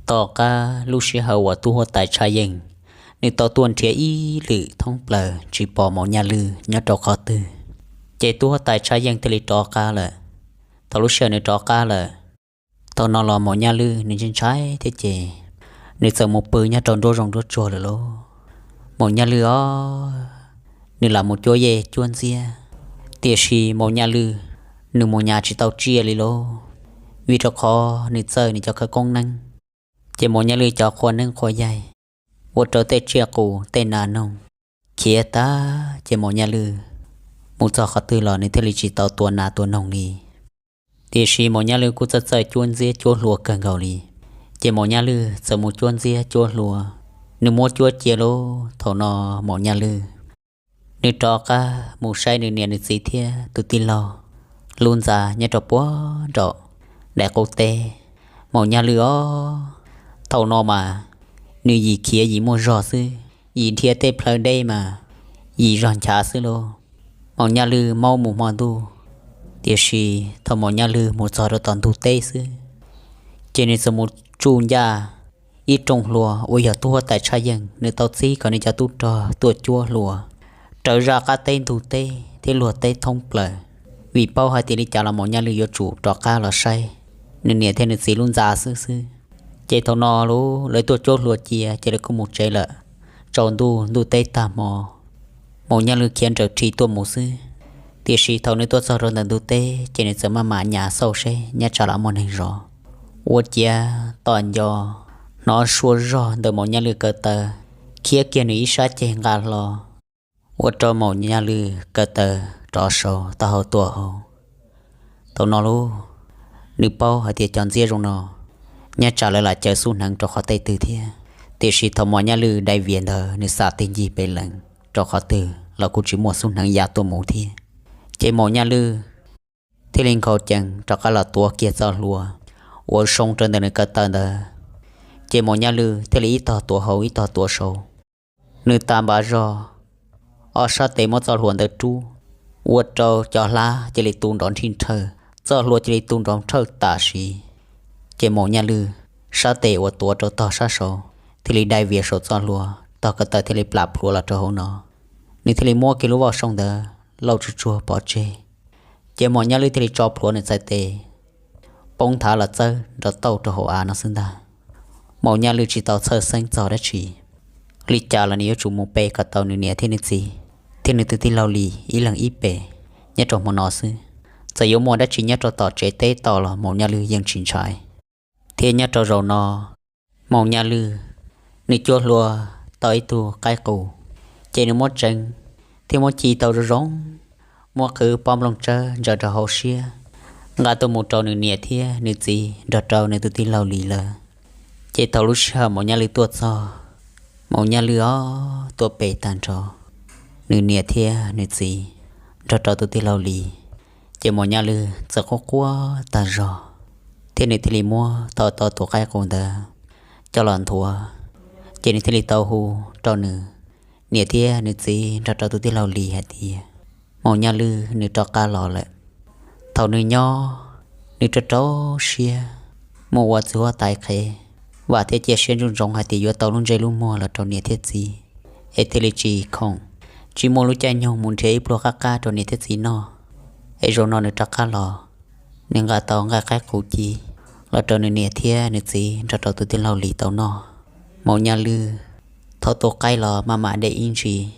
Tom qab lub sij hawm uas tub huab tais Tshaj Yeej nws tau tuaj nrhiav ib lwm thoob plaws tsis pom Maum Nyaj Lwj nyob rau qhov twg, ces tub huab tais Tshaj Yeej thiaj li rov qab lawm. Thaum lub sij hawm nws rov qab lawm, thaum no los Maum Nyaj Lwj nws ntshai ntshai thiab ces nws txawm mus pw nyob rau nruab zoov nruab tsuag lawm lauj. Maum Nyaj Lwj os, nws lam mus cuab yej cuab ntxiab, tiam sis Maum Nyaj Lwj nws mus nyas tsis tau tsiaj li lauj, vim rau qhov nws txawj nws cov khawv koob neeb, ces Maum Nyaj Lwj cov qhua neeb qhua yaig ua rau tej tsiaj qus tej nas noog khiav tag, ces Maum Nyaj Lwj mus txog qhov twg los nws thiaj li tsis tau tua nas tua noog li. Tiam sis Maum Nyaj Lwj kuj txawj txawj cuab ntxiab cuab hlua kawg nkaus li, ces Maum Nyaj Lwj txawm mus cuab ntxiab cuab hlua, nws muab cuab cia lauj. Thaum no Maum Nyaj Lwj nws rov qab mus saib nws niam nws txiv thiab tus tij laug lub ntxa nyob rau puag nraum daim qub teb. Maum Nyaj Lwj os, thaum no mas nws yim khiav yim muaj zog xwb, yim dhia tej plhaw deb mas yim zog nchav xwb lauj. Maum Nyaj Lwj maub mus hmo ntuj, tiam sis thaum Maum Nyaj Lwj mus txog rau tom ntug teb xwb, ces nws txawm mus tsuj ncaj ib rooj hlua uas yog tub huab tais Tshaj Yeej nws tau txib kom nws cov tub rog tuaj cuab hlua raws zaj qab teb ntug teb thiab luag teb thoob plaws, vim paub hais tias li cas los Maum Nyaj Lwj yuav tsum rov qab los saib nws niam thiab nws txiv lub ntxa xwb xwb. Ces thaum no lub lawv tuaj cuab hlua cia ces lawv kuj mus tsev lawm. Tsaus ntuj ntuj teb tag hmo, Maum Nyaj Lwj khiav nrawm rhi tuaj mus xwb, tiam sis thaum nws tuaj txog rau ntawm ntug teb ces nws txawm maj mam nyas xauj seb nyob tsam lam muaj neeg zov. Ua ciav tom nco hnov suab zog ntawm Maum Nyaj Lwj kaw taw khiab kiag nws ib sab ceg nqa hlo, ua rau Maum Nyaj Lwj kaw taw rov sau taub hau tuaj hauv. Thaum no lub, nws paub hais tias cov ntxiab zoo no nyob tsam lawv lam caw xub hneev rau qhov tej twg thiab, tiam sis thaum Maum Nyaj Lwj dai vias ntawd nws xam tig ncig pem lees rau qhov twg los kuj tsis muaj xub hneev ya tuaj mus thiab. Ces Maum Nyaj Lwj thiaj li nkhaus cees rov qab los tuav kiag txoj hlua uas zoo rau ntawm nws kaw taw ntawd. Ces Maum Nyaj Lwj thiaj li ib tog tuav hauv ib tog tuav saud. Nws tas npav zog, ob sab tes muab txoj hlua ntawd rub, ua rau cov hlab cia li tu nrov nrhij nrhawj, txoj hlua cia li tu nrov nrhawj tam sim. Ces Maum Nyaj Lwj sab tes uas tuav rau tog sab saud thiaj li dai vias saum txoj hlua, tog kaw taw thiaj li plam plhuav los rau hauv no. Nws thiaj li muab kiag lub vauj soo ntawd lauj tsuj tsuag pov tseg. Ces Maum Nyaj Lwj thiaj li tso plhuav nws txhais tes poob nthav los txawb nrov tauj rau hauv av no xwb ntag. Maum Nyaj Lwj tsis tau txhawj xeeb txog dab tsi, li cas los nws yuav tsum mus pe kom tau nws niam thiab nws txiv thiab nws tus tij laug Lis ib leeg ib pem nyob rau hmo no xwb. Txawm yuav muaj dab tsi nyob rau tom tsev teb tau los Maum Nyaj Lwj yeej tsis ntshai. Thiab nyob rau zaum no, Maum Nyaj Lwj nws cuab hlua tau ib tug qaib qus, ces nws muab tseev thiab muab ci tau zoo zoo, muab qhwv pob nplooj tsawb ntsaws rau hauv siab, nqa tuaj mus rau nws niam thiab nws txiv nrog rau nws tus tij laug Lis lawm. Ces thaum lub sij hawm Maum Nyaj Lwj tuaj txog, Maum Nyaj Lwj os tuaj pem tag nrho nws niam thiab nws txiv nrog rau tus tij laug Lis, ces Maum Nyaj Lwj txawm quaj quaj tag zog, thiab nws thiaj li muab tau tau tus qaib qus ntawd coj los nthuav, ces nws thiaj li tau hu rau nws niam thiab nws txiv nrog rau tus tij laug Lis hais tias Maum Nyaj Lwj nws rov qab los lawm. Thaum nws nyob, nws rau rau siab mus ua txiv huab tais qhev, vam thiab cia siab ntsoov ntsoov hais tias yuav tau lub ntsej lub muag los rau niam thiab txiv, es thiaj li tsis khoom, tsis muaj lub caij nyoog mus nrhiav ib pluag qab qab rau niam thiab txiv noj. Es zaum no nws rov qab los, nws nqa tau nqaij qaib qus ci los rau nws niam thiab nws txiv nrog rau tus tij laug Lis tau noj. Maum Nyaj Lwj thauj tus qaib los maj mam de ib ntsis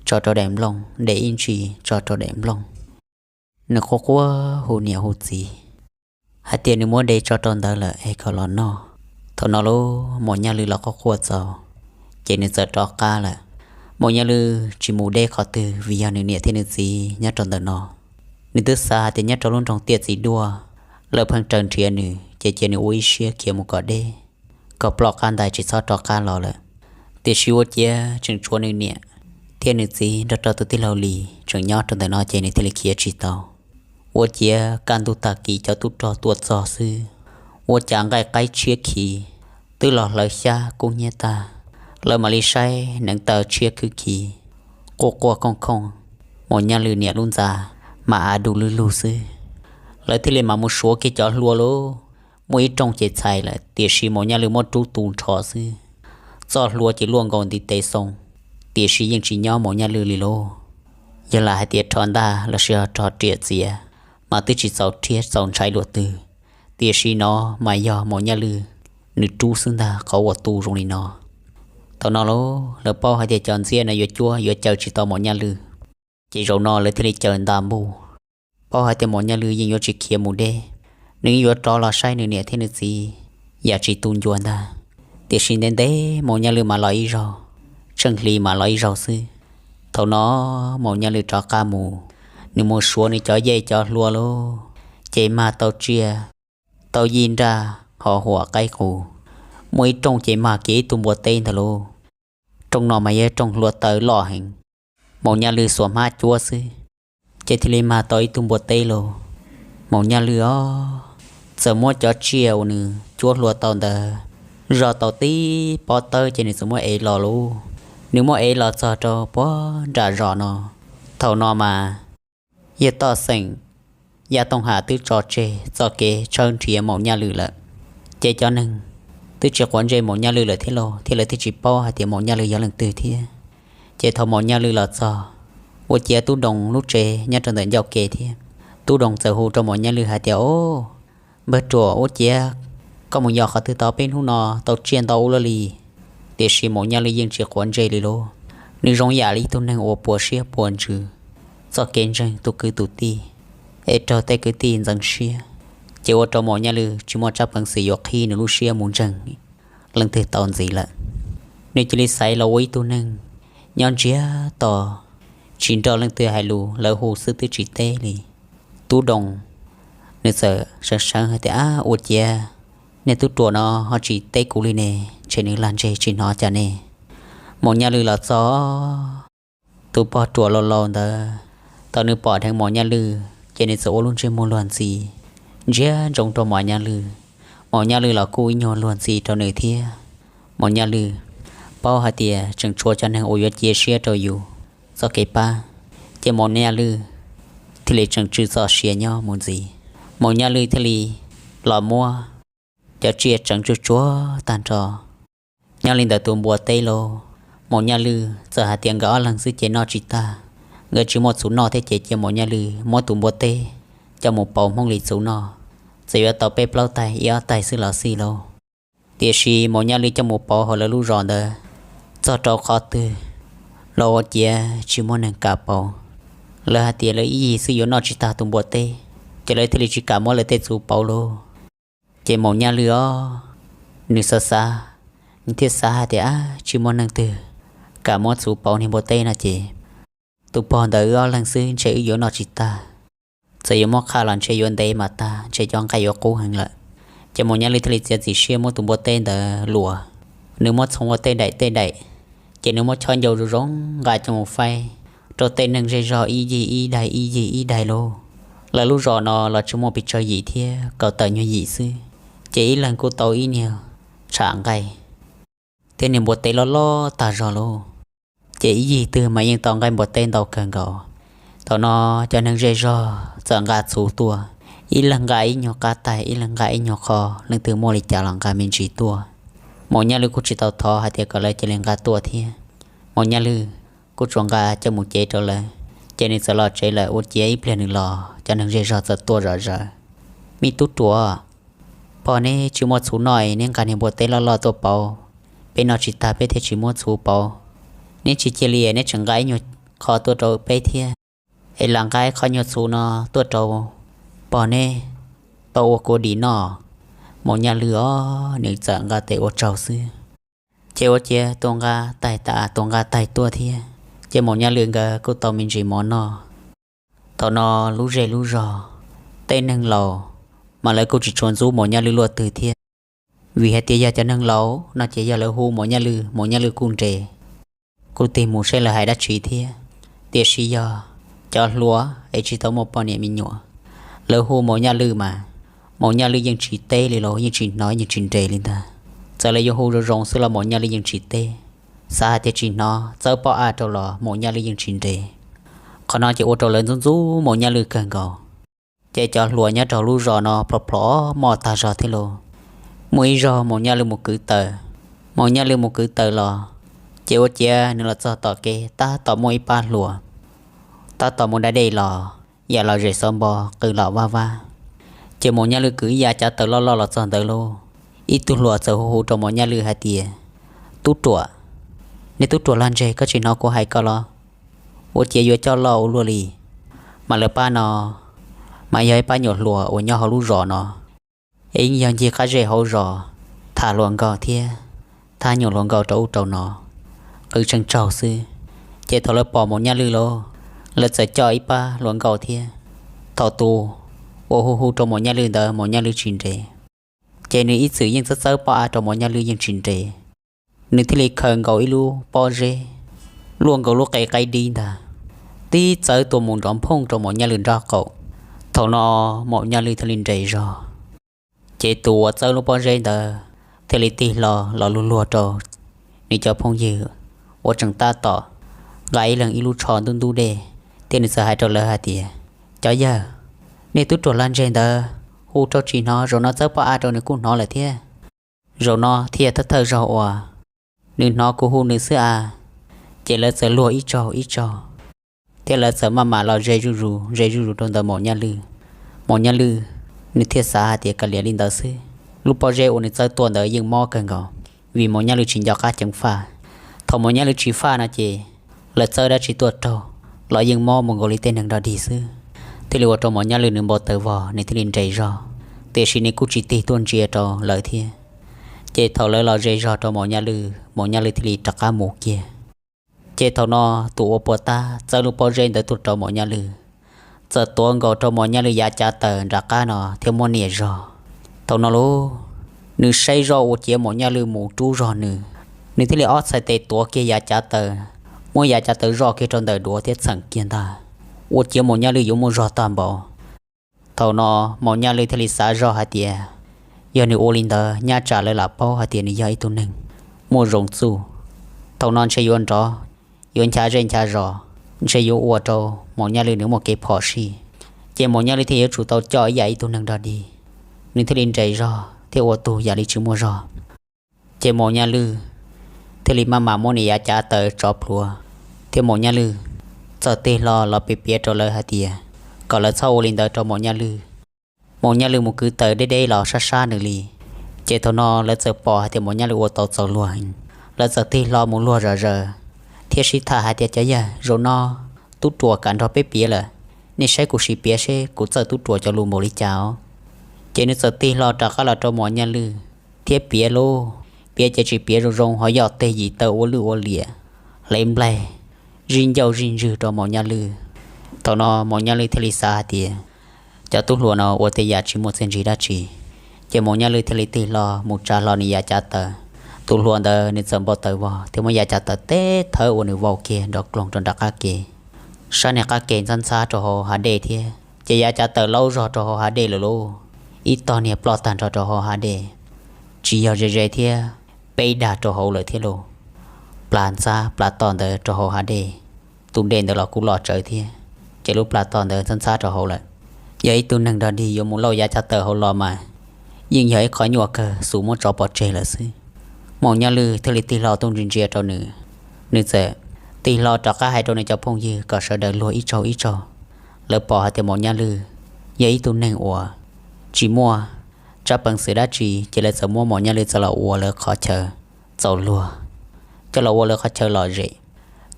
tso rau daim nplooj, de ib ntsis tso rau daim nplooj. Nws quaj quaj hu niam hu txiv hais tias nws muab de tso rau ntawd lawm es kom los noj. Thaum no lub Maum Nyaj Lwj los quaj quaj txaus, ces nws txawm rov qab lawm. Maum Nyaj Lwj tsis mus deb qhov twg vim yog nws niam thiab nws txiv nyob rau ntawm no. Nws twb xav hais tias nyob rau lub nroog Tiaj Txiv Duaj lawv pheej raws nrhiav nws, ces cia nws ua ib siab khiav mus kom deb, kom ploj qab ntais tsis txhob rov qab los lawm. Tiam sis ua ciav tseem tshuav nws niam thiab nws txiv nrog rau tus tij laug Lis tseem nyob rau ntawm no ces nws thiaj li khiav tsis tau. Ua ciav kaj ntug tag kis cov tub rog tuaj txog xwb, ua cas nqaij qaib tshiab khiv twb los hlawv xyab kub hnyiab tag, lawv mam li saib hneev taw tshiab khwb khiv, quaj quaj khooj khooj, Maum Nyaj Lwj niam lub ntxa mas av du lug lug xwb. Lawv thiaj li mam mus suav kiag cov hlua lauj, Muaj ib rooj ces txhais lawm, tiam sis Maum Nyaj Lwj muab rub tu nrho xwb. Txoj hlua ces luaj nkaus ntiv tes xoo, tiam sis yeej tsis nyob Maum Nyaj Lwj li lauj. Yog lam hais tias rho ntaj los sis rho riam txiav mas twb tsis txaus rhiab txaus ntshai luaj twg, tiam sis no mas yog Maum Nyaj Lwj nws rub xwb ntag qhov uas tu zoo li no. Thaum no lauj, lawv paub hais tias cov ntxiab no yuav cuab yuav caw tsis tau Maum Nyaj Lwj, ces zaum no lawv thiaj li caw nta npuj, paub hais tias Maum Nyaj Lwj yeej yuav tsis khiav mus deb, nws yeej yuav rov los saib nws niam thiab nws txiv yam tsis tu ncua ntag. Tiam sis ntev ntev Maum Nyaj Lwj mam los ib zaug, tsheej hli mam los ib zaug xwb. Thaum no Maum Nyaj Lwj rov qab mus, nws mus suav nws cov yej cov hlua lauj, ces mag tau tsiaj, tau yij nraj, ho huam qaib qus. Muaj ib rooj ces mag kiag ib tug npua teb ntag lauj. Rooj no mas yog rooj hlua taw loj heev, Maum Nyaj Lwj xuas hmab cuab xwb, ces thiaj li mag tau ib tug npua teb lauj. Maum Nyaj Lwj os, txawm muab cov tsiaj uas nws cuab hlua tau ntawd zog tau tib pob tawb ces nws txawm muab ev los lauj. Nws muab ev los txog rau puag nram zos no. Thaum no mas yawg Toj Xeem, Yaj Tooj Ham twb tso tseg txoj kev tshawb nrhiav Maum Nyaj Lwj lawm. Ces cov neeg twb tsis quav ntsej Maum Nyaj Lwj lawm thiab lauj, thiab lawv twb tsis paub hais tias Maum Nyaj Lwj yog leej twg thiab. Ces thaum Maum Nyaj Lwj los txog, ua ciav Tub Doos lub tsev nyob rau ntawm ncauj ke thiab. Tub Doos txawm hu rau Maum Nyaj Lwj hais tias, Au, npawg ruam, ua ciav koj mus yos qhov twg tau peb hnub no tau tsiaj ntau ua luaj li? Tiam sis Maum Nyaj Lwj yeej tsis quav ntsej li lauj. Nws zoo yam li ib tug neeg uas puas siab puas ntsws, txoj kev ntseeg tus kwv tus tij es raug tej kwv tij ntxeev siab, ces ua rau Maum Nyaj Lwj tsis muaj tsab peev xwm yuav qhib nws lub siab mus ntseeg leej twg tau ntxiv lawm. Nws cia li xaiv los ua ib tug neeg nyob ntsiag to, tsis nrog leej twg hais lus, lawv hu xwb twb tsis teb li. Tub Doos nws txawm seev seev hais tias, Ab, ua ciav nej tub ruam no ho tsis teb kuv li ne, ntshe nws lag ntseg tsis hnov cas ne. Maum Nyaj Lwj los txog, tus pog ruam laus laus ntawd, thaum nws pom dheev Maum Nyaj Lwj ces nws txawm ua lub ntsej muag luag ntxhi ntsia ntsoov rau Maum Nyaj Lwj. Maum Nyaj Lwj los kuj ib nyuag luag ntxhi rau nws thiab. Maum Nyaj Lwj paub hais tias tseem tshuav cov neeg uas yuav cia siab rau yus txoj kev pab, ces Maum Nyaj Lwj thiaj li tseem tsw txoj sia nyob mus ntxiv. Maum Nyaj Lwj thiaj li los muab cov tsiaj tseev tsuag tsuag tag nrho nyob li ntawm tus npua teb lauj. Maum Nyaj Lwj txawm hais tias nkawd ob leeg xwb ces noj tsis tag, nkawd tsis muaj txhuv noj thiab ces cia Maum Nyaj Lwj muab tus npua teb coj mus pauv Hmoob Lis txhuv noj, txawm yuav tau peb plaub taig ib ob taig xwb los xij lauj. Tiam sis Maum Nyaj Lwj coj mus pauv hauv lawv lub zos ntawd, txog rau qhov twg los ua ciav tsis muaj neeg kam pauv. Lawv hais tias lawv ib yig xwb yuav noj tsis tag tus npua teb, ces lawv thiaj li tsis kam muab lawv tej txhuv pauv lauj. Ces Maum Nyaj Lwj os, nws xav xav, nws thiaj xav hais tias, Ab, tsis muaj neeg twg kam muab txhuv pauv niag npua teb no ces tus pog ntawd wb ob leeg xwb ntshe wb yuav noj tsis tag. Txawm yuav muab qhaj los ntshe yuav ntev mas tag, ntshe cov nqaij yuav qub heev lawm. Ces Maum Nyaj Lwj thiaj li txiav txim siab muab tus npua teb ntawd luas. Nws muab txhoov ua tej daim tej daim, ces nws muab chob ncau zoo zoo nqa coj mus faib rau tej neeg zej zog ib yig ib daig ib yig ib daig lauj. Lawv lub zos no los tsis muaj pes tsawg yim thiab, kaum tawm nyuag yim xwb, ces ib leeg kuj tau ib niag tsham nqaij thiab niag npua teb loj loj tag zog lauj. Ces ib yig twg mas yeej tau nqaij npua teb ntau kawg nkaus. Thaum no cov neeg zej zog txawm nqa txhuv tuaj, ib leeg nqa ib nyuag qab taig, ib leeg nqa ib nyuag qho, leej twg muaj li cas los nqa me ntsis tuaj. Maum Nyaj Lwj kuj tsis tau thov hais tias kom lawv cia li nqa tuaj thiab. Maum Nyaj Lwj kuj tsuas nqa coj mus cev rau lawv, ces nws txawm los tsev lawm. Ua ciav ib pliag nws los, cov neeg zej zog txawm tuaj zom zaws. Me tub ruam, pog neb tsis muaj txhuv noj es neb nqa niag npua teb loj loj tuaj pauv, peb noj tsis tag peb thiaj tsis muaj txhuv pauv. Neb tsis cia li neb tseem nqa ib nyuag qho tuaj rau peb thiab, es lam nqa ib qho nyuag txhuv no tuaj rau pog neb tau ua kua dis noj. Maum Nyaj Lwj os, nws txawm nqa tes ua tsaug xwb. Ces ua ciav tus nqa taig tas tus nqa taig tuaj thiab, ces Maum Nyaj Lwj nkawd kuj tau me ntsis mov noj. Thaum no lub zej lub zog, tej neeg laus mas lawv kuj tsis tshua ntxub Maum Nyaj Lwj luaj twg thiab, vim hais tias yog cov neeg laus no ces yog lawv hu Maum Nyaj Lwj, Maum Nyaj Lwj kuj nres, kuj tig mus saib lawv hais dab tsi thiab. Tiam sis yog cov hluas es tsis tau muaj poj niam me nyuam, lawv hu Maum Nyaj Lwj mas Maum Nyaj Lwj yeej tsis teb li los yeej tsis hnov yeej tsis nres li ntag. Txawm lawv yuav hu zoo zoo xwb los Maum Nyaj Lwj yeej tsis teb. Xav hais tias tsis hnov, txawb pob ab rau los Maum Nyaj Lwj yeej tsis nres. Qhov no ces ua rau lawv ntxub ntxub Maum Nyaj Lwj kawg nkaus. Ces cov hluas nyob rau lub zos no plhov plhov moj tag zog thiab lauj. Muaj ib zaug Maum Nyaj Lwj mus kwv taws, Maum Nyaj Lwj mus kwv taws los, ces ua ciav nws los txog tom kev tab tom muaj ib pab hluas tab tom mus da dej los, yam los zem xauv npo qw los vaj vab. Ces Maum Nyaj Lwj kwv ib yav cav taws loj loj los txog ntawd lauj, ib tug hluas txawm hu hu rau Maum Nyaj Lwj hais tias, Tub Ruam, nej tub ruam lag ntseg, koj tsis hnov kuv hais koj los? Ua ciav yuav coj loj ua luaj li. Mas lawv pab no mas yog ib pab nyuam hluas uas nyob hauv lub zos no, es yeej yog ncig qab zej hauv zos, tham hluas nkauj thiab thab nyuam hluas nkauj rau ub rau no, qw tseem tsaug xwb. Ces thaum lawv pom Maum Nyaj Lwj lauj, lawv txawm coj ib pab hluas nkauj thiab. Thaum tus uas hu hu rau Maum Nyaj Lwj ntawd Maum Nyaj Lwj tsis nres, ces nws ib txwm yeej txawb txawb pob av rau Maum Nyaj Lwj yeej tsis nres. Nws thiaj li khaws nkaus ib lub pob zeb luaj nkaus lub qe qaib dib ntag, tib txawb tua mus nrov nphooj rau Maum Nyaj Lwj nraub qaum. Thaum no Maum Nyaj Lwj thiaj li nres zog. Ces tus uas txawb lub pob zeb ntawd thiaj li tig hlo los luag luag rau nws cov phooj ywg uas tseem tab tom nqa ib leeg ib lub tsho ntub ntub dej, thiab nws txawm hais rau lawv hais tias, Cov yawg, nej tub ruam lag ntseg ntawd hu rau tsis hnov, zaum no txawb pob av rau nws kuj hnov lawm thiab. Zaum no thiaj thawj thawj zaug uas nws hnov kuv hu nws xwb a. Ces lawv txawm luag ib tsaug ib tsaug, thiab lawv txawm maj mam los ze zuj zus ze zuj zus rau ntawm Maum Nyaj Lwj. Maum Nyaj Lwj nws thiaj xav hais tias kav liam li ntawd xwb, lub pob zeb uas nws txawb tua ntawd yeej mob kawg nkaus, vim Maum Nyaj Lwj tsis nco qab ceev faj. Thaum Maum Nyaj Lwj tsis faj no ces lawv txawb dab tsi tuaj raug los yeej mob mus nkaus li tej neeg dog dig xwb. Thiaj li ua rau Maum Nyaj Lwj nws npau taws vog, nws thiaj li nres zog, tiam sis nws kuj tsis tig tuaj ntsia rau lawv thiab. Ces thaum lawv los ze zog rau Maum Nyaj Lwj, Maum Nyaj Lwj thiaj li rov qab mus kiag. Ces thaum no tus uas puas tab txawb lub pob zeb ntawd tuaj rau Maum Nyaj Lwj, txawm tuav nkaus rau Maum Nyaj Lwj yav cav taws nram qab no thiab muab nias zog. Thaum no lauj, nws saib zoj ua ciav Maum Nyaj Lwj mus rub zog nws, nws thiaj li ob txhais tes tuav kiag yav cav taws, muab yav cav taws zoj kiag rau ntawm duav thiab txheem kiag ntag, ua ciav Maum Nyaj Lwj yuav muaj zog tag npaum. Thaum no Maum Nyaj Lwj thiaj li xav zoj hais tias, yog nws ua li ntawd nyaj tsam lawv lam paub hais tias nws yog ib tug neeg muaj zoo txuj. Thaum no ntshe yuav nrov, yuav ncha zej ncha zos, ntshe yuav ua rau Maum Nyaj Lwj nws muaj kev phom sij. Ces Maum Nyaj Lwj thiaj yuav tsum tau coj ib yam ib tug neeg dog dig, nws thiaj li nres zog thiab ua tug yam li tsis muaj zog. Ces Maum Nyaj Lwj thiaj li maj mam muab nws yav cav taws tso plhuav, thiab Maum Nyaj Lwj txawm tig hlo los piav piav rau lawv hais tias kom lawv txhob ua li ntawd rau Maum Nyaj Lwj. Maum Nyaj Lwj mus kwv taws deb deb los sab sab nws li. Ces thaum no lawv txawm pom hais tias Maum Nyaj Lwj ua tau txaus luag, lawv txawm tig hlo mus luag zom zaws thiab sib tham hais tias, cov yawg, zaum no tub ruam kam nrog peb piav lawm, nej saib kuv sim piav seb kuv txawj tub ruam cov lus npaum li cas os. Ces nws txawm tig hlo rov qab los rau Maum Nyaj Lwj thiab piav lauj, piav ces tsis piav zoo zoo ho yoj teg yim taw ua lwj ua liam, hlev nplaig, zij ncauj zij ntswg rau Maum Nyaj Lwj. Thaum no Maum Nyaj Lwj thiaj li xav hais tias, cov tub hluas no ua tej yam tsis muaj txiaj ntsig dab tsi. Ces Maum Nyaj Lwj thiaj li tig hlo mus tsa hlo nws yav cav taws. Tus hluas ntawd nws txawm npau taws vog thiab muab yav cav taws teb thawb ua nws vau kiag nrov kloog rau nram qab ke. Sab niag qab ke ntxhab ntxhab rau hauv hav dej thiab, ces yav cav taws laub zog rau hauv hav dej lawm lauj. Ib tog niag ploj tag nrho rau hauv hav dej, tsis yog ze ze thiab, peb dag rau hauv lawm thiab lauj. Plas ntxab plas tom ntawd rau hauv hav dej, tus dej ntawd los kuj loj tsawv thiab, ces lub plas tom ntawd ntxhab ntxhab rau hauv lawm. Yog ib tug neeg dog dig yuav mus lauj yav cav taws hauv los mas yeej yog ib qho nyuaj kawg, xus muab tsov pov tseg lawm xwb. Maum Nyaj Lwj thiaj li tig hlo tuaj ntsia ntsia rau nws, nws txawm tig hlo rov qab hais rau nws cov phooj ywg kom sawv daws luag ib tsaug ib tsaug. Lawv pom hais tias Maum Nyaj Lwj yog ib tug neeg uas tsis muaj tsab peev xwm dab tsi, ces lawv txawm muab Maum Nyaj Lwj txawm los ua lawv qhov chaw txaus luag, coj los ua lawv qhov chaw lom zem.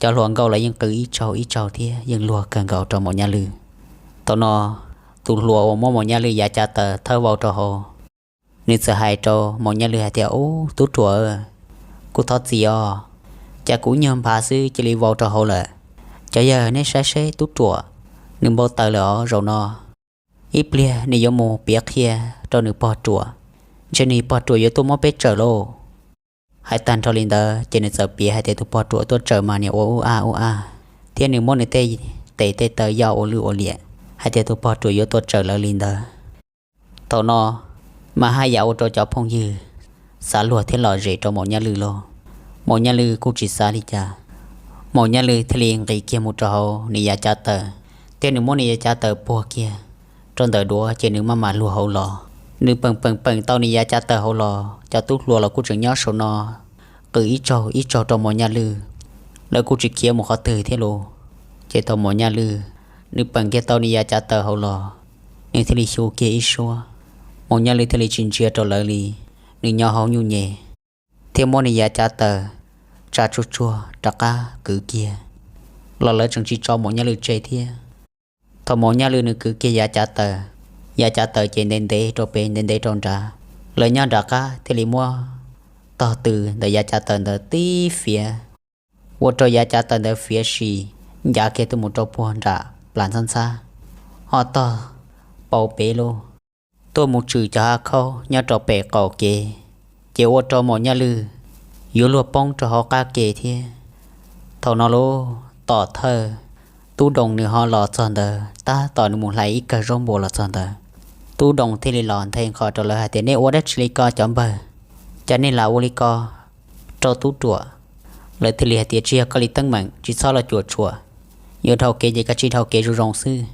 Cov hluas nkauj los yeej qw ib tsaug ib tsaug thiab yeej luag kawg nkaus rau Maum Nyaj Lwj. Thaum no tus hluas uas muab Maum Nyaj Lwj yav cav taws thawb vau rau hauv, nws txawm hais rau Maum Nyaj Lwj hais tias, ub tub ruam, kuv thov txim os, cas kuv nyuag nphav xwb cia li vau rau hauv lawm. Cov yawg, nej saib seb tub ruam, nws npau taws lawm os zaum no. Ib pliag nws yuav mus piav qhia rau nws pog ruam, ntshe nws pog ruam yuav tuaj muab peb tsawm lauj. Hais tag nrho li ntawd ces nws txawm piav hais tias tus pog ruam tuaj tsawm mas niam ua ub aj ub aj, thiab nws muab nws tej tes tej taw yoj ua lwj ua liam, hais tias tus pog ruam yuav tuaj tsawm lawv li ntawd. Thaum no mas haj yam ua rau cov phooj ywg xav luag thiab lom zem rau Maum Nyaj Lwj lauj. Maum Nyaj Lwj kuj tsis xav li cas, Maum Nyaj Lwj thiaj li nqis kiag mus rau hauv nws yav cav taws, thiab nws muab nws yav cav taws puag kiag rau ntawm duav ces nws maj mam luag hauv los. Nws peem peem peem tau nws yav cav taws hauv los, cov tub hluas los kuj tseem nyob saum no qw ib tsaug ib tsaug rau Maum Nyaj Lwj, lawv kuj tsis khiav mus qhov twg thiab lauj. Ces thaum Maum Nyaj Lwj nws peem kiag tau nws yav cav taws hauv los, nws thiaj li xyu kiag ib suab. Maum Nyaj Lwj thiaj li tsis ntsia rau lawv li, nws nyob hauv nyuj nyem thiab muab nws yav cav taws tsa tsuag tsuag rov qab kwv kiag los lawv tseem tsis tso Maum Nyaj Lwj tseg thiab. Thaum Maum Nyaj Lwj nws kwv kiag yav cav taws, yav cav taws ces ntev ntev rau pem ntev ntev rau nrad, lawv nyob nram qab thiaj li muab tog tw ntawm yav cav taws ntawd tib fiav, ua rau yav cav taws ntawd fiav sim ncav kiag tuaj mus rau puag nram plas ntxhab ntxhab, ho tog pau pem lauj, tuaj mus tshwm cov hav khaub nyob rau pem qaum kev, ces ua rau Maum Nyaj Lwj yuav luag poob rau hauv qab ke thiab. Thaum no lauj, tom thawj Tub Doos nws ho los txog ntawd tab tom nws mus hlais ib kawm zaub npua los txog ntawd, Tub Doos thiaj li los nthe nqho rau lawv hais tias, nej ua dab tsi li ko cov npawg? Cas nej lam ua li ko rau tub ruam? Lawv thiaj li hais tias, tsis yog koj li teeb meem, tsis txhob los cuam tshuam, yuav dhau kev ces koj cia li dhau kev zoo zoo xwb.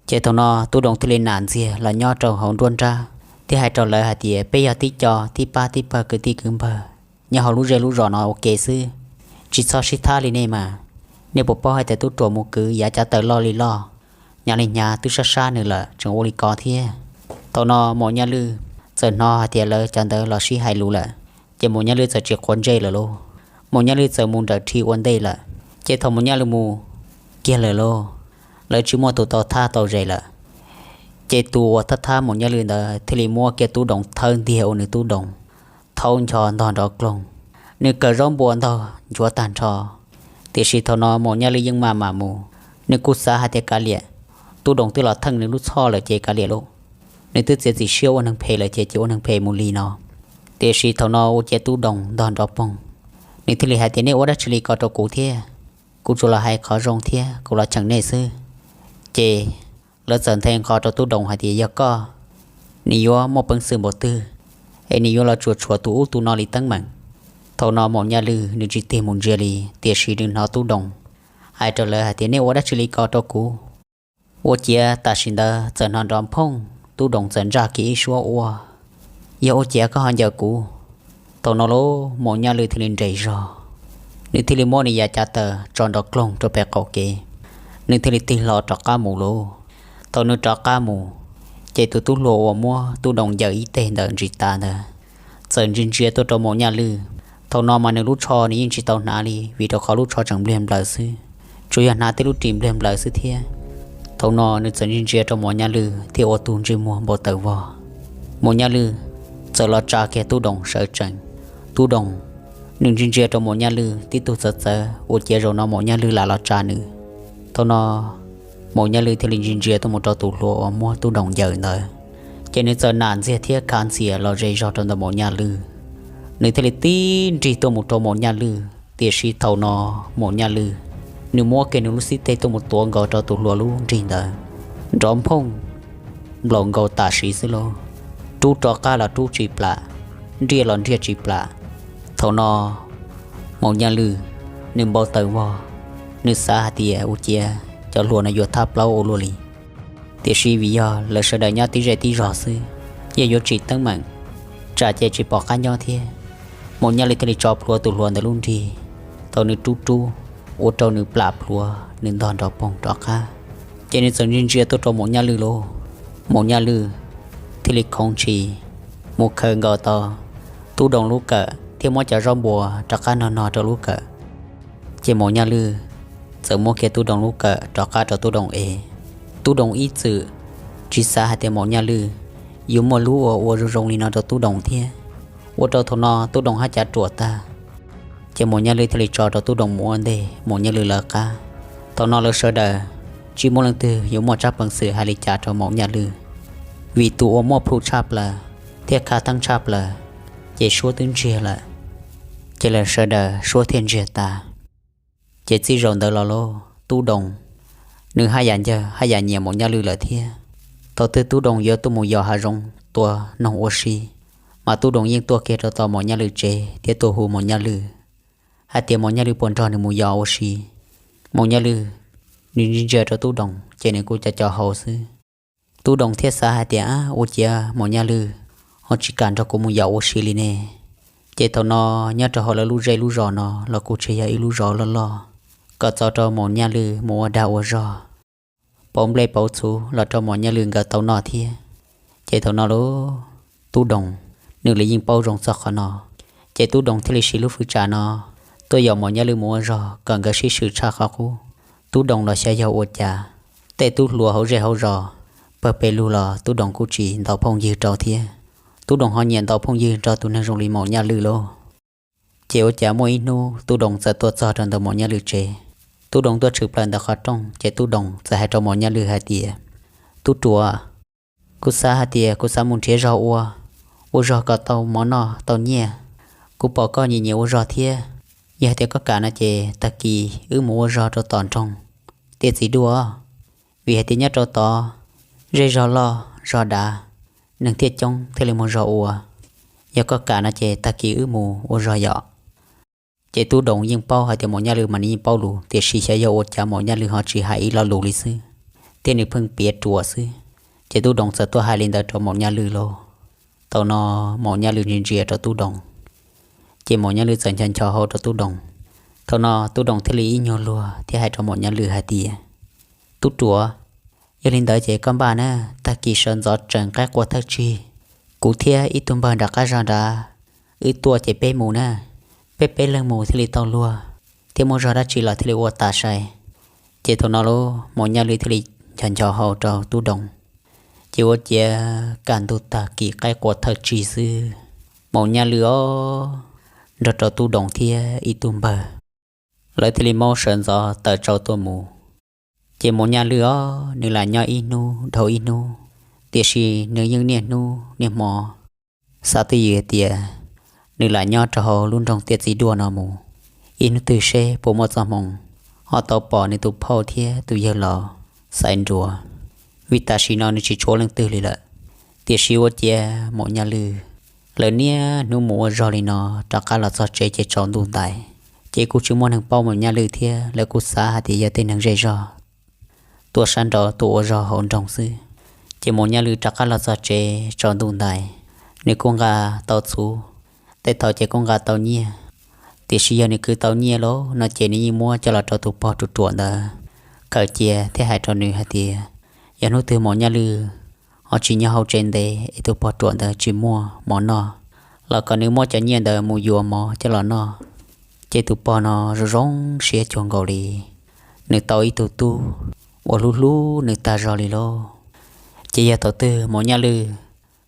Ces thaum no Tub Doos thiaj li nam ntxiag los nyob rau hauv nruab nrab thiab hais rau lawv hais tias, peb yog tib co tib pab tib pawg kwv tij kwv npawg nyob hauv lub zej lub zos no ua ke xwb, tsis txhob sib thab li nej mas. Nej puas paub hais tias tub ruam mus kwv yav cav taws loj li loj, hnyav li hnyav twb sab sab nws lawm tseem ua li ko thiab. Thaum no Maum Nyaj Lwj txawm hnov hais tias lawv cov ntawd los sib hais lus lawm, ces Maum Nyaj Lwj txawm tsis quav ntsej lawm lauj. Maum Nyaj Lwj txawm mus nrawm rhi ua ntej lawm. Ces thaum Maum Nyaj Lwj mus kiag lawm lauj, lawv tsis muaj tus tau thab tau zes lawm. Ces tus uas thab thab Maum Nyaj Lwj ntawd thiaj li muab kiag Tub Doos thawb ntiag ua nws tub doos, thaub ncho ntog nrov kloog, nws kawm zaub npua ntog nchuav tag nrho. Tiam sis thaum no Maum Nyaj Lwj yeej maj mam mus, nws kuj xav hais tias kav liam, Tub Doos twb los theej nws lub txhoj lawm ces kav liam lauj, nws twb txiav txim siab ua neeg phem lawm ces cia ua neeg phem mus li no. Tiam sis thaum no ua ciav Tub Doos ntog nrov poog, nws thiaj li hais tias, nej ua dab tsi li ko rau kuv thiab? Kuv tsuas los hais qhov zoo thiab kuv los cheem nej xwb. Ces lawv txawm nthe nqho rau Tub Doos hais tias, yog koj, nws yuav muaj peev xwm npaum twg es nws yuav los tsuam tshuam tus ub tus no li teeb meem? Thaum no Maum Nyaj Lwj nws tsis tig mus ntsia li, tiam sis nws hnov Tub Doos hais rau lawv hais tias, nej ua dab tsi li ko rau kuv? Ua ciav tam sim ntawd txawm hnov nrov phooj, Tub Doos txawm ntsaj kiag ib suab ua, yog ua ciav koj ho ncaws kuv? Thaum no lauj, Maum Nyaj Lwj thiaj li nres zog, nws thiaj li muab nws yav cav taws tso nrov kloog rau pem qaum kev, nws thiaj li tig hlo rov qab mus lauj. Thaum nws rov qab mus, ces tus tub hluas uas muab Tub Doos ncaws ib teg ntawm ntsis tas ntawd txawm ntsia ntsia tuaj rau Maum Nyaj Lwj. Thaum no mas nws lub tsho nws yeej tsis tau hnav li vim rau qhov lub tsho tseem npliag nplaws xwb, tsuas yog hnav tej lub ris npliag nplaws xwb thiab. Thaum no nws txawm ntsia ntsia rau Maum Nyaj Lwj thiab ua tus ntsej muag npau taws vog. Maum Nyaj Lwj txawm los tsa kiag Tub Doos sawv tsees. Tub Doos nws ntsia ntsia rau Maum Nyaj Lwj tib tug txawv txawv ua ciav zaum no Maum Nyaj Lwj lam los tsa nws. Thaum no Maum Nyaj Lwj thiaj li ntsia ntsia tuaj mus rau tus hluas uas muab Tub Doos ncaws ntawd, ces nws txawm nam ntxiag thiab khav ntxias los ze zog rau ntawm Maum Nyaj Lwj. Nws thiaj li tib nrig tuaj mus rau Maum Nyaj Lwj, tiam sis thaum no Maum Nyaj Lwj nws muab kiag nws lub xib teg tuaj mus tuav nkaus rau tus hluas lub nrig ntawd, nrov phooj, nplaum nkaus tam sim xwb lauj. Rub rov qab los rub tsis plam, nriaj los nriaj tsis plam. Thaum no Maum Nyaj Lwj nws npau taws vog, nws xav hais tias ua ciav cov hluas no yuav thab plaub ua luaj li. Tiam sis vim yog lawv sawv daws nyob tib zej tib zog xwb, yeej yuav tsim teeb meem, tsam ces tsis pom qab nyob thiab. Maum Nyaj Lwj thiaj li tso plhuav tus hluas ntawd lub nrig, thaum nws rub rub ua rau nws plam plhuav nws ntog nrov poog rov qab. Ces nws txawm ntsia ntsia tuaj rau Maum Nyaj Lwj lauj. Maum Nyaj Lwj thiaj li khoov ntshis mus khaws nkaus tau Tub Doos lub kawm thiab muab cov zaub npua rov qab nog nog rau lub kawm. Ces Maum Nyaj Lwj txawm muab kiag Tub Doos lub kawm rov qab rau Tub Doos ev. Tub Doos ib txwm tsis xav hais tias Maum Nyaj Lwj yuav muaj lub ua ua zoo zoo li no rau Tub Doos thiab, ua rau thaum no Tub Doos haj cav ruam tag. Ces Maum Nyaj Lwj thiaj li tso rau Tub Doos mus ua ntej Maum Nyaj Lwj lawv qab. Thaum no lawv sawv daws tsis muaj leej twg yuav muaj tsab peev xwm hais li cas rau Maum Nyaj Lwj, vim tus uas muaj plhu tshaj plaws thiab khav theeb tshaj plaws ces suab twb ntsiag lawm. Ces lawv sawv daws suab thiaj ntsiag tas. Ces txij zaum ntawd los lauj, Tub Doos nws haj yam ncawg haj yam nyiam Maum Nyaj Lwj lawm thiab. Thaum twg Tub Doos yuav tuaj mus yos hav zoov tua noog ua si, mas Tub Doos yeej tuaj kiag rau tom Maum Nyaj Lwj tsev thiab tuaj hu Maum Nyaj Lwj hais tias Maum Nyaj Lwj puas nrog nws mus yos ua si. Maum Nyaj Lwj nws ntsia ntsia rau Tub Doos ces nws kuj co co hau xwb. Tub Doos thiaj xav hais tias, Ab, ua ciav Maum Nyaj Lwm ho tsis kam nrog kuv mus yaum ua si li ne. Ces thaum no nyob rau hauv lawv lub zej lub zos no los kuj tsis yog ib lub zos loj loj, kom txaus rau Maum Nyaj Lwm mus ua dag ua zog, pauv nplej pauv txhuv los rau Maum Nyaj Lwm nkawd tau noj thiab. Ces thaum no lauj, Tub Doos nws los yeej paub zoo txog qhov no, ces Tub Doos thiaj li siv lub fwv tsam no tuaj yaum Maum Nyaj Lwm mus ua zog kom nkawd sib swm tshaj qhov qub. Tub Doos los xyov yog ua cas, tej tub hluas hauv zej hauv zos pawg pes lug los Tub Doos kuj tsis ntaus phooj ywg rau thiab. Tub Doos ho nyiam ntaus phooj ywg nrog tus neeg zoo li Maum Nyaj Lwm lauj. Ces ua cas muaj ib hnub Tub Doos txawm tuaj txog rau ntawm Maum Nyaj Lwm tsev. Tub Doos tuaj tshwm plaws ntawm qhov rooj, ces Tub Doos txawm hais rau Maum Nyaj Lwm hais tias, Tub Ruam, kuv xav hais tias kuv xav mus nrhiav zog ua, ua zog kom tau mov noj tau nyiaj. Kuv pom koj nyiam nyiam ua zog thiab, yog hais tias koj kam no ces tag kis wb mus ua zog rau tom nroog Tiaj Txiv Duaj, vim hais tias nyob rau tod zej zog loj zog dav, neeg thiaj coob thiaj li muag zog ua. Yog koj kam no ces tag kis wb mus ua zog yom. Ces Tub Doos yeej paub hais tias Maum Nyaj Lwm mas nws yeej paub lus, tiam sis xyov yog ua cas Maum Nyaj Lwm ho tsis hais ib lo lus li xwb, thiab nws pheej piav ruam xwb. Ces Tub Doos txawm tuaj hais li ntawd rau Maum Nyaj Lwm lauj. Thaum no Maum Nyaj Lwm ntsia ntsia rau Tub Doos, ces Maum Nyaj Lwm txawm ncho ncho hau rau Tub Doos. Thaum no Tub Doos thiaj li ib nyuag luag thiab hais rau Maum Nyaj Lwm hais tias, Tub Ruam, yog li ntawd ces koj npaj na, tag kis sawv ntxov tseem qaib qua thawj tsig, kuv thiab ib tug npawg nram qab zog nrad, wb tuaj ces peb mus na, peb peb leeg mus thiaj li tau luag, thiab muaj zog dab tsi los thiaj li ua tas sai. Ces thaum no lauj, Maum Nyaj Lwm thiaj li ncho ncho hau rau Tub Doos. Ces ua ciav kaj ntug tag kis qaib qua thawj tsig xwb, Maum Nyaj Lwm os, nrog rau Tub Doos thiab ib tug npawg, lawv thiaj li maub sawv ntxov tawm tsau tuaj mus. Ces Maum Nyaj Lwm os, nws lam nyob ib hnub dhau ib hnub, tiam sis nws yeej niaj hnub niaj hmo xav twj ywm tias nws lam nyob rau hauv lub nroog Tiaj Txiv Duaj no mus, ib hnub twg seb puas muaj txoj hmoo ho tau pom nws tus phauj thiab tus yawg laus Xaiv Nruas, vim tam sim no nws tsis tshuav leej twg li lawm. Tiam sis ua ciav Maum Nyaj Lwm, lawv niaj hnub mus ua zog li no, rov qab los txog tsev ces tsaus ntuj ntais, ces kuj tsis muaj neeg paub Maum Nyaj Lwm thiab, lawv kuj xav hais tias yog tej neeg zej zog tuaj sab nraud tuaj ua zog hauv nroog xwb. Ces Maum Nyaj Lwm rov qab los txog tsev tsaus ntuj ntais, nws kuj nqa tau txhuv, tej thaum ces kuj nqa tau nyiaj, tiam sis yog nws kwv tau nyiaj lauj no ces nws yeej muab coj los rau tus pog ruam ruam ntawd khaws cia thiab hais rau nws hais tias, yog hnub twg Maum Nyaj Lwm ho tsis nyob hauv tsev ntev es tus pog ruam ntawd tsis muaj mov noj, los kom nws muab cov nyiaj ntawd mus yuav mov coj los noj. Ces tus pog no zoo zoo siab cuag nkaus li nws tau ib tug tub uas hlub hlub nws tag zog li lauj. Ces yog thaum twg Maum Nyaj Lwm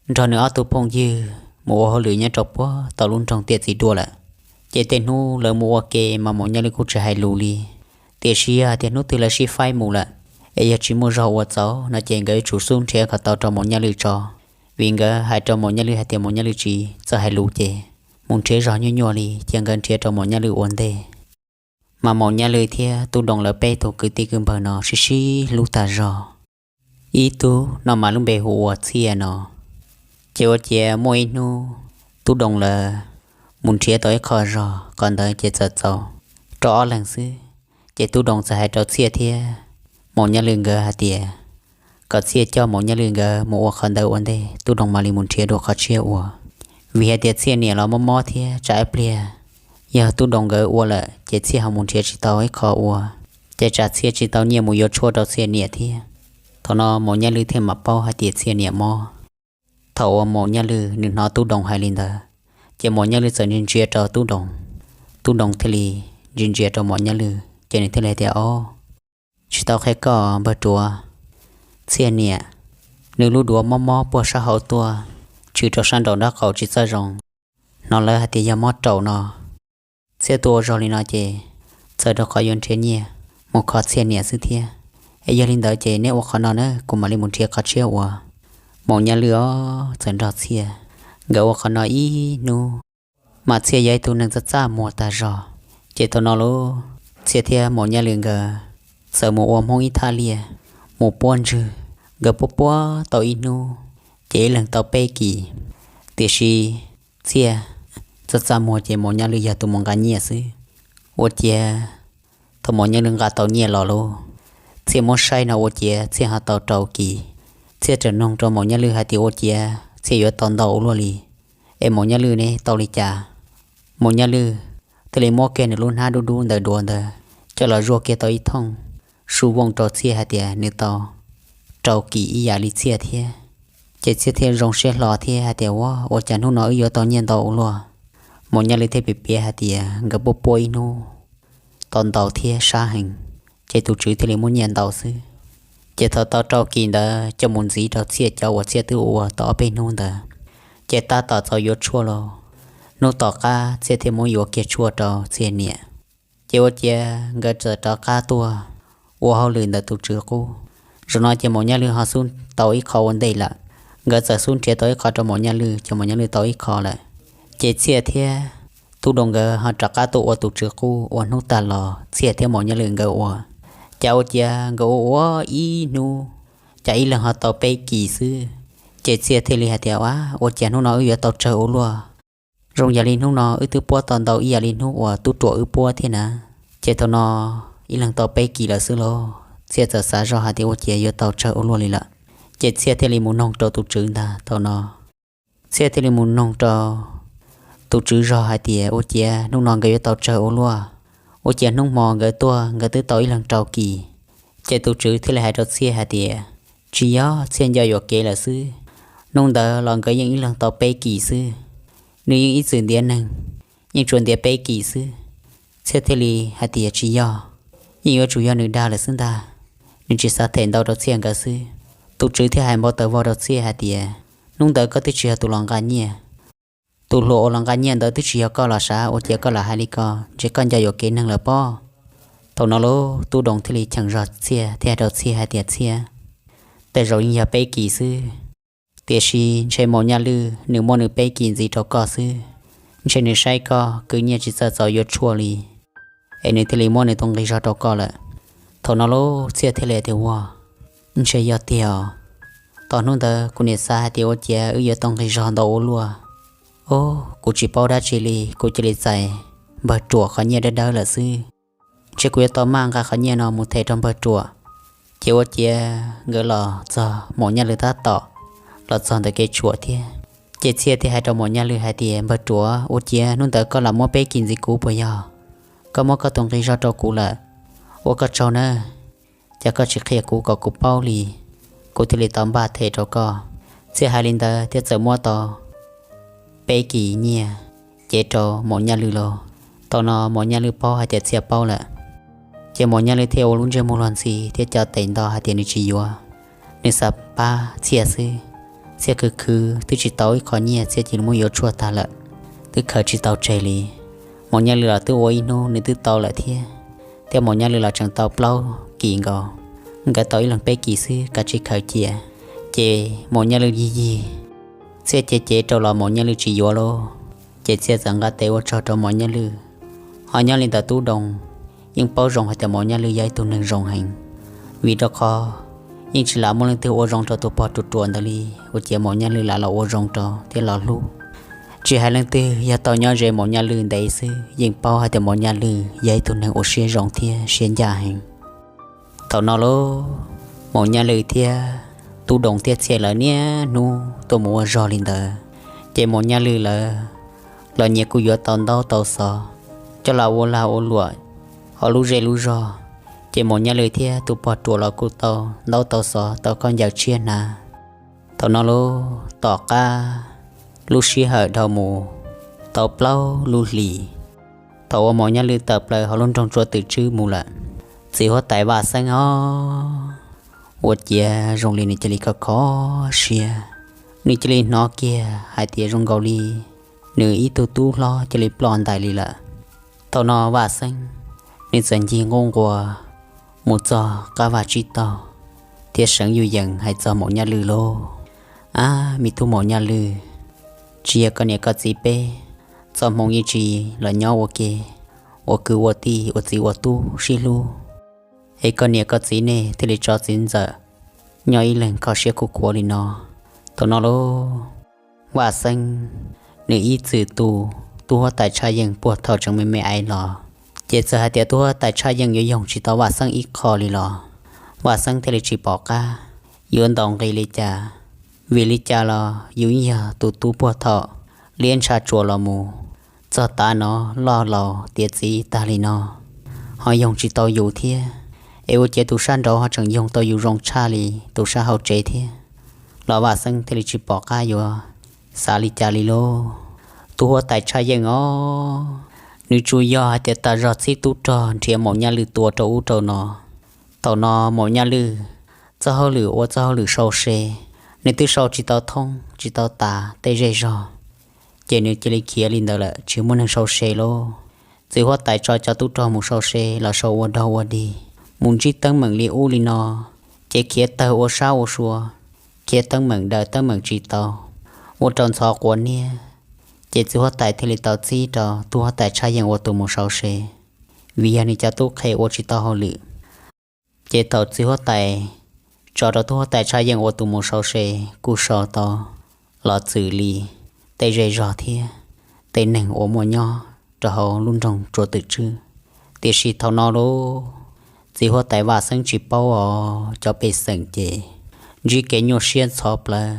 nrog nws ob tug phooj ywg mus ua hauj lwm nyob rau puag tom lub nroog Tiaj Txiv Duaj lawm, ces tej hnub lawv mus ua ke mas Maum Nyaj Lwm kuj tsis hais lus li. Tiam sis yog hais tias hnub twg lawv sib faib mus lawm, es yog tsis muaj zog ua txaus no ces nkawd yuav tsum xub nrhiav kom tau rau Maum Nyaj Lwm tso, vim nkawd hais rau Maum Nyaj Lwm hais tias Maum Nyaj Lwm tsis txawj hais lus ces mus nrhiav zog nyuaj nyuaj li, cia nkawd nrhiav rau Maum Nyaj Lwm ua ntej. Mas Maum Nyaj Lwm thiab Tub Doos lawv peb tug kwv tij kwv npawg no sib sib hlub tag zog, ib tug no mas lub npe hu ua Txhiaj no. Ces ua ciav muaj ib hnub Tub Doos lawv mus nrhiav tau ib qho zog, qhov ntawd ces txawm txaus rau ob leeg xwb. Ces Tub Doos txawm hais rau Txhiaj thiab Maum Nyaj Lwm nkawd hais tias kom Txhiaj coj Maum Nyaj Lwm nkawd mus ua qhov ntawd ua ntej, Tub Doos mam li mus nrhiav dua qhov tshiab ua. Vim hais tias Txhiaj niam los mob mob thiab tsam ib pliag yog Tub Doos nkawd ua lawm ces Txhiaj ho mus nrhiav tsis tau ib qho ua, ces tsam Txhiaj tsis tau nyiaj mus yuav tshuaj rau Txhiaj niam thiab. Thaum no Maum Nyaj Lwm thiaj mam paub hais tias Txhiaj niam mob. Thaum uas Maum Nyaj Lwm nws hnov Tub Doos hais li ntawd, ces Maum Nyaj Lwm txawm ntsia ntsia rau Tub Doos, Tub Doos thiaj li ntsia ntsia rau Maum Nyaj Lwm ces nws thiaj li hais tias, Ob, tsis tau qhia koj npawg ruam, Txhiaj niam, nws lub duav mob mob puag sab hauv tuaj, tshwm rau sab nraum nraub qaum tsis txawj zoo. Hnov lawv hais tias yog mob raum no. Txhiaj tuaj ua zog li no ces txawm rau qhov yuav nrhiav nyiaj mus kho Txhiaj niam xwb thiab. Es yog li ntawd ces neb ua qhov no na, kuv mam li mus nrhiav qhov tshiab ua. Maum Nyaj Lwm os txawm nrog Txhiaj nkawd ua qhov no ib hnub, mas Txhiaj yog ib tug neeg txaj txaj muag tag zog. Ces thaum no lauj, Txhiaj thiab Maum Nyaj Lwm nkawd txawm mus ua Hmoob ib thaj liaj, mus puab ntswg. Nkawd puab puab tau ib hnub, ces ib leeg tau peb kis. Tiam sis Txhiaj txaj txaj muag ces Maum Nyaj Lwm yog tus mus nqa nyiaj xwb. Ua ciav thaum Maum Nyaj Lwm nqa tau nyiaj los lauj, Txhiaj muab saib no ua ciav Txhiaj ho tau rau kis. Txhiaj txawm noog rau Maum Nyaj Lwj hais tias, ua ciav Txhiaj yuav tau ntau ua luaj li, es Maum Nyaj Lwj ne tau li cas? Maum Nyaj Lwj thiaj li muab kiag nws lub hnab dub dub ntawm duav ntawd coj los zuaj kiag tau ib thooj, su vooj rau Txhiaj hais tias nws tau rau kim ib yam li Txhiaj thiab. Ces Txhiaj thiaj zoo siab hlo thiab hais tias, ua, ua cas hnub no wb yuav tau nyiaj ntau ua luaj? Maum Nyaj Lwj thiaj piav piav hais tias nkawd puab puab ib hnub tau ntau thiab sab heev, ces tus tswv thiaj li muab nyiaj ntau xwb. Ces thaum tau rau kim ntawd coj mus ntxiv rau Txhiaj cov uas Txhiaj twb ua tau ob peb hnub ntawd, ces tab tom txaus yuav tshuaj los, hnub tom qab Txhiaj thiaj muab yuav kiag tshuaj rau Txhiaj niam. Ces ua ciav nkawd txawm rov qab tuaj ua hauj lwm ntawm tus tswv qub. Zaum no ces Maum Nyaj Lwj ho xub tau ib qho ua ntej lawm, nkawd txawm xub nrhiav tau ib qho rau Maum Nyaj Lwj, ces Maum Nyaj Lwj tau ib qho lawm. Ces Txhiaj thiab Tub Doo nkawd ho rov qab tuaj ua tus tswv qub ua hnub tag los Txhiaj thiab Maum Nyaj Lwj nkawd ua. Cas ua ciav nkawd ua ua ib hnub, cas ib leeg ho tau peb kis xwb. Ces Txhiaj thiaj li hais tias, a, ua ciav hnub no wb yuav tau tsawg ua luaj, zoo yam li hnub no wb twb puab tau ntau ib yam li hnub uas tub ruam wb puab thiab na. Ces thaum no ib leeg tau peb kis lawm xwb lauj. Txhiaj txawm xav zoj hais tias ua ciav yuav tau tsawg ua luaj li lawm. Ces Txhiaj thiaj li mus noog rau tus tswv ntag. Thaum no Txhiaj thiaj li mus noog rau tus tswv zog hais tias, ua ciav hnub no nkawd yuav tau tsawg ua luaj, ua ciav hnub hmo nkawd tuaj nkawd twb tau ib leeg rau kis. Ces tus tswv thiaj li hais rau Txhiaj hais tias, tsis yog, Txhiaj nco yuam kev lawm xwb. Hnub ntawd los nkawd yeej ib leeg tau peb kis xwb, nws yeej ib txwm ntiav neeg, yeej tsuas ntiav peb kis xwb. Txhiaj thiaj li hais tias, tsis yog, yeej yuav tsum yog nws dag lawm xwb ntag, nws tsis xav them ntau rau Txhiaj nkawd xwb. Tus tswv thiaj hais npau taws vog rau Txhiaj hais tias, hnub ntawd koj twb tsis yog tus los nqa nyiaj, tus hluas uas los nqa nyiaj ntawd twb tsis yog koj los sav, ua ciav koj lam hais li ko, ntshe koj nco yuam kev neeg lawm pob. Thaum no lauj, Tub Doo thiaj li cheem zog Txhiaj thiab hais rau Txhiaj hais tias, Txhiaj, tej zaum yeej yog peb kis xwb, tiam sis ntshe Maum Nyaj Lwj nws muab nws peb kis ntxiv rau koj xwb. Ntshe nws saib koj kwv nyiaj tsis txawj txaus yuav tshuaj li, es nws thiaj li muab nws tus nqi zog rau koj lawm. Thaum no lauj, Txhiaj thiaj li tias, ua, ntshe yog tiag os. Tom hnub ntawd kuv niam xav hais tias ua ciav wb yuav tau nqi zog ntau ua luaj. O, kuv tsis paub dab tsi li, kuv cia li txais npawg ruam qhov nyiaj dawb dawb lawm xwb. Ntshe kuv yuav tau maj nqa qhov nyiaj no mus them rau npawg ruam. Ces ua ciav nkawd los txog Maum Nyaj Lwj tab tom los txog ntawm kev tshuam thiab. Ces Txhiaj thiaj hais rau Maum Nyaj Lwj hais tias, npawg ruam, ua ciav hnub ntawd koj lam muab peb kis ntxiv kuv puas yog? Koj muab koj tus nqi zog rau kuv lawm, ua koj tsaug nawb. Cas koj tsis qhia kuv kom kuv paub li, kuv thiaj li tau npaj them rau koj. Txhiaj hais li ntawd thiab txawm muab tau peb kis nyiaj cev rau Maum Nyaj Lwj lauj. Thaum no Maum Nyaj Lwj paub hais tias Txhiaj paub lawm, ces Maum Nyaj Lwj thiaj ua lub ntsej muag luag ntxhi thiab co tes nto hais tias nws tsis yuav. Nws xav pab Txhiaj xwb. Txhiaj khwv khwv twb tsis tau ib qho nyiaj, Txhiaj cia li muab yuav tshuaj tag lawm, twb khaws tsis tau tseg li. Maum Nyaj Lwj los twb ua ib hnub nws twb tau lawm thiab, thiab Maum Nyaj Lwj los tseem tau plaub kis nkaus. Nkawd tau ib leeg peb kis xwb, kav tsij khaws cia. Ces Maum Nyaj Lwj yig yig, Txhiaj cev cev rau los Maum Nyaj Lwj tsis yuav lauj. Ces Txhiaj txawm nqa tes ua tsaug rau Maum Nyaj Lwj. Ho nyob li ntawm Tub Doo yeej paub zoo hais tias Maum Nyaj Lwj yog ib tug neeg zoo heev, vim rau qhov yeej tsis lam muaj leej twg ua zoo rau tus pog ruam ruam ntawd li, ua ciav Maum Nyaj Lwj lam los ua zoo rau thiab los hlub. Tsis hais leej twg, yog tau nyob ze Maum Nyaj Lwj ntev xwb yeej paub hais tias Maum Nyaj Lwj yog ib tug neeg ua siab zoo thiab siab ncaj heev. Thaum no lauj, Maum Nyaj Lwj thiab Tub Doo thiab Txhiaj lawv niaj hnub tuaj mus ua zog li ntawd, ces Maum Nyaj Lwj lawv los nyias kuj yuav tau ntaub tau xov coj los ua lag ua luam hauv lub zej lub zog. Ces Maum Nyaj Lwj thiab tus pog ruam los kuj tau ntaub tau xov tau khaub ncaws tshiab hnav. Thaum no lauj, tom qab lub sij hawm dhau mus tau plaub lub hlis, thaum uas Maum Nyaj Lwj tawm plaws hauv lub nroog Tsua Twm Tswb mus lawm, txiv huab tais Vaj Xeeb os, ua ciav zoo li nws cia li kho kho siab. Nws cia li hnov kiag hais tias zoo nkaus li nws ib tug tub hlob cia li ploj ntais li lawm. Thaum no Vaj Xeeb nws txawm ncig nquj nquas mus txog qab vaj tsib taug thiab seev yuj yees hais txog Maum Nyaj Lwj lauj, ab, me tub Maum Nyaj Lwj, tsis yog koj niam koj txiv peb txoj hmoo yeej tsis los nyob ua ke ua kwv ua tij ua txiv ua tub sib hlub, es koj niam koj txiv nej thiaj li tso txiv ntxawm nyob ib leeg kho siab khuv khuav li no. Thaum no lauj, Vaj Xeeb nws ib txwm tu tub huab tais Tshaj Yeej puag thaum tseem me me aiv los, ces txawm hais tias tub huab tais Tshaj Yeej yuav yoog tsis tau Vaj Xeeb ib qho li los Vaj Xeeb thiaj li tsis pom qab. yuav ntaus nqi li cas? Vim li cas los yus yog tus tub puag thaum liab ntsha tsuas los mus txog tav no, loj laus tiav txiv tag li no, ho yoog tsis tau yus thiab, es ua ciav tus sab nraud ho tseem yoog tau yus zoo tshaj li tus sab hauv tsev thiab, los Vaj Xeeb thiaj li tsis pom qab yuav xav li cas li lauj. Tus huab tais Tshaj Yeej os, nws tsuas yog hais tias tas zog txhib tub rog nrhiav Maum Nyaj Lwj tua rau ub rau no. Thaum no Maum Nyaj Lwj txoj hauj lwm ua txoj hauj lwm sau se, nws twb sau tsis tau thoob tsis tau tas tej zej zog, ces nws cia li khiav li ntawd lawm, tsis muaj neeg sau se lauj. Txiv huab tais tso cov tub rog mus sau se los sau ua dog ua dig, mus ntsib teeb meem li ub li no, ces khiav tawg ua sab ua sua, khiav teeb meem daws teeb meem tsis tau, ua rau ntxhov quav niab. Ces txiv huab tais thiaj li tau txib rau tub huab tais Tshaj Yeej ua tus mus sau se, vim yog nws cov tub qhe ua tsis tau hauj lwm. Ces thaum txiv huab tais tso rau tub huab tais Tshaj Yeej ua tus mus sau se, kuj sau tau los txwm li tej zej zog thiab tej neeg uas muaj nyob rau hauv lub nroog Tsua Twm Tswb. Tiam sis thaum no lauj, txiv huab tais Vaj Xeeb tsis paub os, cov pej xeem ces ntsib kev nyuaj siab ntxhov plawv.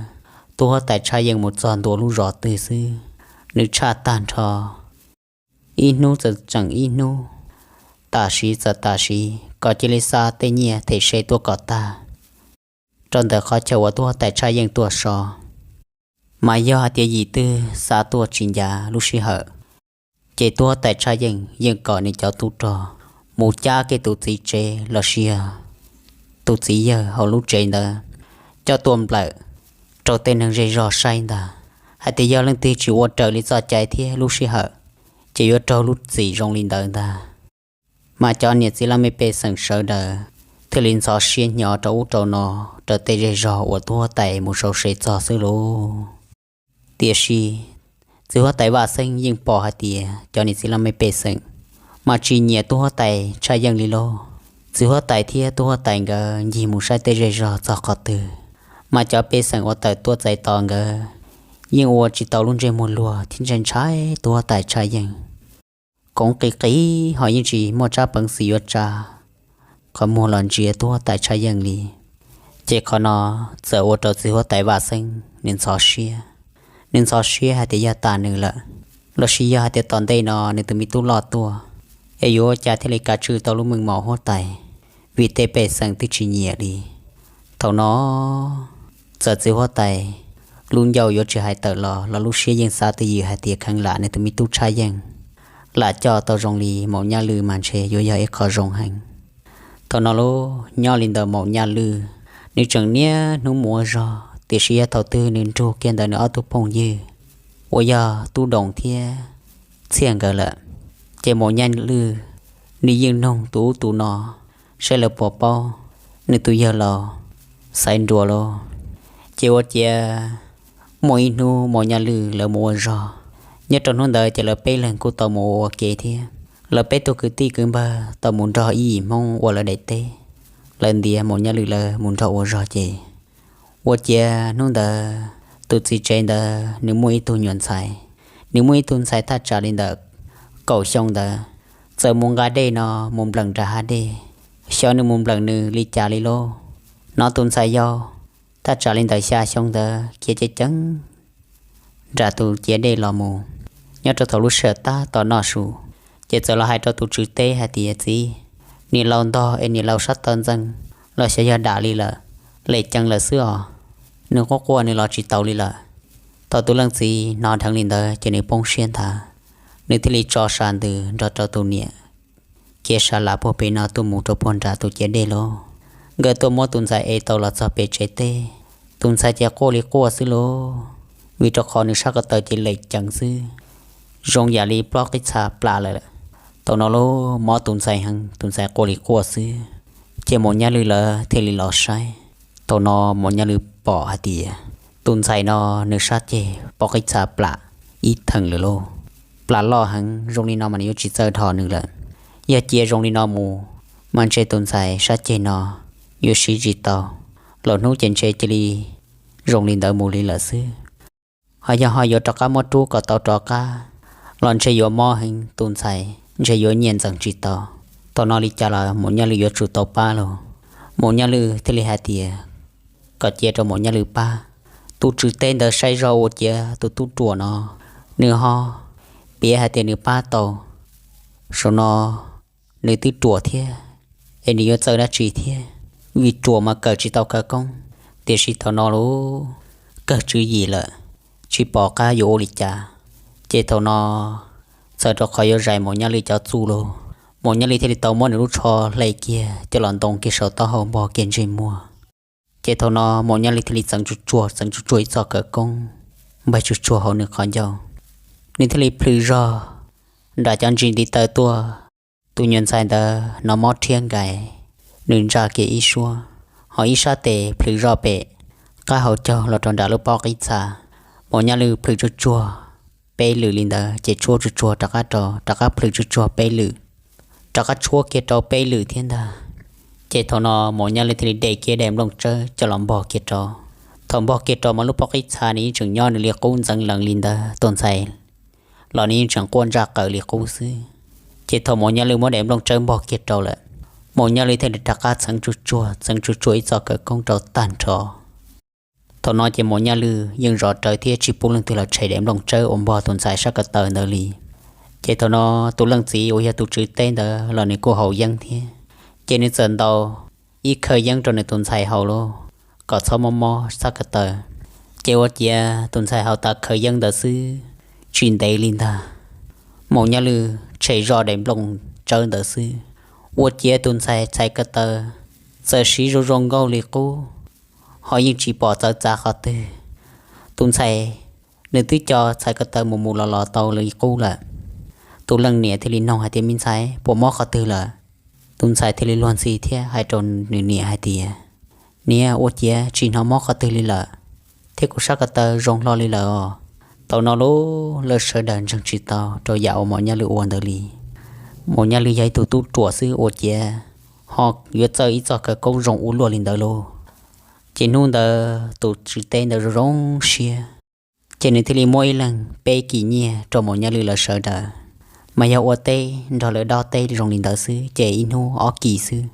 Tub huab tais Tshaj Yeej mus txog ntua lub zos twg xwb, nws tshaj tag nrho, ib hnub txawm tseem ib hnub, tam sim txawm tam sim, kom cia li xa tej nyiaj them se tuaj kom tag, rau ntawm qhov chaw uas tub huab tais Tshaj Yeej tuaj so. Mas yog hais tias yim twg xa tuaj tsis ncav lub sij hawm, ces tub huab tais Tshaj Yeej yeej kom nws cov tub rog mus cab kiag tus txiv tsev los sis yog tus txiv yawg hauv lub tsev ntawd coj tuaj nplawm rau tej neeg zej zog saib ntag, hais tias yog leej twg tsis ua raws li txoj cai thiab lub sij hawm, ces yuav raug lub txim zoo li ntawd ntag. Mas cov niam txiv laj mej pej xeem sawv daws thiaj li ntxhov siab hnyo rau ub rau no, rau tej zej zog uas tub huab tais mus sau se txog xwb lauj. Tiam sis txiv huab tais Vaj Xeeb yeej pom hais tias cov niam txiv laj mej pej xeem mas tsis nyiam tub huab tais Tshaj Yeej li lauj. Txiv huab tais thiab tub huab tais nkawd ncig mus saib tej zej zog txog qhov twg, mas cov pej xeem uas tawm tuaj txais tos nkawd yeej ua tsis tau lub ntsej muag luag thiab ntshai ntshai tub huab tais Tshaj Yeej. Koov qis qis ho yeej tsis muaj tsab peev xwm yuav tsa qhov muag los ntsia tub huab tais Tshaj Yeej li. Ces qhov no txawm ua rau txiv huab tais Vaj Xeeb nws ntxhov siab. Nws ntxhov siab hais tias yog tas nws lawm, los sis yog hais tias tom ntej no nws tus me tub loj tuaj, es yuav ua cas thiaj li kav tswj tau lub meej mom huab tais, vim tej pej xeem twb tsis nyiam li. Thaum no txawm txiv huab tais lub ncauj yuav tsis hais tawm los los lub siab yeej xav twj ywm hais tias kheev lam nws tus me tub Tshaj Yeej, lam coj tau zoo li Maum Nyaj Lwj mas ntshe yuav yog ib qho zoo heev. Thaum no lauj, nyob li ntawm Maum Nyaj Lwj, nws tseem niaj hnub mus ua zog, tiam sis yog thaum twg nws nrug kiag ntawm nws ob tug phooj ywg uas yog Tub Doos thiab Txhiaj nkawd lawm, ces Maum Nyaj Lwj nws yeej noog tus ub tus no saib lawv puas paub nws tus yawg laus Xaiv Nruas lauj. Ces ua ciav muaj ib hnub Maum Nyaj Lwj lawv mus ua zog, nyob rau hnub ntawd ces lawv peb leeg kuj tau mus ua ua ke thiab. Lawv peb tug kwv tij kwv npawg tau mus nrog ib yim Hmoob ua lawv daim teb, lawv ntiav Maum Nyaj Lwj lawv mus nrog ua zog ces ua ciav hnub ntawd tus txiv tsev ntawd nws muaj ib tug nyuam ntxhais, nws muaj ib tug ntxhais thaj tsam li ntawm kaum xyoo ntawd, txawm mus nqa dej no mus npleem nram hav dej, xyov nws mus npleem nws li cas li lauj. Hnov tus ntxhais yau thaj tsam li ntawm xya xyoo ntawd khiav ceev ceev nram tus ciav dej los mus. Nyob rau thaum lub sij hawm tab tom noj su, ces txawm los hais rau tus tswv teb hais tias, Txiv, niam laus ntog es niam laus sab taw ntxeev los xyov yog dam li lawm, lem ceev lawm xwb os. Nws quaj quaj nws los tsis taus li lawm. Thaum tus leej txiv hnov dheev li ntawd ces nws poob siab nthav, nws thiaj li tso sa ntws nrog rau tus niam khiav sa las puag pem no tuaj mus rau puag nram tus ciav dej lauj. Nkawd tuaj muab tus ntxhais ev tau los txog pem tsev teb, tus ntxhais ces quaj li quaj xwb lauj, vim rau qhov nws sab ko taw ces lem ceev xwb, zoo yam li plob qib txha plam lawm. Thaum no lauj, mob tus ntxhais heev, tus ntxhais quaj li quaj xwb, ces Maum Nyaj Lwj lawv thiaj li los saib. Thaum no Maum Nyaj Lwj pom hais tias tus ntxhais no nws sab ceg plob qib txha plam ib theem lawm lauj, plam loj heev, zoo li no mas nws yuav tsis txawj dhos nws lawm. Yog cia zoo li no mus mas ntshe tus ntxhais sab ceg no yuav siv tsis tau, lwm hnub ces ntshe cia li zoo li ntawd mus li lawm xwb. Ho yog ho yuav rov qab muab rub kom tau rov qab los ntshe yuav mob heev, tus ntxhais ntshe yuav nyiaj ntxeev tsis tau. Thaum no li cas los Maum Nyaj Lwj yuav tsum tau pab lauj. Maum Nyaj Lwj thiaj li hais tias, kom cia rau Maum Nyaj Lwm pab. Tus tswv teb ntawd saib zog ua ciav tus tub ruam no, nws ho piav hais tias nws pab tau, saum no nws twb ruam thiab, es nws yuav txawj dab tsi thiab, vim ruam mas kawm tsis tau khawv koob. Tiam sis thaum no lub kawg tswv yim lawm, tsis pom qab yuav ua li cas. Ces thaum no txhawm rau qhov yuav zais Maum Nyaj Lwm cov txuj los, Maum Nyaj Lwm thiaj li tau muab nws lub tsho hle kiag coj los ntoo kiag saum taub hau npog kiag ntsej muag. Ces thaum no Maum Nyaj Lwm thiaj li txeev tsuj tsuag txeev tsuj tsuag ib txoj khawv koob npaig tsuj tsuag hauv nws qhov ncauj. Nws thiaj li plhws zog nram cov ntsis ntiv taw tuaj. Tus nyuam ntxhais ntawd hnov mob rhiab nkais, nws ntsa kiag ib suab, ho ib sab tes plhws zog pem qab hauv caug los rau nram lub pob qib txha. Maum Nyaj Lwm plhws tsuj tsuag peb lwm li ntawd ces tshuab tsuj tsuag rov qab rau, rov qab plhws tsuj tsuag peb lwm, rov qab tshuab kiag rau peb lwm thiab ntag. Ces thaum no Maum Nyaj Lwm thiaj li de kiag daim nplooj tsawb coj los npog kiag rau. Thaum npog kiag rau mas lub pob qib txha nws yeej tseem nyob nws li qub ntxeev lees li ntawd, tus ntxhais los nws yeej tseem quaj ntsaj qaws li qub xwb. Ces thaum Maum Nyaj Lwm muab daim nplooj tsawb npog kiag rau lawm, Maum Nyaj Lwm thiaj li rov qab txeev tsuj tsuag txeev tsuj tsuag ib txoj khawv koob rau tag nrho. Thaum no ces Maum Nyaj Lwm yeej zov rawv thiab tsis pub leej twg los tshem daim nplooj tsawb uas npog tus ntxhais sab ko taw ntawd li. Ces thaum no tus leej txiv uas yog tus tswv teb ntawd los nws kuj haus yeeb thiab, ces nws txawm ntaus ib khaw yeeb rau nws tus ntxhais haus lauj, kom txhob mob mob sab ko taw. Ces ua ciav tus ntxhais haus tas khaw yeeb ntawd xwb, tsis ntev li ntag, Maum Nyaj Lwm tshem zog daim nplooj tsawb ntawd xwb, ua ciav tus ntxhais txhais ko taw txawm siv zoo zoo nkauj li qub, ho yeej tsis pom txawv txav qhov twg. Tus ntxhais nws twb co txhais ko taw mus mus los los tau li qub lawm. Tus leej niam thiaj li nug hais tias, me ntxhais, puas mob qhov twg lawm? Tus ntxhais thiaj li luag ntxhi thiab hais rau nws niam hais tias, niam, ua ciav tsis hnov mob qhov twg li lawm, thiab kuv sab ko taw zoo hlo li lawm os. Thaum no lub lawv sawv daws ntseeg tsis tau rau yam uas Maum Nyaj Lwm ua ntawd li. Maum Nyaj Lwm yog ib tug tub ruam xwb ua ciav ho yuav txawj ib txoj khawv koob zoo ua luaj li ntawd lauj. Ces hnub ntawd tus tswv teb ntawd zoo zoo siab, ces nws thiaj li muab ib leeg peb kis nyiaj rau Maum Nyaj Lwm lawv sawv daws. Mas yog ua teb nrog lawv dob teb zoo li ntawd xwb ces ib hnub ob kis xwb,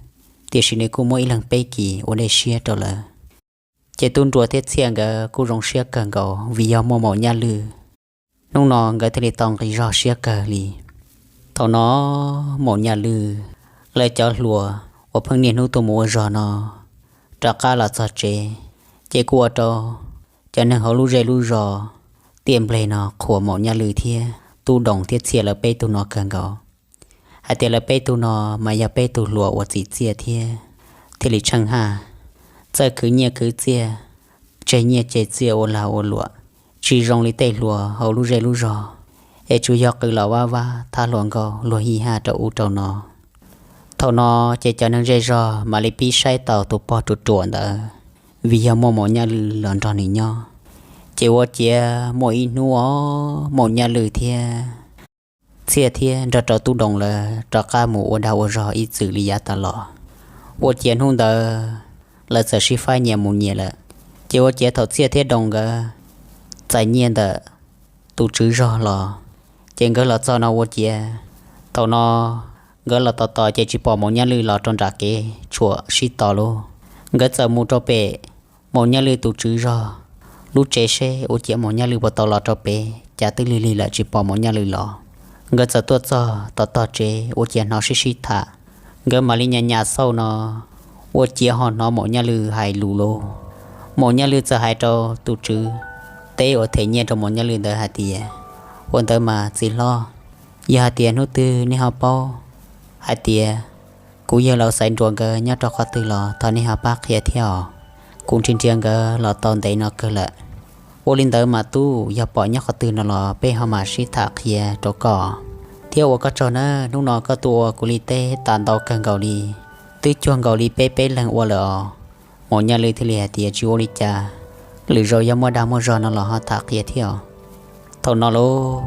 tiam sis nws kuj muab ib leeg peb kis ua dej siab rau lawv. Ces tub nruas thiab txhiaj nkawd kuj zoo siab kawg nkaus vim yog muaj Maum Nyaj Lwm. Hnub no nkawd thiaj li tau nqi zog siab kawg li. Thaum no Maum Nyaj Lwm lawv cov hluas uas pheej niaj hnub tuaj mus ua zog no rov qab los txog tsev, ces kuj ua rau cov neeg hauv lub zej lub zos Tiaj Npleg no qhuas Maum Nyaj Lwm thiab Tub Doos thiab Txhiaj lawv peb tug no kawg nkaus, hais tias lawv peb tug no mas yog peb tug hluas uas txim txiaj thiab thiaj li tsheej haj, txawj khwv nyiaj khwv txiaj, tseg nyiaj tseg txiaj ua lag ua luam, tsis zoo li tej hluas hauv lub zej lub zog, es tsuas yog qw los vab vab thab hluas nkauj luag hij haj rau ub rau no. Thaum no ces cov neeg zej zog mam li pib saib taus tus pog ruam ruam ntawd, vim yog muaj Maum Nyaj Lwm los nrog nws nyob. Ces ua ciav muaj ib hnub os, Maum Nyaj Lwm thiab Txhiaj thiab nrog rau Tub Doos lawv rov qab mus ua dag ua zog ib txwm li yav tas los. Ua ciav hnub ntawd lawv txawm sib faib nyias mus nyias lawm. Ces ua ciav thaum Txhiaj thiab Doos nkawd txais nyiaj ntawm tus tswv zog los, ces nkawd los txog no ua ciav, thaum no nkawd los tos tos ces tsis pom Maum Nyaj Lwm los rau nram kev tshuam sib tos lauj. Nkawd txawm mus rau pem Maum Nyaj Lwm tus tswv zog lub tsev seb ua ciav Maum Nyaj Lwm puas tau los rau pem, cas twb lig lig lawm tsis pom Maum Nyaj Lwm los. Nkawd txawm tuaj txog tos tog tsev ua ciav hnov sib sib tham. Nkawd mam li nyas nyas xauj no, ua ciav ho hnov Maum Nyaj Lwm hais lus lauj. Maum Nyaj Lwm txawm hais rau tus tswv teb uas them nyiaj rau Maum Nyaj Lwm ntawd hais tias, ua ntawd mas txiv hlob, yog hais tias hnub twg nej ho paub hais tias kuv yawg laus Xaiv Nruas nkawd nyob rau qhov twg los thov nej ho pab qhia thiab os. Kuv nrhiav nrhiav nkawd los tau ntev no kawg lawm. Ua li ntawd mas tub, yog pom nyob qhov twg no los peb ho mam sib tham qhia rau koj. Thiab ua koj tsaug nawb, hnub no koj tuaj ua kuv li teb tas ntau kawg nkaus li, twb cuag nkaus li peb peb leeg ua lawm os. Maum Nyaj Lwm thiaj li hais tias tsis ua li cas, lwm zaus yog muaj dag muaj zog no los ho tham qhia thiab os. Thaum no lauj,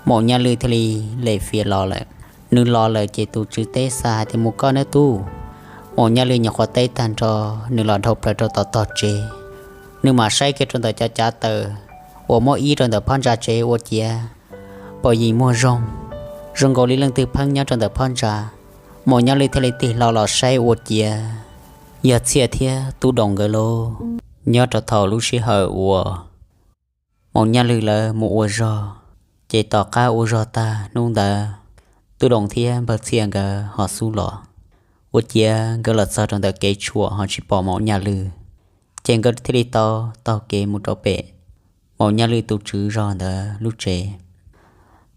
Maum Nyaj Lwm thiaj li lem fiav los lawm. Nws los lawm ces tus tswv teb xa hais tias mus koj nawb tub. Maum Nyaj Lwm nyuam qhuav teb tag nrho, nws los dhau plaws rau tom tog tsev. Nws mam saib kiag rau ntawm cov cav taws uas muab ib rau ntawm phab ntsa tsev ua ciav pom yeej muag zoo, zoo nkaus li leej twg pheej nyob rau ntawm phab ntsa. Maum Nyaj Lwm thiaj li tig hlo los saib ua ciav Yog Txhiaj thiab Tub Doos nkawd lauj. Nyob rau thaum lub sij hawm uas Maum Nyaj Lwj lawv mus ua zog, ces tom qab ua zog tag hnub ntawd, Tub Doos thiab npawg Txhiaj nkawd ho xub los. Ua ciav nkawd los txog rau ntawm kev tshuam ho tsis pom Maum Nyaj Lwj, ces nkawd thiaj li tau taug kev mus rau pem Maum Nyaj Lwj tus tswv zog ntawd lub tsev.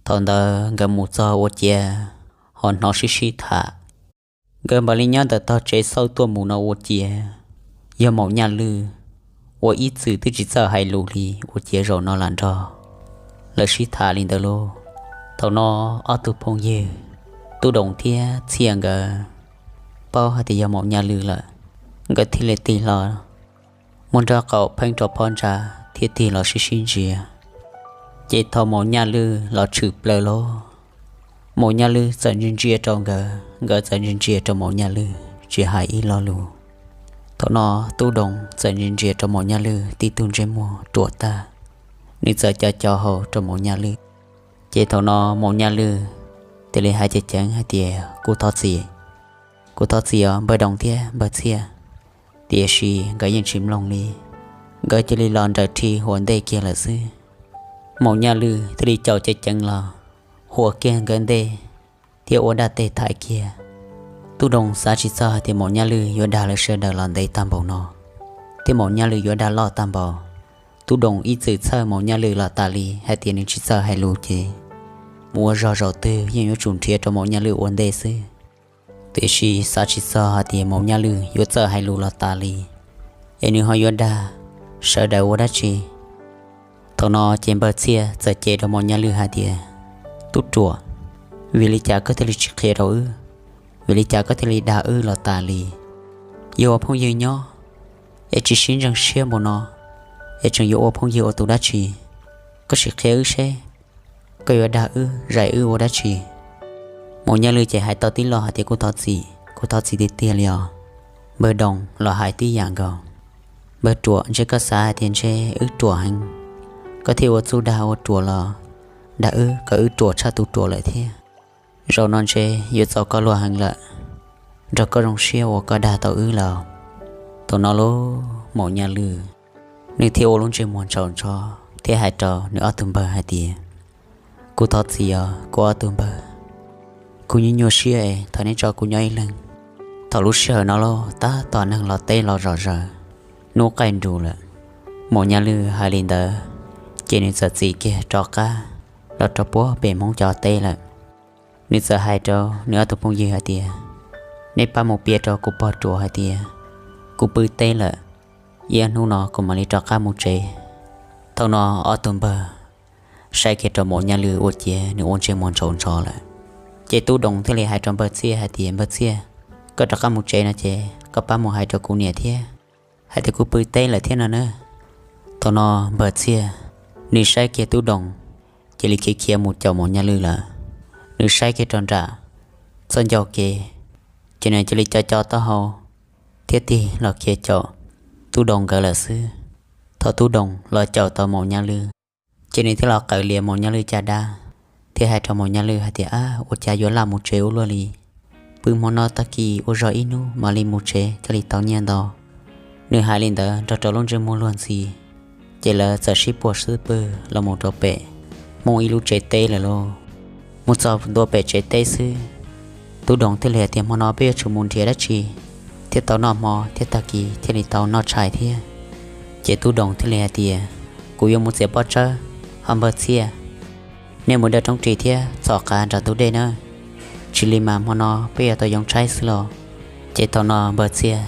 Thaum ntawd nkawd mus txog ua ciav ho hnov sib sib tham. Nkawd mam li nyob ntawm tog tsev xauj tuaj mus no ua ciav yog Maum Nyaj Lwj uas ib txwm twb tsis txawj hais lus li ua ciav zaum no lam nrog lawv sib tham li ntawd lauj. Thaum no ob tug phooj ywg Tub Doos thiab Txhiaj nkawd paub hais tias yog Maum Nyaj Lwj lawm, nkawd thiaj li tig hlo muab nraub qaum pheeb rau phab ntsa thiab tig los sib sib ntsia. Ces thaum Maum Nyaj Lwj los tshwm plaws lauj, Maum Nyaj Lwj txawm ntsia ntsia rau nkawd, nkawd txawm ntsia ntsia rau Maum Nyaj Lwj tsis hais ib lo lus. Thaum no Tub Doos txawm ntsia ntsia rau Maum Nyaj Lwj tib tug ntsej muag ruam tag, nws txawm co co hau rau Maum Nyaj Lwj. Ces thaum no Maum Nyaj Lwj thiaj li hais ceev ceev hais tias, Kuv thov txim, kuv thov txim os npawg Doos thiab npawg Txhiaj. Tiam sis nkawd yeej tsis mloog li, nkawd cia li los nraws rhi ua ntej kiag lawm xwb. Maum Nyaj Lwj thiaj li caum ceev ceev los ua kiag nkawd ntej thiab ua dab teg thaiv kiag. Tub Doos xav tsis txog hais tias Maum Nyaj Lwj yuav dag lawv sawv daws los ntev tag npaum no, thiab Maum Nyaj Lwj yuav dag loj tag npaum. Tub Doos ib txwm txhawj Maum Nyaj Lwj los tas li hais tias nws tsis txawj hais lus ces mus ua zog zaum twg yeej yuav tsum nrhiav rau Maum Nyaj Lwj ua ntej xwb. Tiam sis xav tsis txog hais tias Maum Nyaj Lwj yuav txawj hais lus los tas li, es nws ho yuav dag sawv daws ua dab tsi. Thaum no ces npawg Txhiaj txawm cem rau Maum Nyaj Lwj hais tias, Tub ruam, vim li cas koj thiaj li tsis qhia rau wb? Vim li cas koj thiaj li dag wb los tas li? Yog ua phooj ywg nyob es tsis sib ntseeg siab npaum no, es tseem yuav ua phooj ywg ua tus dab tsi? Koj sim qhia wb seb koj yuav dag wb zais wb ua dab tsi? Maum Nyaj Lwj ces hais tau tib lo hais tias, Kuv thov txim, kuv thov txim tiag tiag li os. Npawg Doos los hais tib yam nkaus. Npawg ruam, ntshe koj xav hais tias ntshe wb ruam heev, koj thiaj ua txuj dag ua ruam los dag wb kom wb ruam tshaj tus ruam lawm thiab. Zaum no ntshe yuav txaus koj luag heev lawm, nrog koj zoo siab uas koj dag tau wb lawm. Thaum no lauj, Maum Nyaj Lwj nws thiaj ua lub ntsej muag ntsaum ntso thiab hais rau nws ob tug npawg hais tias, Kuv thov txim os kuv ob tug npawg, kuv nyuaj nyuaj siab es thov neb tso kuv nyob ib leeg. Thaum lub sij hawm no lauj, tab tom neeg los teb los zom zaws, hnub qaij nrus lawm. Maum Nyaj Lwj hais li ntawd, ces nws txawm txim kiag rov qab los rau puag pem Hmoob cov teb lawm. Nws txawm hais rau nws ob tug phooj ywg hais tias, Neb pab mus piav rau kuv pog ruam hais tias kuv pw teb lawm, ib ob hnub no kuv mam li rov qab mus tsev. Thaum no ob tug npawg saib kiag rau Maum Nyaj Lwj ua ciav nws ua ntsej muag ntsaum ntso lawm, ces Tub Doos thiaj li hais rau npawg Txhiaj hais tias, Npawg Txhiaj, koj rov qab mus tsev no ces koj pab mus hais rau kuv niam thiab hais tias kuv pw teb lawm thiab no na. Thaum no npawg Txhiaj nws saib kiag Tub Doos, cia li khiav khiav mus caum Maum Nyaj Lwj lawm. Nws saib kiag rau nram txoj ncauj kev, ces nws cia li co co taub hau thiab tig los khiav caum Tub Doos nkawd lawm xwb. Thaum Tub Doos los caum tau Maum Nyaj Lwj, ces nws thiaj los qawm lias Maum Nyaj Lwj caj dab, thiab hais rau Maum Nyaj Lwj hais tias, Ab, ua cas yuav laj mus tsev ua luaj li? Pw hmo no tag kis ua zog ib hnub mam li mus tsev thiaj li tau nyiaj ntau. Nws hais li ntawd nrog rau lub ntsej muag luag ntxhi, ces lawv txawm sib puag xub pwg los mus rau pem Hmoob ib lub tsev teb lawm lauj. Mus txog ntua pem tsev teb xwb, Tub Doos thiaj li hais tias, Hmo no peb yuav tsum mus nrhiav dab tsi thiaj tau noj hmo thiab tag kis thiaj li tau noj tshais thiab? Ces Tub Doos thiaj li hais tias, Kuv yuav mus txiav pob tsawb. Ho npawg Txhiaj, nej mus dawj roob ris thiab txhom qav nram ntug dej nawb, tsis li mas hmo no peb yuav tau yoo tshaib xwb lauj. Ces thaum no npawg Txhiaj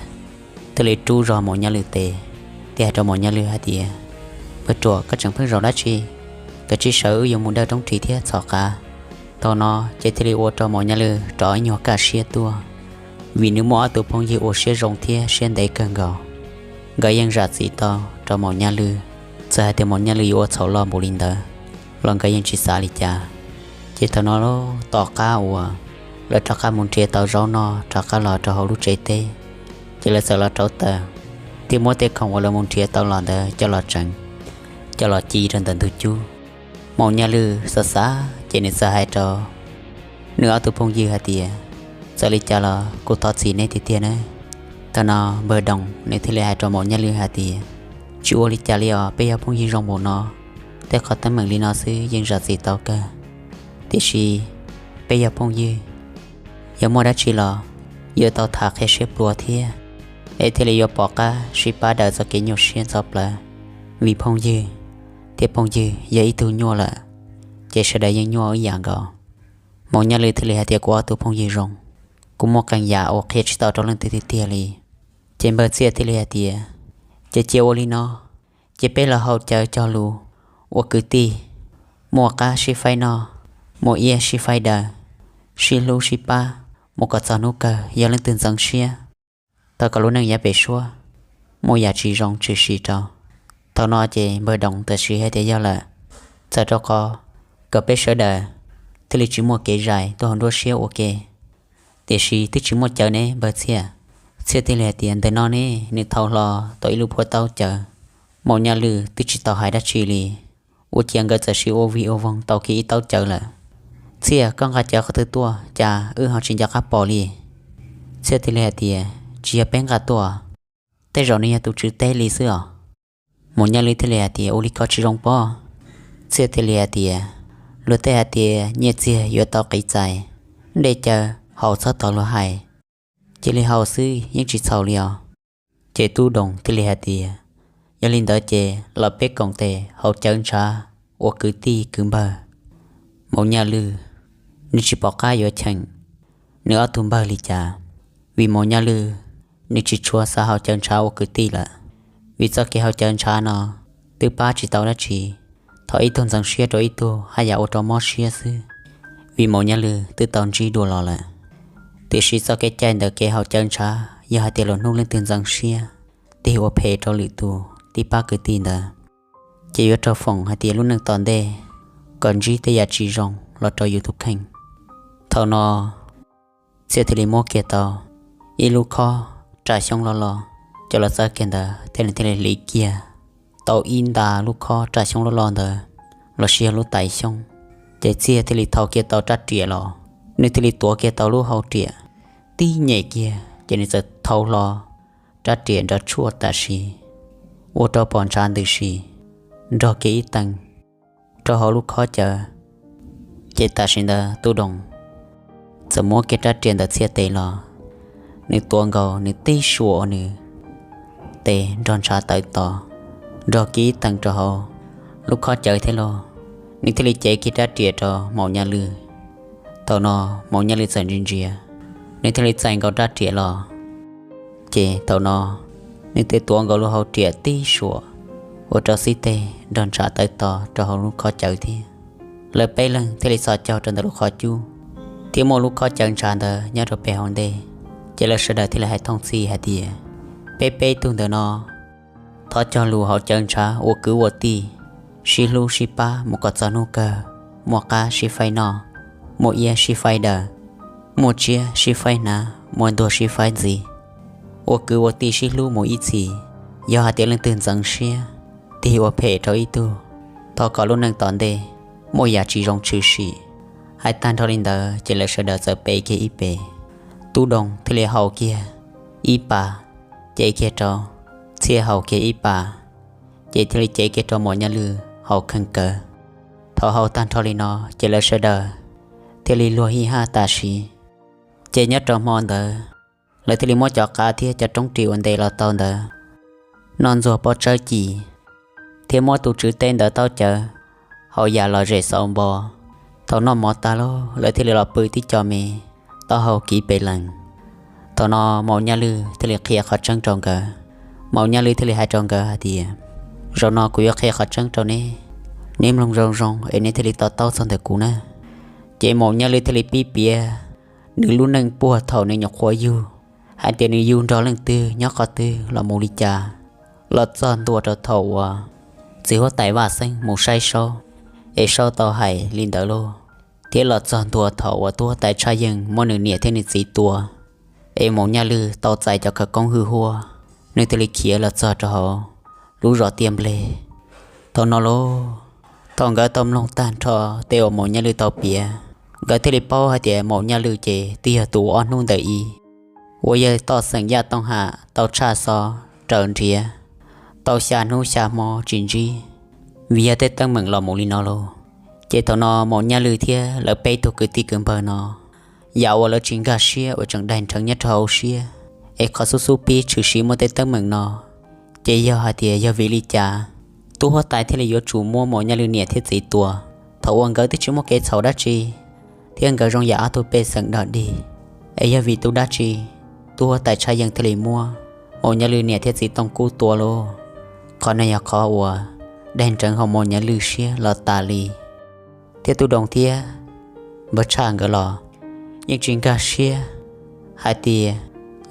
thiaj li rub zog Maum Nyaj Lwj tes, thiab hais rau Maum Nyaj Lwj hais tias, Npawg ruam, koj tseem pheej zaum dab tsi? Kav tsij sawv, wb yuav mus dawj roob ris thiab txhom qav. Thaum no ces thiaj li ua rau Maum Nyaj Lwj rov ib nyuag kaj siab tuaj, vim nws muaj ob tug phooj ywg ua siab zoo thiab siab ntev kawg nkaus. Nkawd yeej zam txim tau rau Maum Nyaj Lwj, txawm hais tias Maum Nyaj Lwj yuav ua txhaum loj npaum li ntawd los nkawd yeej tsis xav li cas. Ces thaum no lauj, tom qab uas lawv rov qab mus nrhiav tau zaub noj rov qab los rau hauv lub tsev teb, ces lawv txawm los rauv taws thiab muab tej khoom uas lawv mus nrhiav tau los ntawd coj los tseev, coj los ci rau ntawm ntug cub. Maum Nyaj Lwj xav xav ces nws txawm hais rau nws ob tug phooj ywg hais tias, Txawm li cas los kuv thov txim neb tiag tiag nawb. Thaum no npawg Doos nws thiaj li hais rau Maum Nyaj Lwj hais tias, tsis ua li cas li os, peb yog phooj ywg zoo npaum no, tej qhov teeb meem li no xwb yeej zam txim tau kawg. Tiam sis peb yog phooj ywg, yog muaj dab tsi los yuav tau tham qhia siab plua thiab, es thiaj li yuav pom qab sib pab daws txoj kev nyuaj siab ntxhov plawv. Vim phooj ywg thiab phooj ywg yog ib tug nyuaj lawm, ces sawv daws yeej nyuaj ib yam nkaus. Maum Nyaj Lwj thiaj li hais tias, kuv ob tug phooj ywg zoo, kuv muaj qee yam uas qhia tsis tau rau leej twg tiag tiag li. Ces npawg Txhiaj thiaj li hais tias, ces cia ua li no, ces peb los haus cawv cog lus ua kwv tij, muaj qab sib faib noj, muaj iab sib faib daws, sib hlub sib pab mus kom txog hnub kawg, yog leej twg ntxeev siab, thov kom lub neej yav pem suab muaj yam tsis zoo tshwm sim rau. Thaum no ces npawg Doos tam sim hais tias, yog lawm, txawm rau qhov kom peb sawv daws thiaj li tsis muaj kev zais tuaj hauv nruab siab ua ke. Tiam sis twb tsis muaj cawv ne npawg Txhiaj. Txhiaj thiaj li hais tias, ntawm no ne, nws thau hlo tau ib lub phuab taub cawv. Maum Nyaj Lwj twb tsis tau hais dab tsi li, ua ciav nkawd txawm sib ua vig ua voog tau kiag ib taub cawv lawm. Txhiaj, koj nqa cawv qhov twg tuaj, cas wb ho tsis nco qab pom li? Txhiaj thiaj li hais tias, tsis yog peb nqa tuaj, tej zaum nws yog tus tswv teb li xwb os. Maum Nyaj Lwj thiaj li hais tias, ua li ko tsis zoo pob. Txhiaj thiaj li hais tias, luag tej hais tias nyiaj txiag yuav tau qiv txais, dej cawv haus txhob tos luag hais, cia li haus xwb yeej tsis txhaum li os. Ces tub Doos thiaj li hais tias, yog li ntawd ces los peb koom tes haus cawv ntshav ua kwv tij kwv npawg. Maum Nyaj Lwj nws tsis pom qab yuav cheem nws ob tug npawg li cas, vim Maum Nyaj Lwj nws tsis tshua xav haus cawv ntshav ua kwv tij lawm, vim txoj kev haus cawv ntshav no twb pab tsis tau dab tsi, thov ib tug ntxeev siab rau ib tug haj yam ua rau mob siab xwb, vim Maum Nyaj Lwj twb tau ntsib dua los lawm. Tiam sis txoj kev cai ntawm kev haus cawv ntshav yog hais tias luag hnub leej twg ntxeev siab, tig ua phem rau lwm tus tib pab kwv tij ntawd, ces yuav raug foom hais tias lub neej tom ntej kom ntsib tej yam tsis zoo los rau yus tus kheej. Thaum no Txhiaj thiaj li muab kiag tau ib lub khob raj xyoob loj loj coj los txawb kiag ntawd thiab nws thiaj li hliv kiag tau ib nta lub khob raj xyoob loj loj ntawd los sis yog lub tais xyoob. Ces Txhiaj thiaj li thau kiag tau rab riam los, nws thiaj li tuav kiag tau lub hau riam tib nyem kiag ces nws txawm thau hlo rab riam nrov tshuaj tam sim, ua rau pom ntshav ntws si nrog kiag ib tees rau hauv lub khob cawv. Ces tam sim ntawd Tub Doos txawm muab kiag rab riam ntawm Txhiaj tes los, nws tuav nkaus nws tib suam nws tes nrog ntshav tawv to nrog kiag ib tees rau hauv lub khob cawv thiab lauj. Nws thiaj li cev kiag rab riam rau Maum Nyaj Lwj. Thaum no Maum Nyaj Lwj txawm ntsia ntsia, nws thiaj li txais nkaus rab riam los, ces thaum no nws thiaj tuav nkaus lub hau riam tib suam ua rau xib teg nrog ntshav tawv to rau hauv lub khob cawv thiab. Lawv peb leeg thiaj li txhos caug rau ntawm lub qhov cub thiab muaj lub khob cawv ntshav ntawd nyob rau pem hauv ntej. Ces lawv sawv daws thiaj li hais thooj txhij hais tias, peb peb tug ntawm no thov cog lus haus cawv ntshav ua kwv ua tij, sib hlub sib pab mus kom txog hnub kawg, muaj qab sib faib noj, muaj iab sib faib daws, muaj tsiaj sib faib hnav, muaj ntuag sib faib ntxiv. Ua kwv ua tij sib hlub mus ib txhis, yog hais tias leej twg ntxeev siab tig ua phem rau ib tug, thov kom lub neej tom ntej muaj yam tsis zoo tshwm sim. Hais tag nrho li ntawd ces lawv sawv daws txawm pe kiag ib pe. Tub Doos thiaj li haus kiag ib pas, cev kiag rau Txhiaj haus kiag ib pas, ces thiaj li cev kiag rau Maum Nyaj Lwj haus kheej kawg. Thaum haus tag nrho li no ces lawv sawv daws thiaj li luag hij haj tam sim. Ces nyob rau hmo ntawd lawv thiaj li muab cov qav thiab cov roob ris uas ntes los tau ntawd noj ntxuag pob tsawb ci, thiab muab tus tswv teb ntawd taub cawv haus yam lom zem xaus npo. Thaum noj mov tag lauj, lawv thiaj li los pw tib co me taub hau kiv pes lees. Thaum no Maum Nyaj Lwj thiaj li qhia qhov tseeb rau nkawd. Maum Nyaj Lwj thiaj li hais rau nkawd hais tias, zaum no kuv yuav qhia qhov tseeb rau neb, neb mloog zoo zoo es neb thiaj li to taub txog ntawm kuv na. Ces Maum Nyaj Lwj thiaj li pib piav nws lub neej puag thaum nws nyuam qhuav yug, hais tias nws yug nrog leej twg nyob qhov twg los mus li cas, los txog ntua rau thaum uas txiv huab tais Vaj Xeeb mus saib Saub, es Saub tau hais li ntawd lauj, thiab los txog ntua thaum uas tub huab tais Tshaj Yeej muab nws niam thiab nws txiv tua, es Maum Nyaj Lwj tau txais cov khawv koob hwj huaj, nws thiaj li khiav los txog rau hauv lub zos Tiaj Nplej. Thaum no lauj, thaum nkawd tau mloog tag nrho tej uas Maum Nyaj Lwj tau piav, nkawd thiaj li paub hais tias Maum Nyaj Lwj ces twb yog tus ua ob hnub ntawm i uas yog toj xeem Yaj Tooj Ham tau tshaj xov raws nrhiav tau xya hnub xya hmo tsis ntsib, vim yog tej teeb meem los mus li no lauj. Ces thaum no Maum Nyaj Lwm thiab lawv peb tug kwv tij kwv npawg no, yam uas lawv tsis nkag siab uas tseem daig nrheev nyob rau hauv siab, es qhov xub xub pib tshwm sim muaj tej teeb meem no, ces yog hais tias yog vim li cas tub huab tais thiaj li yuav tsum muab Maum Nyaj Lwm niam thiab txiv tua, thaum uas nkawd twb tsis muaj kev txhaum dab tsi, thiab nkawd zoo yam ob tug pej xeem dog dig, es yog vim tus dab tsi tub huab tais Tshaj Yeej thiaj li muab Maum Nyaj Lwm niam thiab txiv Tooj Kub tua lauj. Qhov no yog qhov uas daig nrheev hauv Maum Nyaj Lwm siab los tas li. Thiab Tub Doog thiab Npawg Tshaj nkawd los yeej tsis nkag siab hais tias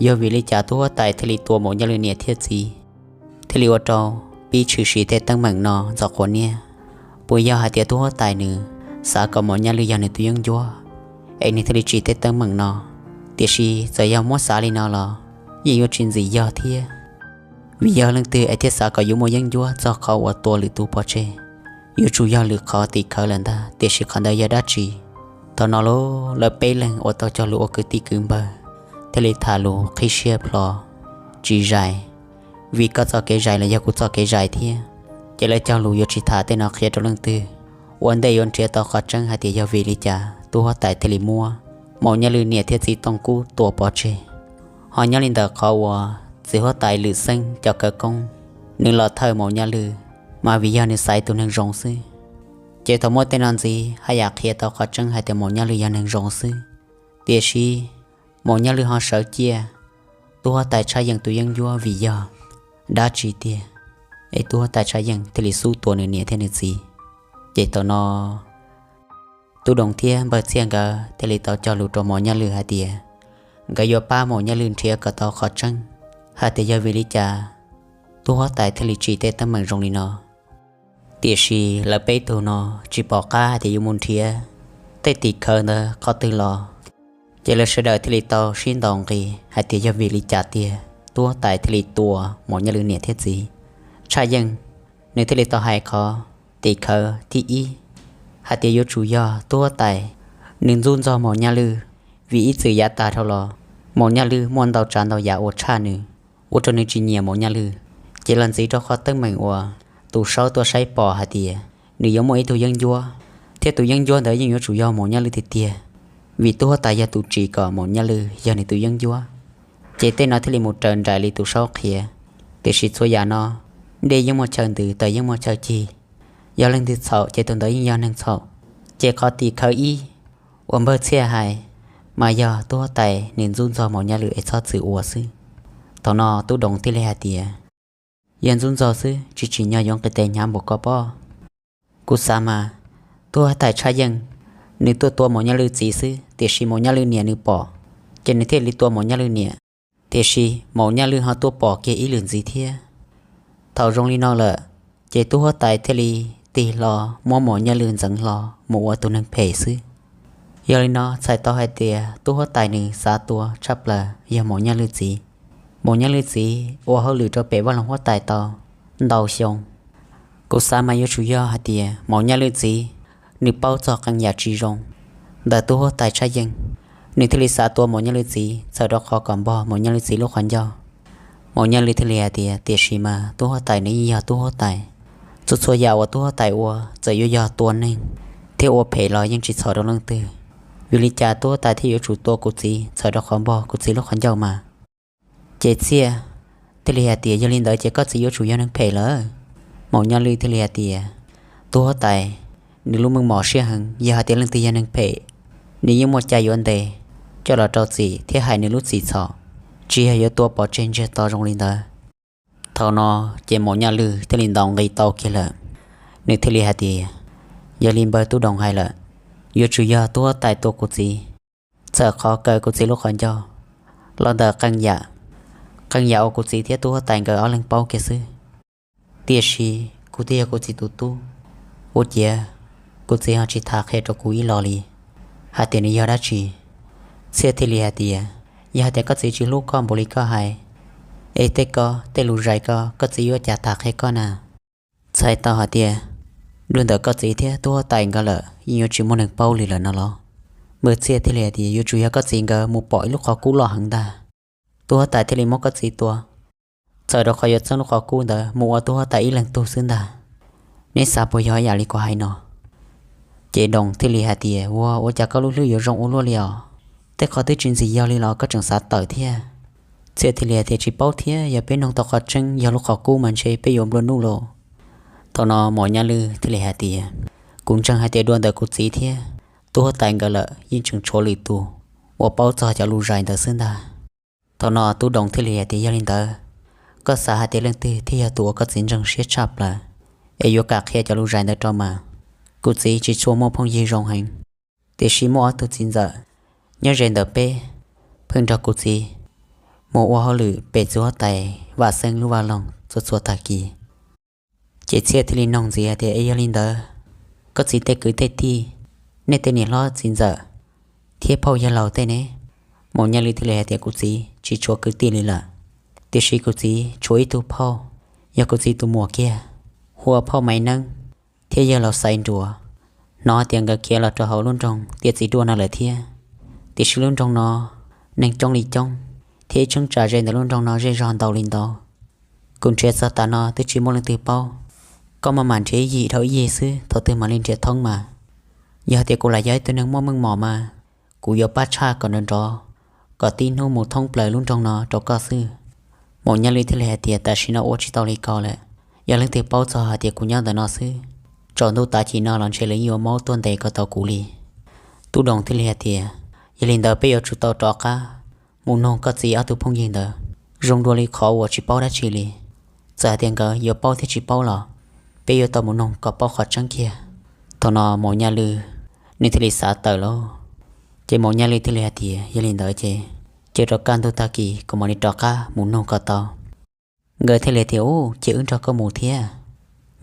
yog vim li cas tub huab tais thiaj li tua Maum Nyaj Lwm niam thiab txiv, thiaj li ua rau pib tshwm sim tej teeb meem no ntxhov quav niab. Puas yog hais tias tub huab tais nws xav kom Maum Nyaj Lwm yog nws tus yeeb ncuab, es nws thiaj li tsim tej teeb meem no? Tiam sis txawm yog muab xav li no los yeej yuav tsis ntxim yog thiab, vim yog leej twg es thiaj xav kom yuav muaj yeeb ncuab txog qhov uas tua lwm tus pov tseg? Yuav tsum yog lwm qhov tim khawv lawm ntag, tiam sis qhov ntawd yog dab tsi? Thaum no lawv peb leeg uas tau cog lus ua kwv tij kwv npawg thiaj li tham lus qhib siab plho, tsis zais, vim koj txoj kev zais los yog kuv txoj kev zais thiab. Ces lawv cog lus yuav tsis tham tej no qhia rau leej twg, ua ntej yuav nrhiav tau qhov tseeb hais tias yog vim li cas tub huab tais thiaj li muab Maum Nyaj Lwm niam thiab txiv Tooj Kub tua pov tseg. Ho nyob li ntawm qhov uas txiv huab tais Lwm Xeeb cov khawv koob, nws los thawj Maum Nyaj Lwm, mas vim yog nws xaiv tus neeg zoo xwb. Ces thaum muaj tej no ntxiv haj yam qhia tau qhov tseeb hais tias Maum Nyaj Lwm yog neeg zoo xwb. Tiam sis Maum Nyaj Lwm ho sawv ciaj tub huab tais Tshaj Yeej tus yeeb ncuab vim yog dab tsi tiag, es tub huab tais Tshaj Yeej thiaj li xub tua nws niam thiab nws txiv? Ces thaum no Tub Doog thiab Npawg Txhiaj nkawd thiaj li tau cog lus rau Maum Nyaj Lwm hais tias nkawd yuav pab Maum Nyaj Lwm nrhiav kom tau qhov tseeb hais tias yog vim li cas tub huab tais thiaj li tsim tej teeb meem zoo li no. Tiam sis lawv peb tug no tsis pom qab hais tias yuav mus nrhiav tej tim khawv ntawd qhov twg los, ces lawv sawv daws thiaj li tau sib ntaus nqi hais tias yog vim li cas tiag tub huab tais thiaj li tua Maum Nyaj Lwm niam thiab txiv. Tshaj Yeej nws thiaj li tau hais qhov tim khawv thib ib hais tias yuav tsum yog tub huab tais nws ntxub ntxaug Maum Nyaj Lwm, vim ib txwm yav tas dhau los Maum Nyaj Lwm muaj ntau tsav ntau yam uas tshaj nws, ua rau nws tsis nyiam Maum Nyaj Lwm. Ces los ntxiv rau qhov teeb meem uas tus saub tuaj saib pom hais tias nws yuav muaj ib tug yeeb ncuab, thiab tus yeeb ncuab ntawd yeej yuav tsum yog Maum Nyaj Lwm tiag tiag, vim tub huab tais yog tus tsim kom Maum Nyaj Lwm yog nws tus yeeb ncuab. Ces tej no thiaj li mus raws nraim li tus saub qhia. Tiam sis txhua yam no, dej yeej muaj chaw ntws, taws yeej muaj chaw cig. Yog leej twg txhaum ces tus ntawd yeej yog neeg txhaum. Ces qhov tim khawv ib uas Npawg Txhiaj hais, mas yog tub huab tais nws ntxub ntxaug Maum Nyaj Lwm es txhob txwm ua xwb. Thaum no Tub Doog thiaj li hais tias, yog ntxub ntxaug xwb tsis tsim nyog yuav nqis tes hnyav npaum ko pob. Kuv xav mas tub huab tais Tshaj Yeej nws tuaj tua Maum Nyaj Lwm txiv xwb, tiam sis Maum Nyaj Lwm niam nws pom, ces nws thiaj li tua Maum Nyaj Lwm niam. Tiam sis Maum Nyaj Lwm ho tuaj pom kiag ib lwm ntxiv thiab. Thaum zoo li no lawm, ces tub huab tais thiaj li tig hlo muab Maum Nyaj Lwm ntxeev hlo mus ua tus neeg phem xwb. Yog li no txhais tau hais tias tub huab tais nws xav tua tshaj plaws yog Maum Nyaj Lwm txiv. Maum Nyaj Lwm txiv ua hauj lwm rau pem vaj loog huab tais tau ntau xyoo. Kuv xav mas yuav tsum yog hais tias Maum Nyaj Lwm txiv nws paub txog qee yam tsis zoo ntawm tub huab tais Tshaj Yeej, nws thiaj li xav tua Maum Nyaj Lwm txiv txhawm rau qhov kom npog Maum Nyaj Lwm txiv lub qhov ncauj. Maum Nyaj Lwm thiaj li hais tias, tiam sis mas tub huab tais nws yeej yog tub huab tais. Txhua txhua yam uas tub huab tais ua, txawm yuav yog tua neeg thiab ua phem los yeej tsis txhaum rau leej twg. Vim li cas tub huab tais thiaj yuav tsum tua kuv txiv txhawm rau qhov npog kuv txiv lub qhov ncauj mas? Ces Txhiaj thiaj li hais tias, yog li ntawd ces koj txiv yuav tsum yog neeg phem lawm. Maum Nyaj Lwm thiaj li hais tias, tub huab tais, nws lub meej mom siab heev, yog hais tias leej twg yog neeg phem, nws yeej muaj cai yuav ntes coj los rau txim thiab hais nws lub txim txhaum, tsis yog yuav tua pov tseg ntsiag to zoo li ntawd. Thaum no ces Maum Nyaj Lwm thiaj li ntaus nqi tau kiag lawm. Nws thiaj li hais tias, yog li npawg Tub Doog hais lawm, yuav tsum yog tub huab tais tua kuv txiv txhawm qhov kaw kuv txiv lub qhov ncauj. Los ntawm qee yam, qee yam uas kuv txiv thiab tub huab tais nkawd ob leeg paub kiag xwb. Tiam sis kuv twb yog kuv txiv tus tub, ua ciav kuv txiv ho tsis tham qhia rau kuv ib los li hais tias nws yog dab tsi. Txhiaj thiaj li hais tias, yog hais tias koj txiv tsis hlub koj npaum li koj hais, es tej ko tej lus zais ko koj txiv yuav cas tham qhia koj na? Txhais tau hais tias dua ntawm koj txiv thiab tub huab tais nkawd lawm yeej yuav tsis muaj neeg paub li lawm no los? Npawg Txhiaj thiaj li hais tias, yuav tsum yog koj txiv nkawd mus pom ib lub qhov kub loj heev ntag. Tub huab tais thiaj li muab koj txiv tua, txawm rau qhov yuav txeeb lub qhov kub ntawd mus ua tub huab tais ib leeg tug xwb ntag. Neb xav puas yog ib yam li kuv hais no? Ces Doos thiaj li hais tias, Ua, ua cas koj lub hlwb yuav zoo ua luaj li os? Tej qhov twb tsis ntxim yog li los koj tseem xav tawm thiab? Txhiaj thiaj li hais tias, Tsis paub thiab, yog peb noog tau qhov tseeb yog lub qhov kub mas ntshe peb yuav nplua nuj lauj. Thaum no Maum Nyaj Lwj thiaj li hais tias, Kuv ntseeg hais tias dua ntawm kuv txiv thiab tub huab tais nkawd lawm, yeej tseem tshuav lwm tus uas paub txog cov lus zais ntawd xwb ntag. Thaum no Tub Doos thiaj li hais tias, Yog li ntawd, koj xav hais tias leej twg thiaj yog tus uas koj txiv ntseeg siab tshaj plaws es yuav kam qhia cov lus zais ntawd rau mas? Kuv txiv tsis tshua muaj phooj ywg zoo heev, tiam sis muaj ob tug txiv ntxawm nyob ze ntawm peb pheej nrog kuv txiv mus ua hauj lwm pem txiv huab tais Vaj Xeeb lub vaj loog txhua txhua tag kis. Ces Txhiaj thiaj li noog ntxiv hais tias, Es yog li ntawd, koj txiv tej kwv tej tij, nej tej niam hlob txiv ntxawm thiab phauj yawg laus tej ne? Maum Nyaj Lwj thiaj li hais tias, Kuv txiv tsis tshuav kwv tij li lawm, tiam sis kuv txiv tshuav ib tug phauj, yog kuv txiv tus muam kiag, hu ua phauj Maiv Neeb thiab yawg laus Xaiv Nruas. Hnov tias nkawd khiav los rau hauv lub nroog Tiaj Txiv Duaj no lawm thiab, tiam sis lub nroog no neeg coob li coob, thiab ib cheeb tsam ze ntawm lub nroog no zej zog ntau li ntau. Kuv nrhiav txog tav no twb tsis muaj leej twg paub. Koj maj mam nrhiav ib yim dhau ib yig xwb, thaum twg mam li nrhiav thoob mas. Yog tias kuv lam yog ib tug neeg muaj meej mom mas kuv yuav pab tshaj kom nrov nrov, kom tib hnub mus thoob plaws lub nroog no rau koj xwb. Maum Nyaj Lwj thiaj li hais tias, Tam sim no ua tsis tau li ko lawm. Yog leej twg paub txog hais tias kuv nyob ntawm no xwb, tsaus ntuj tav kis no los ntshe lawv yeej yuav maub tuaj ntes kom tau kuv li. Tub Doos thiaj li hais tias, Yog li ntawd peb yuav tsum tau rov qab mus noog koj txiv ob tug phooj ywg ntawd, zoo dua li qhov uas tsis paub dab tsi li. Txawm hais tias nkawd yuav paub thiab tsis paub los peb yuav tau mus noog kom paub qhov tseeb kiag. Thaum no Maum Nyaj Lwj nws thiaj li xav tawm lauj. Ces Maum Nyaj Lwj thiaj li hais tias, Yog li ntawd ces cia rau kaj ntug tag kis kuv mam li rov qab mus noog kom tau. Nkawd thiaj li tias, Ub, cia wb nrog koj mus thiab.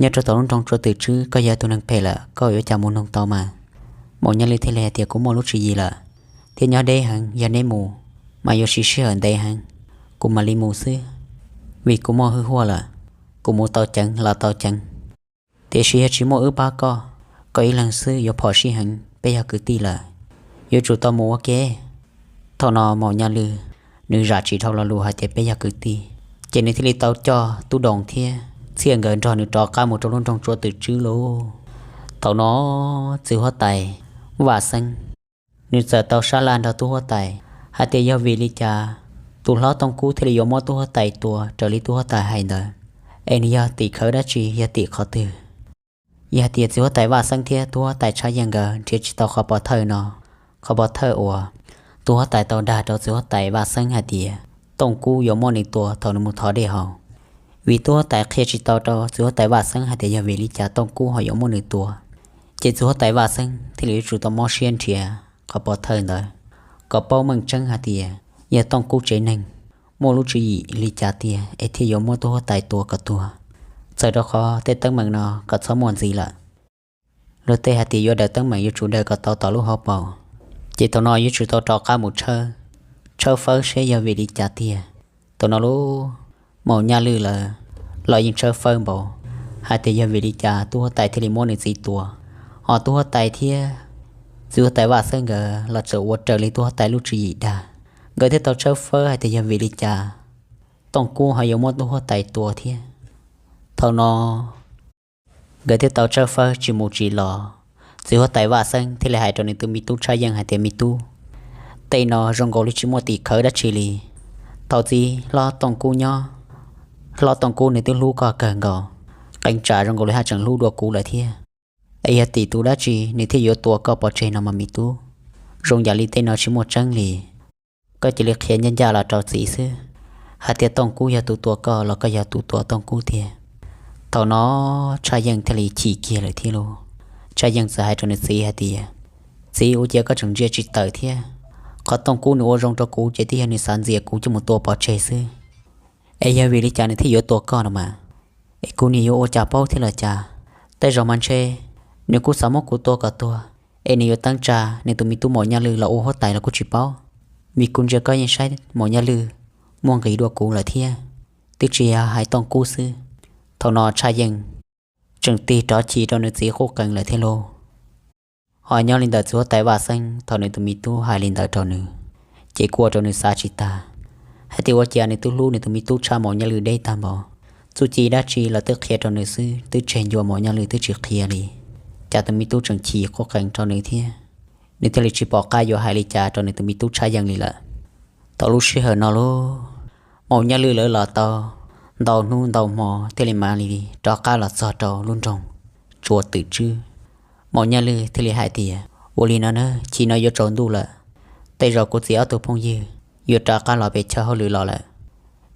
Nyob rau tom lub nroog Tsua Twm Tswb koj yog tus neeg phem lawm, koj yuav cas mus noog tau mas? Maum Nyaj Lwj thiaj li hais tias, Kuv muaj lub tswv yim lawm, thiab nyob deb heev, yog neb mus mas yuav siv sij hawm ntev heev. Kuv mam li mus xwb, vim kuv muaj hwj huaj lawm, kuv mus tau ceev los tau ceev. Tiam sis yog tsis muaj wb pab koj, koj ib leeg xwb yuav phom sij heev, peb yog kwv tij lawm, yuav tsum tau mus ua ke. Thaum no Maum Nyaj Lwj nws zam tsis dhau lo lus hais tias peb yog kwv tij, ces nws thiaj li tau coj Tub Doos thiab Txhiaj nkawd nrog nws rov qab mus rau lub nroog Tsua Twm Tswb lauj. Thaum no txiv huab tais Vaj Xeeb nws txawm tau sab laj nrog tub huab tais hais tias yog vim li cas tus hlob Tooj Kub thiaj li yuav muab tub huab tais tua raws li tub huab tais hais ntawd, es nws yog tim khawv dab tsi, yog tim qhov twg. Yog hais tias txiv huab tais Vaj Xeeb thiab tub huab tais Tshaj Yeej nkawd nrhiav tsis tau qhov pov thawj no, qhov pov thawj uas tub huab tais tau dag rau txiv huab tais Vaj Xeeb hais tias Tooj Kub yuav muab nws tua thaum nws mus thov dej haus, vim tub huab tais qhia tsis tau rau txiv huab tais Vaj Xeeb hais tias yog vim li cas Tooj Kub ho yuav muab nws tua, ces txiv huab tais Vaj Xeeb thiaj li yuav tsum tau mob siab nrhiav qhov pov thawj ntawd kom paub meej tseeb hais tias yog Tooj Kub tsev neeg muaj lub tswv yim li cas tiag es thiaj yuav muab tub huab tais tua kom tuag, txawm rau qhov tej teeb meem no kom txhob muaj ntxiv lawm. Luag tej hais tias yuav daws teeb meem yuav tsum daws kom tau tom lub hauv paus, ces thaum no yuav tsum tau rov qab mus tshawb, tshawb fawb seb yog vim li cas tiag. Thaum no lub Maum Nyaj Lwj lawv los yeej tshawb fawb npaum hais tias yog vim li cas tub huab tais thiaj li muab nws txiv tua, ho tub huab tais thiab txiv huab tais Vaj Xeeb nkawd los txawm ua raws li tub huab tais lub tswv yim dag. Nkawd thiaj tau tshawb fawb hais tias yog vim li cas Tooj Kub ho yuav muab tub huab tais tua thiab. Thaum no nkawd thiaj tau tshawb fawb tsis mus tsis los. Txiv huab tais Vaj Xeeb thiaj li hais rau nws tus me tub Tshaj Yeej hais tias, Me tub, tej no zoo nkaus li tsis muaj tim khawv dab tsi li. Thaum txiv hlob Tooj Kub nyob, hlob Tooj Kub nws twb hlub koj kawg nkaus, qee tsam zoo nkaus li haj tseem hlub dua kuv lawm thiab. Es yog tim tus dab tsi nws thiaj yuav tua koj pov tseg no mas me tub? Zoo yam li tej no tsis muaj tseeb li. Koj cia li qhia ncaj ncaj los rau txiv xwb, hais tias Tooj Kub yog tus tua koj los koj yog tus tua Tooj Kub tiag. Thaum no Tshaj Yeej thiaj li chim kiag lawm thiab lauj. Tshaj Yeej txawm hais rau nws txiv hais tias, Txiv, ua cas koj tseem ntsia tsis tawm thiab? Qhov Tooj Kub nws ua zoo rau kuv ces twb yog nws xav ntxias kuv coj mus tua pov tseg xwb. Es yog vim li cas nws thiaj yuav tua koj no mas? Es kuv niam yuav ua cas paub thiab los cas? Tej zaum mas ntshe nws kuj xav muab kuv tua kom tuag, es nws yuav teeb tsa nws tus me tub Maum Nyaj Lwj los ua huab tais los kuj tsis paub. Vim kuv ntsia koj yeej saib Maum Nyaj Lwj muaj nqis dua kuv lawm thiab, twb tsis yog hais Tooj Kub xwb. Thaum no Tshaj Yeej tseem tig rov chim rau nws txiv quj qees lawm thiab lauj. Ho nyob li ntawm txiv huab tais Vaj Xeeb, thaum nws tus me tub hais li ntawd rau nws, ces kuj ua rau nws xav tsis tag. hais tias ua cas nws twb hlub nws tus me tub tshaj Maum Nyaj Lwm deb tag npaum. Txuj ci dab tsi los twb qhia rau nws xwb, twb tseg ncua Maum Nyaj Lwm twb tsis qhia li. Cas tus me tub tseem chim quj qees rau nws thiab. Nws thiaj li tsis pom qab yuav hais li cas rau nws tus me tub tshaj yeej li lawm. Thaum lub sij hawm no lauj, Maum Nyaj Lwm lawv los tau ntau hnub ntau hmo thiaj li mam li rov qab los txog rau lub nroog Tsua Twm Tswb. Maum Nyaj Lwm thiaj li hais tias, ua li no na, chim no yuav tsaus ntuj lawm, tej zaum kuv txiv ob tug phooj ywg yuav rov qab los pem chaw hauj lwm los lawm.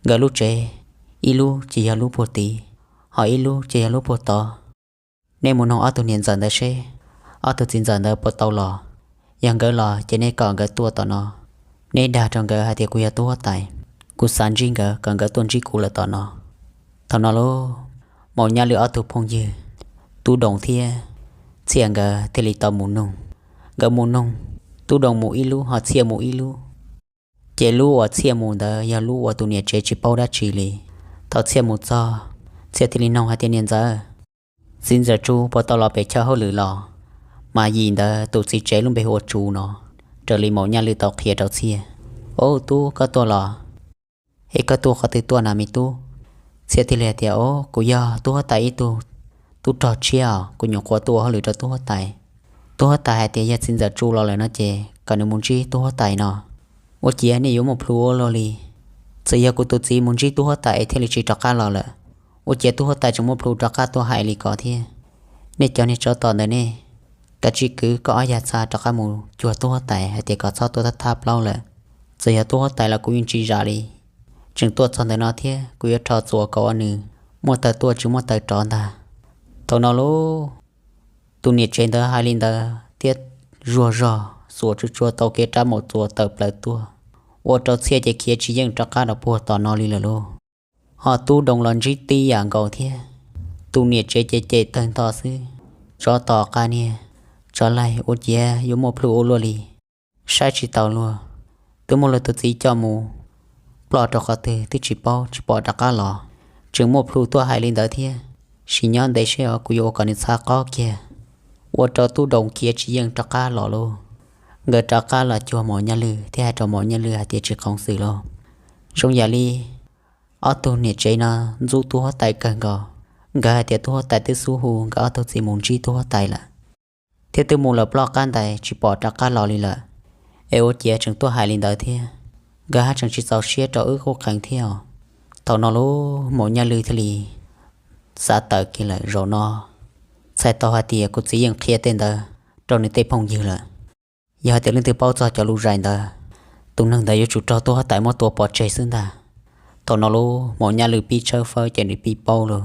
Nkawd lub tsev, ib lub ces yog lub puag tid, ho ib lub ces yog lub puag tod. Nej mus noog ob tug niam ntxawm ntawd seb ob tug txiv ntxawm ntawd puas tau los. Yog nkawd los ces nej kom nkawd tuaj tom no. Nej dag rau nkawd hais tias kuv yog tub huab tais, kuv xav ntsib nkawd, kom nkawd tuaj ntsib kuv lawm tom no. Thaum no lauj, Maum Nyaj Lwm ob tug phooj ywg, Tub Doos thiab Txhiaj nkawd thiaj li tau mus noog. Nkawd mus noog, Tub Doos mus ib lub ho Txhiaj mus ib lub. Ces lub uas Txhiaj mus ntawd yog lub uas tus niam tsev tsis paub dab tsi li. Thaum Txhiaj mus txog, Txhiaj thiaj li noog hais tias, niam ntxawm, txiv ntxawm Tsu puas tau los pem chaw hauj lwm los? Mas yim ntawd tus txiv tsev lub npe hu ua Tsu no, raws li Maum Nyaj Lwm tau qhia rau Txhiaj. Au, tub, koj tuaj los? Es koj tuaj qhov twg tuaj na me tub? Txhiaj thiaj li hais tias, au, kuv yog tub huab tais ib tug tub rog tshiab os, kuv nyuam qhuav tuaj ua hauj lwm rau tub huab tais. Tub huab tais hais tias yog txiv ntxawm Tsu los lawm no ces kom nws mus ntsib tub huab tais no. Ua ciav nej yuav muaj plhu ua luaj li. Txawm yog kuv tus txiv mus ntsib tub huab tais es thiaj li tsis rov qab los lawm, ua ciav tub huab tais tseem muaj plhu rov qab tuaj hais li ko thiab. Nej cov niag tsov tom ntawd nej, kav tsij kwv koj ob yag txha rov qab mus cuag tub huab tais hais tias kom txhob tuaj thab thab plaub lawm. Txawm yog tub huab tais los kuv yeej tsis zam li. Tseem tuaj txog ntawm no thiab kuv yuav rho txuas kom ua nws muaj taw tuaj tsis muaj taw rov ntag. Thaum no lauj, tus niam tsev ntawd hais li ntawd thiab zuag zog xuas tsuj tsuag tau kev rab maum txuas tawm plaws tuaj, ua rau Txhiaj ces khiav tsis yeej rov qab rau puag tom no li lawm lauj. Ho Tub Doos los ntsib tib yam nkaus thiab. Tus niam tsev ces cem tawg nto xwb. Tsov tom qab niag, tsov laig, ua ciav yuav muaj plhu ua luaj li. Saib tsis taus luag, twb muab luag tus txiv coj mus ploj rau qhov twg twb tsis paub tsis pom rov qab los. Tseem muaj plhu tuaj hais li ntawd thiab. Sim nyob ntev seb os, kuv yuav ua kom nws txhav qob kiag. Ua rau Tub Doos khiav tsis yeej rov qab los lauj. Nkawd rov qab los cuag Maum Nyaj Lwm thiab hais rau Maum Nyaj Lwm hais tias tsis qoos xwm lauj. Zoo yam li ob tug niam tsev no ntxub tub huab tais kawg nkaus. Nkawd hais tias tub huab tais twb xub hu nkawd ob tug txiv mus ntsib tub huab tais lawm, thiab twb mus lawm ploj qab ntais tsis pom rov qab los li lawm. Es ua ciav tseem tuaj hais li ntawd thiab, nkawd haj tseem tsis txaus siab rau wb qub qees thiab os. Thaum no lauj, Maum Nyaj Lwm thiaj li xav tawm kiag lawm, zaum no txhais tau hais tias kuv txiv yeej qhia tej ntawd rau nws tej phooj ywg lawm. Yog hais tias leej twg paub txog cov lus zais ntawd, tus neeg ntawd yuav tsum raug tub huab tais muab tua pov tseg xwb ntag. Thaum no lauj, Maum Nyaj Lwm pib tshawb fawb ces nws pib paub lauj.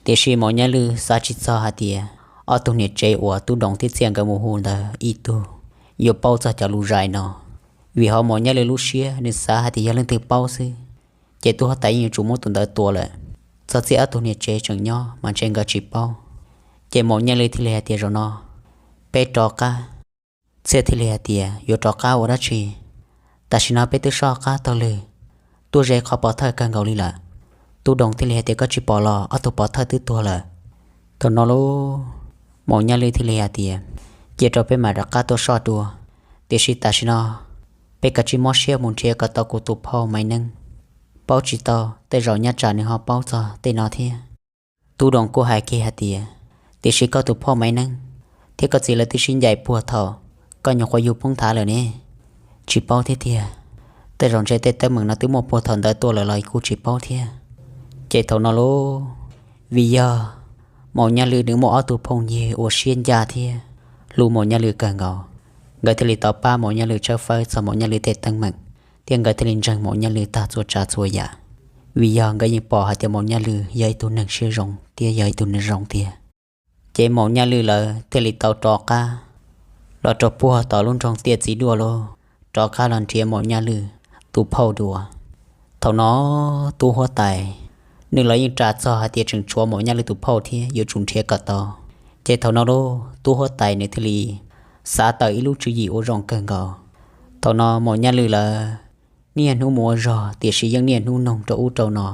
Tiam sis Maum Nyaj Lwm xav tsis txog hais tias ob tug niam tsev uas Tub Doos thiab Txhiaj nkawd mus hu ntawd ib tug yuav paub txog cov lus zais no. Vim hauv Maum Nyaj Lwm lub siab nws xav hais tias yog leej twg paub xwb, ces tub huab tais yeej yuav tsum muab tus ntawd tua lawm. Txog txij ob tug niam tsev tseem nyob mas ntshe nkawd tsis paub. Ces Maum Nyaj Lwm thiaj li hais tias zaum no peb rov qab. Txhiaj thiaj li hais tias yuav rov qab ua dab tsi? Tam sim no peb twb soj qab taug lw, tuaj ze qhov pov thawj kawg nkaus li lawm. Tub Doos thiaj li hais tias koj tsis pom los ob tug pov thawj twb tuag lawm. Thaum no lauj, Maum Nyaj Lwm thiaj li hais tias cia rau peb mam rov qab tuaj soj dua, tiam sis tam sim no peb kav tsij mob siab mus nrhiav kom tau kuv tus phauj Maiv Neeb. Paub tsis tau tej zaum nyob tsam nws ho paub txog tej no thiab. Tub Doos kuj hais kiag hais tias tiam sis koj tus phauj Maiv Neeb thiab koj txiv lawv twb sib ncaim puag thaum koj nyuam qhuav yug poob nthav lawm ne. Tsis paub thiab tiag, tej zaum ntshe tej teeb meem no twb muaj puag thaum ntawd tuaj lawm los kuj tsis paub thiab. Ces thaum no lauj, vim yog Maum Nyaj Lwm nws muaj ob tug phooj ywg uas siab ncaj thiab hlub Maum Nyaj Lwm kawg nkaus, nkawd thiaj li tau pab Maum Nyaj Lwm tshawb fawb txog Maum Nyaj Lwm tej teeb meem, thiab nkawd thiaj li ntseeg Maum Nyaj Lwm tag txhua tsav txhua yam. Vim yog nkawd yeej pom hais tias Maum Nyaj Lwm yog ib tug neeg siab zoo thiab yog ib tug neeg zoo tiag. Ces Maum Nyaj Lwm lawv thiaj li tau rov qab los rau puag tom lub nroog Tiaj Txiv Duaj lauj, rov qab los nrhiav Maum Nyaj Lwm tus phauj dua. Thaum no tub huab tais nws los yeej ras txog hais tias tseem tshuav Maum Nyaj Lwm tus phauj thiab yuav tsum nrhiav kom tau. Ces thaum no lauj, tub huab tais nws thiaj li xav tawm ib lub tswv yim ua zoo kawg nkaus. Thaum no Maum Nyaj Lwm lawv niaj hnub mus ua zog tiam sis yeej niaj hnub noog rau ub rau no.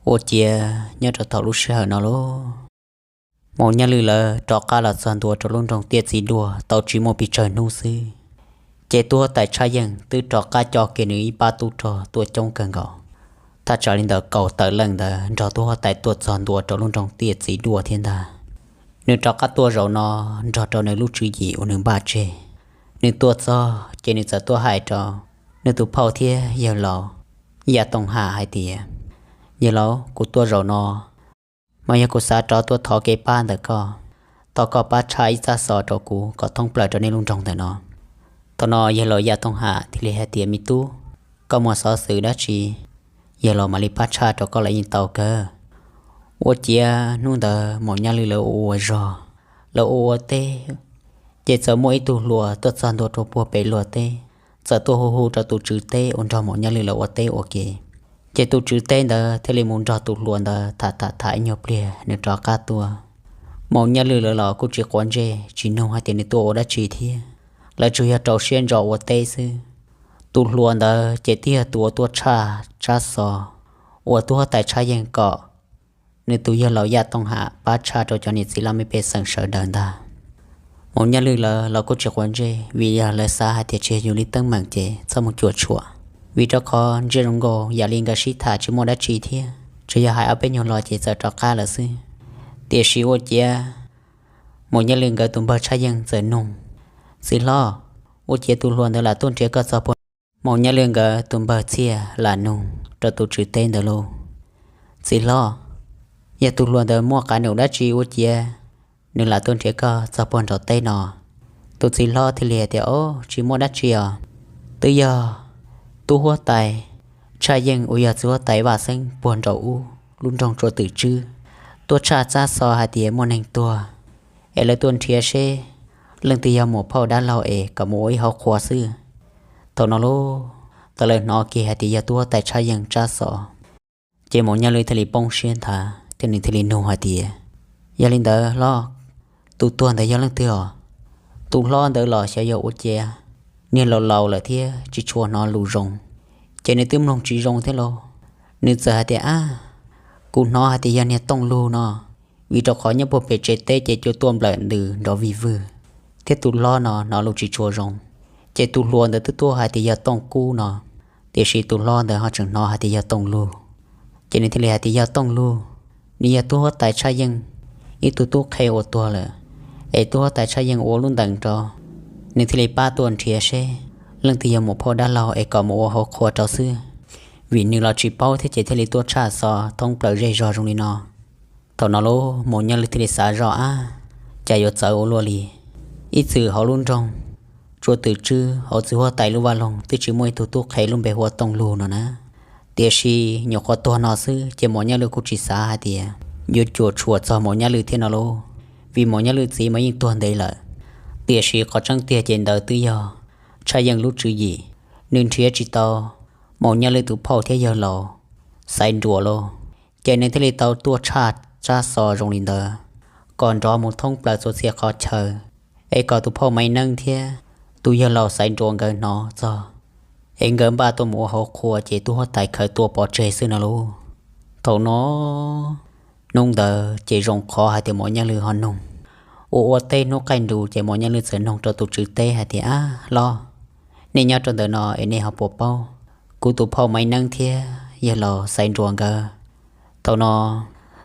Ua ciav nyob rau thaum lub sij hawm no lauj, Maum Nyaj Lwm lawv rov qab los txog ntua rau lub nroog Tiaj Txiv Duaj tau tsis muaj pes tsawg hnub xwb, Ces tub huab tais Tshaj Yeej twb rov qab coj kiag nws ib pab tub rog tuaj coob kawg nkaus, thaj tsam li ntawm kaum tawm leej ntawd nrog tub huab tais tuaj txog ntua rau lub nroog Tiaj Txiv Duaj thiab ntag. Nws rov qab tuaj zaum no nrog rau nws lub tswv yim uas nws npaj tseg. Nws tuaj txog ces nws txawm tuaj hais rau nws tus phauj thiab yawg laus Yaj Tooj Ham hais tias, Yawg laus, kuv tuaj zaum no mas yog kuv xav rov tuaj thov kev pab ntawm koj, thov koj pab tshaj ib tsab xov rau kuv kom thoob plaws rau nej lub nroog ntawm no. Thaum no yawg laus Yaj Tooj Ham thiaj li hais tias, Me tub, koj muaj xov xwm dab tsi, yawg laus mam li pab tshaj rau koj los yeej tau kawg. Ua ciav hnub ntawd Maum Nyaj Lwj lawv ua ua zog, lawv ua ua teb, ces txawm muaj ib tug hluas tuaj txog ntua rau puag pem luag teb, txawm tuaj hu hu rau tus tswv teb uas nrog Maum Nyaj Lwj lawv ua teb ua ke. Ces tus tswv teb ntawd thiaj li mus nrog tus hluas ntawd tham tham tham ib nyuag pliag nws rov qab tuaj. Maum Nyaj Lwj lawv los kuj tsis quav ntsej tsis nug hais tias nws tuaj ua dab tsi thiab, lawv tsuas yog rau siab ntso ua teb xwb. Tus hluas ntawd ces twb yog tus uas tuaj tshaj tsab xov uas tub huab tais Tshaj Yeej kom nws tus yawg laus Yaj Tooj Ham pab tshaj rau cov niam txiv laj mej pej xeem sawv daws ntag. Maum Nyaj Lwj lawv los kuj tsis quav ntsej vim yog lawv xav hais tias tsis yog yus li teeb meem ces txhob mus cuam tshuam, vim rau qhov ntsia zoo nkaus yam li nkawd sib tham tsis muaj dab tsi thiab, tsuas yog hais ob peb nyuag lo ces txawm rov qab lawm xwb. Tiam sis ua ciav Maum Nyaj Lwj nkawd tus npawg Tshaj Yeej txawm nug, Txiv hlob, ua ciav tus hluas ntawd lam tuaj nrhiav koj txog puag? Maum Nyaj Lwj nkawd tus npawg Txhiaj lam nug rau tus tswv teb ntawd lauj, Txiv hlob, yog tus hluas ntawd muaj qab num dab tsi ua ciav nws lam tuaj nrhiav koj txog puag nraum teb no? Tus txiv hlob thiaj li hais tias, Ob, tsis muaj dab tsi os. Twb yog tub huab tais Tshaj Yeej uas yog txiv huab tais Vaj Xeeb puag nraum ub lub nroog Tsua Twm Tswb tuaj tshaj tsab xov hais tias muaj neeg tuag, es lawv tuaj nrhiav seb leej twg yog muam phauj dab laug es kom mus ua ib hauv qhua xwb. Thaum no lauj, thaum lawv hnov kiag hais tias yog tub huab tais Tshaj Yeej tsab xov, ces Maum Nyaj Lwj thiaj li poob siab nthav thiab nws thiaj li nug hais tias, Yog li ntawd hlob, tus tuag ntawd yog leej twg os? Tus hlob ntawd los xyov yog ua ciav niag laus laus lawm thiab tsis tshua hnov lus zoo, ces nws twb mloog tsis zoo thiab lauj. Nws txawm hais tias, Ab, kuv hnov hais tias yog niag Tooj Lug no, vim rau qhov nyob puag pem tsev teb ces cua tuaj nplawm ntws nrov vig vwg, thiab tus hlob no hnov lus tsis tshua zoo. Ces tus hluas ntawd twb tuaj hais tias yog Tooj Kub no, tiam sis tus hlob ntawd ho tseem hnov hais tias yog Tooj Lug. Ces nws thiaj li hais tias yog Tooj Lug, nws yog tub huab tais Tshaj Yeej ib tug tub qhe uas tuag lawm, es tub huab tais Tshaj Yeej ua lub ntees rau, nws thiaj li pab tuaj nrhiav seb leej twg yog muam phauj dab laug es kom mus ua hauv qhua rau xwb, vim nws los tsis paub thiab ces thiaj li tuaj tshaj xov thoob plaws zej zog zoo li no. Thaum no lauj, Maum Nyaj Lwj thiaj li xav zoj, Ab, cas yuav txawv ua luaj li. Ib txwm hauv lub nroog Tsua Twm Tswb hauv txiv huab tais lub vaj loog twb tsis muaj ib tug tub qhe lub npe hu ua Tooj Lug no na. Tiam sis nyuam qhuav tuag no xwb ces Maum Nyaj Lwj kuj tsis xav hais tias yuav cuam tshuam txog Maum Nyaj Lwj thiab no lauj, vim Maum Nyaj Lwj txiv mas yeej tuag ntev lawm. Tiam sis qhov tseeb tiag ces ntawd twb yog Tshaj Yeej lub tswv yim, nws nrhiav tsis tau Maum Nyaj Lwj tus phauj thiab yawg laus Xaiv Nruas lauj, ces nws thiaj li tau tuaj tshaj tsab xov zoo li ntawd, kom nrov mus thoob plaws txhua txhia qhov chaw, es kom tus phauj Maiv Neeb thiab tus yawg laus Xaiv Nruas nkawd hnov txog, es nkawd npaj tuaj mus ua hauv qhua ces tub huab tais khaws tua pov tseg xwb no lauj. Thaum no, hnub ntawd ces zoo qhov hais tias Maum Nyaj Lwj ho nug, ua ua teb hnub qaij nrus ces Maum Nyaj Lwj txawm nug rau tus tswv teb hais tias, Ab hlob, nej nyob rau ntawm no es nej ho puas paub kuv tus phauj Maiv Neeb thiab yawg laus Xaiv Nruas nkawd? Thaum no,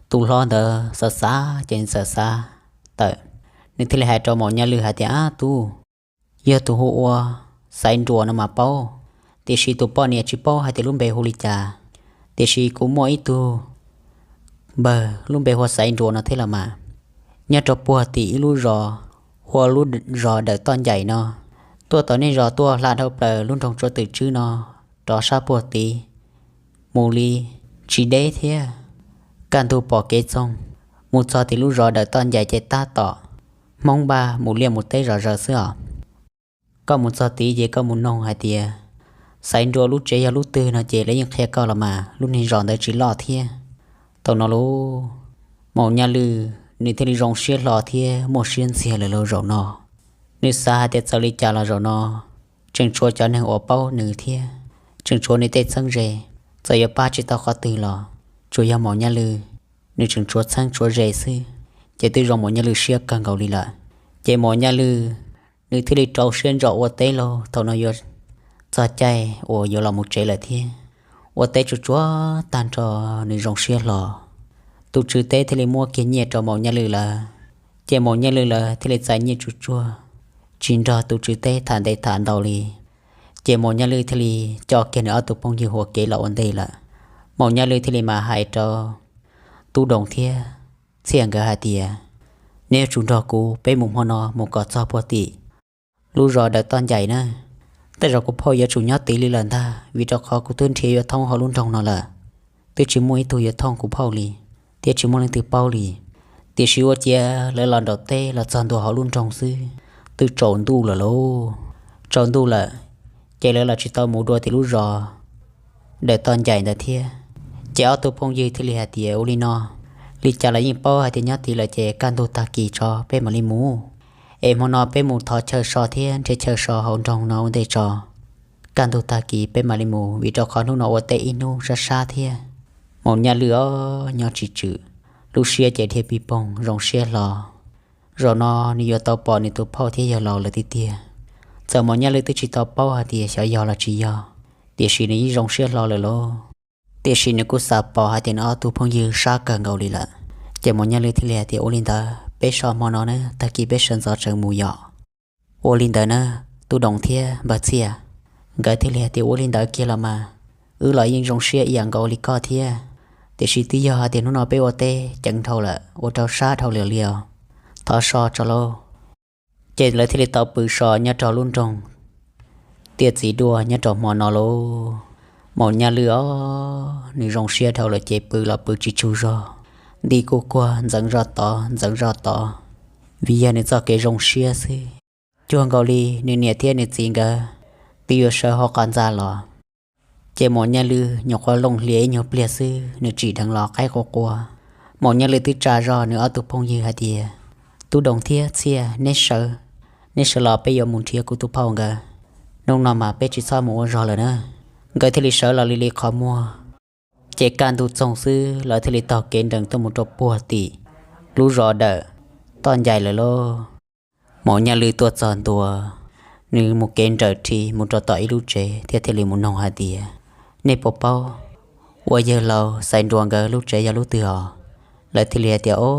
tus hlob ntawd xav xav ces nws txawm xav tawm, nws thiaj li hais rau Maum Nyaj Lwj hais tias, Ab tub, yog tus hu ua Xaiv Nruas no mas paub, tiam sis tus poj niam tsis paub hais tias lub npe hu li cas. Tiam sis kuv muaj ib tug npawg lub npe hu ua Xaiv Nruas no thiab los mas, nyob rau puag tim ib lub zos hu ua lub zos Dawm Toj Ncaim no. Tuaj tom nej zos tuaj hla dhau plaws lub nroog Tsua Twm Tswb no rov sab puag tid mus li tsis deb thiab, kaj ntug pom kev txoog, mus txog tim lub zos Dawm Toj Ncaim ces tab tom Hmoob Npaj mus liaj mus teb zom zaws xwb os. Koj mus txog tid ces koj mus noog hais tias Xaiv Nruas lub tsev yog lub twg no ces lawv yeej qhia koj los mas, lub niag zos ntawd tsis loj thiab. Thaum no lauj, Maum Nyaj Lwj nws thiaj li zoo siab hlo thiab muaj siab ntxiag lawm lauj zaum no. Nws xav hais tias txawm li cas los zaum no tseem tshuav cov neeg uas paub nws thiab tseem tshuav nws tej txheeb ze, txawm yuav pab tsis tau qhov twg los tsuas yog Maum Nyaj Lwj nws tseem tshuav txheeb tshuav ze xwb, ces twb zoo Maum Nyaj Lwj siab kawg nkaus li lawm. Ces Maum Nyaj Lwj nws thiaj li rau siab ntso ua teb lauj. Thaum no yuav txog caij uas yuav los mus tsev lawm thiab, ua teb tsuag tsuag tag nrho, nws zoo siab hlo. Tus tswv teb thiaj li muab kiag nyiaj rau Maum Nyaj Lwm lawm, ces Maum Nyaj Lwm lawv thiaj li txais nyiaj tsuag tsuag, tsis nrog tus tswv teb tham ntev tham ntau li. Ces Maum Nyaj Lwm thiaj li coj kiag nws ob tug phooj ywg ua ke los ua ntej lawm. Maum Nyaj Lwm thiaj li mam hais rau Tub Doos thiab Txhiaj nkawd hais tias, neb yuav tsum nrog kuv peb mus hmo no mus kom txog puag tim lub zos Dawm Toj Ncaim na. Tej zaum kuv phauj yuav tsum nyob tid li lawm ntag, vim rau qhov kuv twb nrhiav yuav thoob hauv lub nroog no lawm, twb tsis muaj ib tug yuav thooj kuv phauj li, thiab tsis muaj leej twg paub li. Tiam sis ua ciav lawv los nraum teb los txog ntua hauv lub nroog xwb, twb tsaus ntuj lawm lauj. Tsaus ntuj lawm, ces lawv los tsis tau mus dua tim lub zos Dawm Toj Ncaim ntawd thiab. Ces ob tug phooj ywg thiaj li hais tias, ua li no, li cas los yeej paub hais tias nyob tid lawm, ces kaj ntug tag kis tso peb mam li mus. Es hmo no peb mus thov chaw so thiab nrhiav chaw so hauv nroog no ua ntej tso, kaj ntug tag kis peb mam li mus, vim rau qhov hnub no ua teb ib hnub sab sab thiab. Maum Nyaj Lwm os, nyob tsis tswm, lub siab ces dhia pig poog zoo siab hlo. Zaum no nws yuav tau pom nws tus phauj thiab yawg laus lawm tiag tiag. Txawm Maum Nyaj Lwm twb tsis tau paub hais tias xyov yog los tsis yog, tiam sis nws yeej zoo siab hlo lawm lauj. Tiam sis nws kuj xav pom hais tias nws ob tug phooj ywg sab kawg nkaus li lawm. Ces Maum Nyaj Lwm thiaj li hais tias, ua li ntawd peb so hmo no na, tag kis peb sawv ntxov tseem mus yom. Ua li ntawd na, Tub Doos thiab npawg Txhiaj. Nkawd thiaj li hais tias, ua li ntawd kiag los mas, wb los yeej zoo siab ib yam nkaus li koj thiab. Tiam sis twb yog hais tias hnub no peb ua teb ceev dhau lawm, ua rau sab dhau lawm li os. Thov so tso lauj. Ces lawv thiaj li tau pw so nyob rau lub nroog Tiaj Txiv Duaj nyob rau hmo no lauj. Maum Nyaj Lwm os, nws zoo siab dhau lawm ces pw los pw tsis tsaug zog, nti kuj kuag ntxeev zog tod ntxeev zog tod, vim yog nws txoj kev zoo siab xwb. Cuag nkaus li nws niam thiab nws txiv nkawd twb yuav sawv hauv qhov ntxa los. Ces Maum Nyaj Lwm nyuam qhuav looj hlias ib nyuag pliag xwb, nws tsim dheev los qaib qua qua. Maum Nyaj Lwm twb tsa zog nws ob tug phooj ywg hais tias, Tub Doos thiab Txhiaj, neb sawv, neb sawv los peb yuav mus nrhiav kuv tus phauj nkawd. Hnub no mas peb tsis txhob mus ua zog lawm na. Nkawd thiaj li sawv los li li qhov muag. Ces kaj ntug txoog xwb lawv thiaj li taug kev nrees tuaj mus rau puag tim lub zos Dawm Toj Ncaim lawm lauj. Maum Nyaj Lwm tuaj txog ntua, nws mus kev nrawm rhi mus rau tom ib lub tsev thiab thiaj li mus noog hais tias, nej puas paub ua yawg laus Xaiv Nruas nkawd lub tsev yog lub twg os? Lawv thiaj li hais tias, o,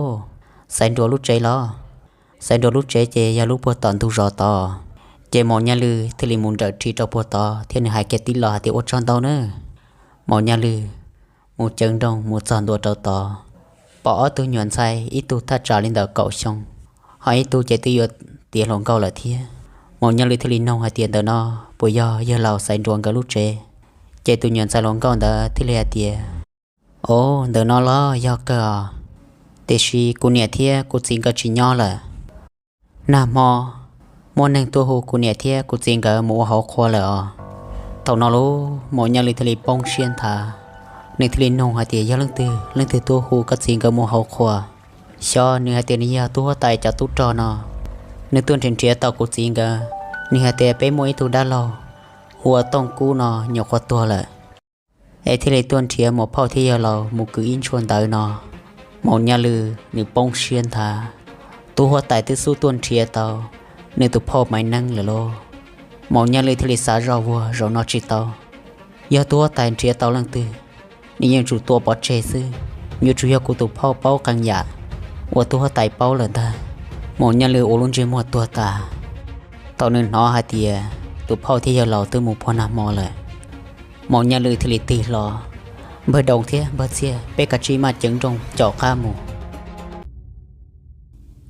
Xaiv Nruas lub tsev los? Xaiv Nruas lub tsev ces yog lub puag tom ntug zos tod. Ces Maum Nyaj Lwm thiaj li mus nrawm rhi rau puag tod thiab nws hais kiag tib lo hais tias, ua tsaug ntau na. Maum Nyaj Lwm mus ceev nrooj mus txog ntua rau tod, pom ob tug nyuam ntxhais, ib tug thaj tsam li ntawm kaum xyoo, ho ib tug ces twb yuav tiav hluas nkauj lawm thiab. Maum Nyaj Lwm thiaj li noog hais tias, ntawm no puas yog yawg laus Xaiv Nruas nkawd lub tsev? Ces tus nyuam ntxhais hluas nkauj ntawd thiaj li hais tias, o, ntawm no los yog kawg os, tiam sis kuv niam thiab kuv txiv nkawd tsis nyob lawm. Nag hmo muaj neeg tuaj hu kuv niam thiab kuv txiv nkawd mus ua hauv qhua lawm os. Thaum no lauj, Maum Nyaj Lwm thiaj li poob siab nthav, nws thiaj li noog hais tias, yog leej twg, leej twg tuaj hu koj txiv nkawd mus hauv qhua? Xyov nws hais tias nws yog tub huab tais cov tub rog no, nws tuaj nrhiav nrhiav tau kuv txiv nkawd, nws hais tias peb muaj ib tug dab laug hu ua Tooj Kub no nyuam qhuav tuag lawm, es thiaj li tuaj nrhiav muam phauj thiab yawg laus mus kwv ib ntshua ntawv no. Maum Nyaj Lwm nws poob siab nthav, tub huab tais twb xub tuaj nrhiav tau nws tus phauj Maiv Neeb lawm lauj. Maum Nyaj Lwm thiaj li xav zoj vuag, zaum no tsis tau, yog tub huab tais nrhiav tau leej twg, nws yeej tsum tua pov tseg xwb. Yuav tsum yog kuv tus phauj paub qee yam uas tub huab tais paub lawm ntag. Maum Nyaj Lwm ua lub ntsej muag tuag tas. Thaum nws hnov hais tias tus phauj thiab yawg laus twb mus puag nag hmo lawm, Maum Nyaj Lwm thiaj li tig hlo, npawg Doos thiab npawg Txhiaj, peb kav tsij maj ceev nrooj caum qab mus.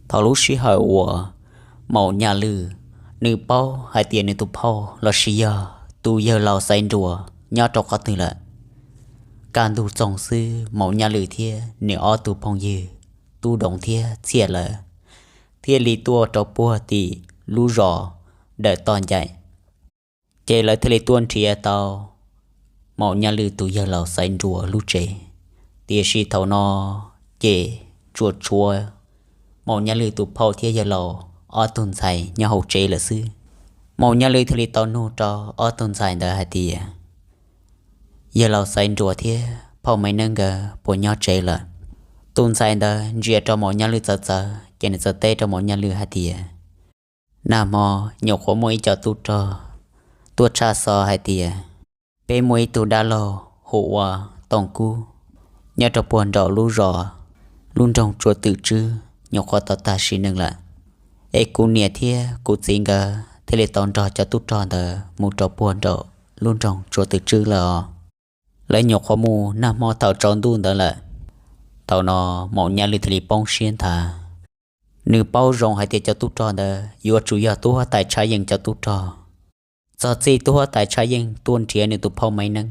Thaum lub sij hawm uas Maum Nyaj Lwm nws paub hais tias nws tus phauj los sis yog tus yawg laus Xaiv Nruas nyob rau qhov twg lawm, kaj ntug txoog xwb Maum Nyaj Lwm thiab nws ob tug phooj ywg Tub Doos thiab Txhiaj lawm thiaj li tuaj rau puag tim lub zos Dawm Toj Ncaim. Ces lawv thiaj li tuaj nrhiav tau Maum Nyaj Lwm tus yawg laus Xaiv Nruas lub tsev. Tiam sis thaum no ces tsuas tshuav Maum Nyaj Lwm tus phauj thiab yawg laus ob tug ntxhais nyob hauv tsev lawm xwb. Maum Nyaj Lwm thiaj li tau nug rau ob tug ntxhais ntawd hais tias, yawg laus Xaiv Nruas thiab phauj Maiv Neeb nkawd puas nyob tsev lawm? Tus ntxhais ntawd ntsia rau Maum Nyaj Lwm txawv txawv ces nws txawm teb rau Maum Nyaj Lwm hais tias, Nag hmo nyuam qhuav muaj ib co tub rog tuaj tshaj xov hais tias peb muaj ib tug dab laug hu ua Tooj Kub nyob rau puag nraum lub zos, lub nroog Tsua Twm Tswb, nyuam qhuav tau tag sim neej lawm. Es kuv niam thiab kuv txiv nkawd thiaj li tau nrog cov tub rog ntawd mus rau puag nraum lub nroog Tsua Twm Tswb lawm os. Lawv nyuam qhuav mus nag hmo thaum tsaus ntuj ntawd lawm. Thaum no Maum Nyaj Lwj thiaj li poob siab nthav. Nws paub zoo hais tias cov tub rog ntawd yuav tsum yog tub huab tais Tshaj Yeej cov tub rog. Txog txij tub huab tais Tshaj Yeej tuaj nrhiav nws tus phauj Maiv Neeb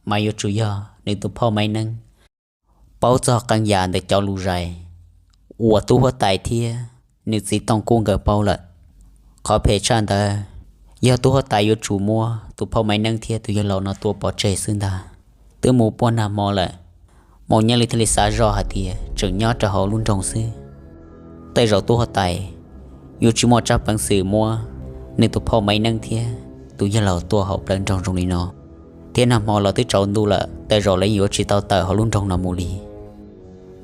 mas yuav tsum yog nws tus phauj Maiv Neeb paub txog qee yam ntawm cov lus zais uas tub huab tais thiab nws txiv Tooj Kub nkawd paub lawm. Qhov phem tshaj ntawd, yog tub huab tais yuav tsum muab tus phauj Maiv Neeb thiab tus yawg laus no tua pov tseg xwb ntag. Twb mus puag nag hmo lawm, Maum Nyaj Lwj thiaj li xav zoj hais tias tseem nyob rau hauv lub nroog xwb, tej zaum tub huab tais yuav tsis muaj tsab peev xwm muab nws tus phauj Maiv Neeb thiab tus yawg laus tua hauv plawv nroog zoo li no, thiab nag hmo los twb tsaus ntuj lawm, tej zaum lawv yuav tsis tau tawm hauv lub nroog no mus li.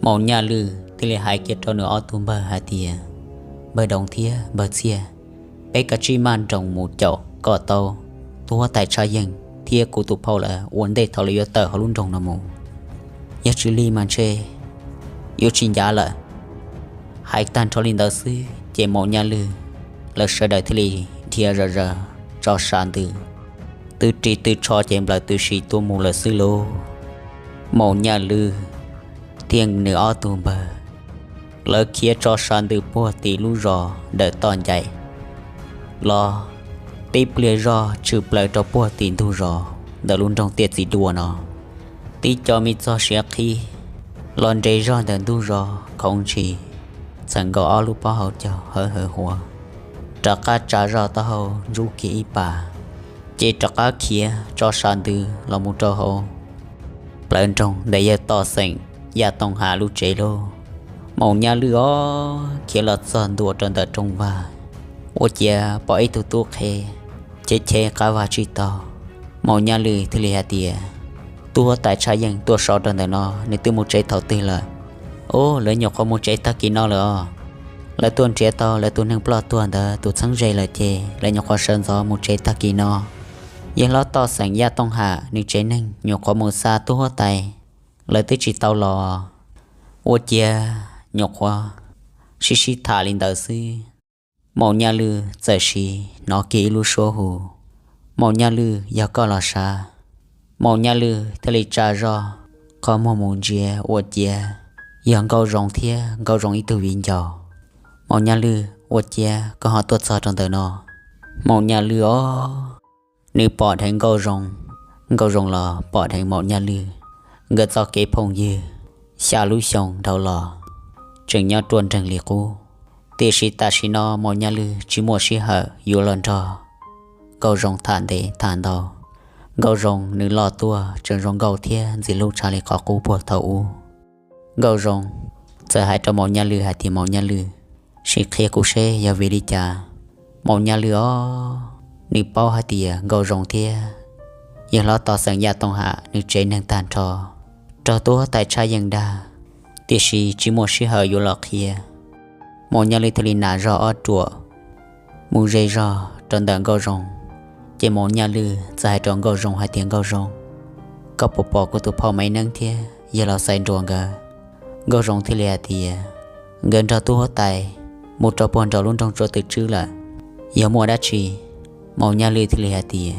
Maum Nyaj Lwj thiaj li hais kiag rau nws ob tug npawg hais tias, Npawg Doov thiab npawg Txhiaj, peb kav tsij maj nroos mus caum kom tau tub huab tais Tshaj Yeej thiab kuv tus phauj lawv ua ntej thaum lawv yuav tawm hauv lub nroog no mus. Yog tsis li mas ntshe yuav tsis ncav lawm. Hais tag nrho li ntawd xwb ces Maum Nyaj Lwj lawv sawv daws thiaj li dhia zom zaws tso sa ntws, tw ris tw tsho ces nplawm tw si tuaj mus lawm xwb lauj. Maum Nyaj Lwj thiab nws ob tug npawg lawv khiav tso sa ntws puag tim lub zos ntawm toj ncaim los, tib pliag zoj tshwm plaws rau puag tim ntug zos ntawm lub nroog Tiaj Txiv Dua no. Tib co me txog siav qhib los nres zog ntawm ntug zos khoov ntshis, txawm nkaus ob lub pob hauv caug hawv hawv huav, rov qab tsa zoj taub hau ntsub kiag ib pas, ces rov qab khiav tso sa ntws los mus rau hauv plawv nroog ntawm yawg Toj Xeem Yaj Tooj Ham lub tsev lauj. Maum Nyaj Lwj os, khiav los txog ntua rau ntawm rooj vag, ua ciav pom ib tug tub qhe cheb cheb qab vag tsib taug. Maum Nyaj Lwj thiaj li hais tias, Tub huab tais Tshaj Yeej tuaj so rau ntawm no, nws twb mus tsev thaum twg lawm? Ub, lawv nyuam qhuav mus tsev tag kis no lawm os. Lawv tuaj nrhiav tau lawv tus neeg ploj tuag ntawd tus txheeb ze lawm ces lawv nyuam qhuav sawv ntxov mus tsev tag kis no. Yawg hlob Toj Xeem Yaj Tooj Ham nws tsev neeg nyuam qhuav mus xa tub huab tais, lawv twb tsis tau los. Ua ciav nyuam qhuav sib sib tham li ntawd xwb, Maum Nyaj Lwj txawm sim hnov kiag ib lub suab hu, Maum Nyaj Lwj, yog koj los sav? Maum Nyaj Lwj thiaj li tsa zoj qhov muag mus ntsia ua ciav yog Nkauj Zoo thiab Nkauj Zoo ib tug viv ncaus. Maum Nyaj Lwj, ua ciav koj ho tuaj txog rau ntawm no? Maum Nyaj Lwj os, nws pom dheev Nkauj Zoo, Nkauj Zoo los pom dheev Maum Nyaj Lwj. Nkawd txoj kev phooj ywg xya lub xyoo dhau los tseem nyob ruaj nreeg li qub, tiam sis tam sim no Maum Nyaj Lwj tsis muaj sij hawm yuav los nrog Nkauj Zoo tham ntev tham ntau. Nkauj Zoo nws loj tuaj tseem zoo nkauj thiab ntxim hlub tshaj li qhov qub puag thaum ub. Nkauj Zoo txawm hais rau Maum Nyaj Lwj hais tias, Maum Nyaj Lwj, sim qhia kuv seb yog vim li cas? Maum Nyaj Lwj os, nws paub hais tias Nkauj Zoo thiab yawg hlob Toj Xeem Yaj Tooj Ham nws tsev neeg tag nrho raug tub huab tais Tshaj Yeej dag, tiam sis tsis muaj sij hawm yuav los qhia. Maum Nyaj Lwj thiaj li nam zog ob ruam mus ze zog rau ntawm Nkauj Zoo, ces Maum Nyaj Lwj txawm hais rau Nkauj Zoo hais tias, Nkauj Zoo, koj puas pom kuv tus phauj Maiv Neeb thiab yawg laus Xaiv Nruas nkawd? Nkauj Zoo thiaj li hais tias, nkawd nrog tub huab tais mus rau puag nraum lub nroog Tsua Twm Tswb lawm. Yog muaj dab tsi? Maum Nyaj Lwj thiaj li hais tias,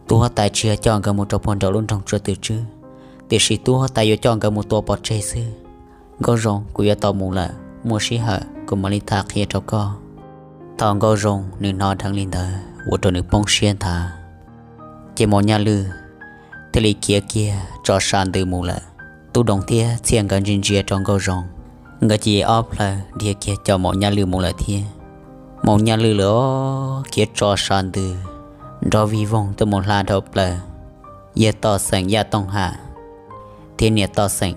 tub huab tais tsis yog coj nkawd mus rau puag nraum lub nroog Tsua Twm Tswb, tiam sis tub huab tais yuav coj nkawd mus tua pov tseg xwb. Nkauj Zoo, kuv yuav tau mus lawm, muaj sij hawm kuv mam li tham qhia rau koj. Thaum Nkauj Zoo nws hnov dheev li ntawd ua rau nws poob siab nthav, ces Maum Nyaj Lwj thiaj li khiav kiag tso sa ntws mus lawm. Tub Doov thiab Txhiaj nkawd ntsia ntsia rau Nkauj Zoo, nkawd cia li ob plaws dhia kiag caum Maum Nyaj Lwj mus lawm thiab. Maum Nyaj Lwj lawm os, khiav tso sa ntws nrov vig voog tuaj mus hla dhau plaws yawg Toj Xeem Yaj Tooj Ham thiab niam Toj Xeem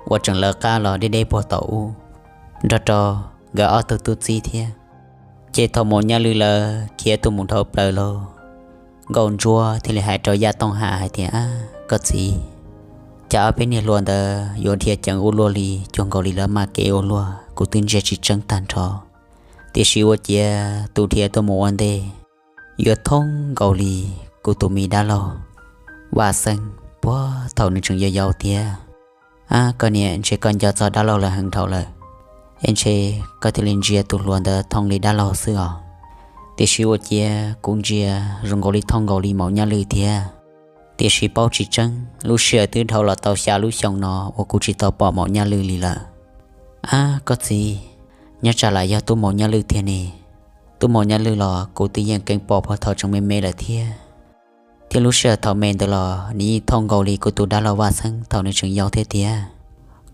uas tseem lawv qab los deb deb puag thaum ub, nrog rau nkawd ob tug tub txib thiab. Ces thaum Maum Nyaj Lwj lawv khiav tuaj mus dhau plaws lauj, Nkauj Ntsuab thiaj li hais rau Yaj Tooj Ham hais tias, Ab, koj txiv, cas ob peb niag hluas ntawd yuav dhia ceev ua luaj li, cuag nkaus li lawv maj kev ua luaj, kuv twb ntsia tsis tseeb tag nrho. Tiam sis ua ciav tus dhia tuaj mus ua ntej yuav thoob nkaus li kuv tus me dab laug Vaj Xeeb puag thaum nws tseem yau yau thiab. Ab, koj niam, ntshe koj nco txog dab laug lawv heev dhau lawm, es ntshe koj thiaj li ntsia tus hluas ntawd thooj li dab laug xwb os. Tiam sis ua ciav kuv ntsia zoo nkaus li thooj nkaus li Maum Nyaj Lwj thiab. Tiam sis paub tsis tseeb, lub sij hawm twb dhau los tau xya lub xyoo no uas kuv tsis tau pom Maum Nyaj Lwj li lawm. Ab, koj txiv, nyob tsam lam yog tub Maum Nyaj Lwj tiag ne. Tub Maum Nyaj Lwj los kuv twb yeej keev pom puag thaum tseem me me lawm thiab. Thiab lub sij hawm thaum me ntawd los nws yeej thooj nkaus li kuv tus dab laug Vaj Xeeb thaum nws tseem yau thiab tiag.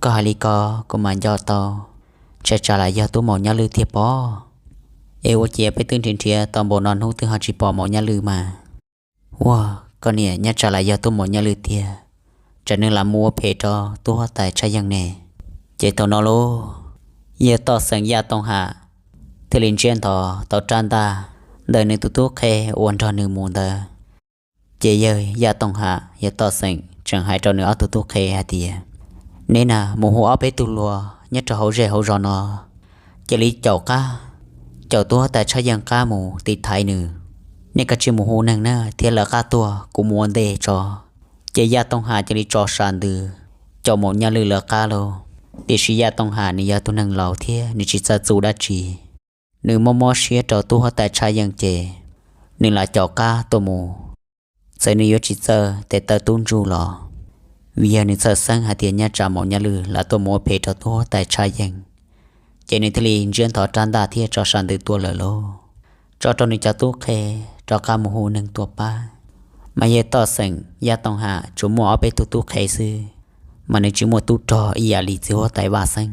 Koj hais li ko, kuv mam nco tau, ntshe tsam lam yog tub Maum Nyaj Lwj tiag pob. Es ua ciav peb twb nrhiav nrhiav tau npaum no hnub twb ho tsis pom Maum Nyaj Lwj mas. Ua, koj niam, nyob tsam lam yog tub Maum Nyaj Lwj tiag, tsam nws lam mus ua phem rau tub huab tais Tshaj Yeej ne. Ces thaum no lauj, yawg Toj Xeem Yaj Tooj Ham thiaj li ntsiab ntho tau rab ntaj ntawm nws tus tub qhe uas nrog nws mus ntawd. Ces yawg Yaj Tooj Ham, yawg Toj Xeem tseem hais rau nws ob tug tub qhe hais tias, neb na mus hu ob peb tug hluas nyob rau hauv zej hauv zos no, cia li caum qab, caum tub huab tais Tshaj Yeej qab mus tiv thaiv nws. Nej kav tsij mus hu neeg na thiab lawv qab tuag, kuv mus ua ntej tso. Ces Yaj Tooj Ham cia li tso sam ntws caum Maum Nyaj Lwj lawv qab lauj. Tiam sis Yaj Tooj Ham nws yog tug neeg laus thiab nws tsis txawj txuj dab tsi. Nws mob mob siab rau tub huab tais Tshaj Yeej ces nws lam caum qab tuaj mus. Txawm nws yuav tsis txawj tes taw tub ntsuj los, vim yog nws txhawj xeeb hais tias nyob tsam Maum Nyaj Lwj lam tuaj mus ua phem rau tub huab tais Tshaj Yeej, ces nws thiaj li ntsiab ntho rab ntaj thiab tso sam ntws tuaj lawm lauj. Tso rau nws cov tub qhe rov qab mus hu neeg tuaj pab. Mas yawg Toj Xeem Yaj Tooj Ham tsuas muaj ob peb tug tub qhe xwb, mas nws tsis muaj tub rog ib yam li txiv huab tais Vaj Xeeb.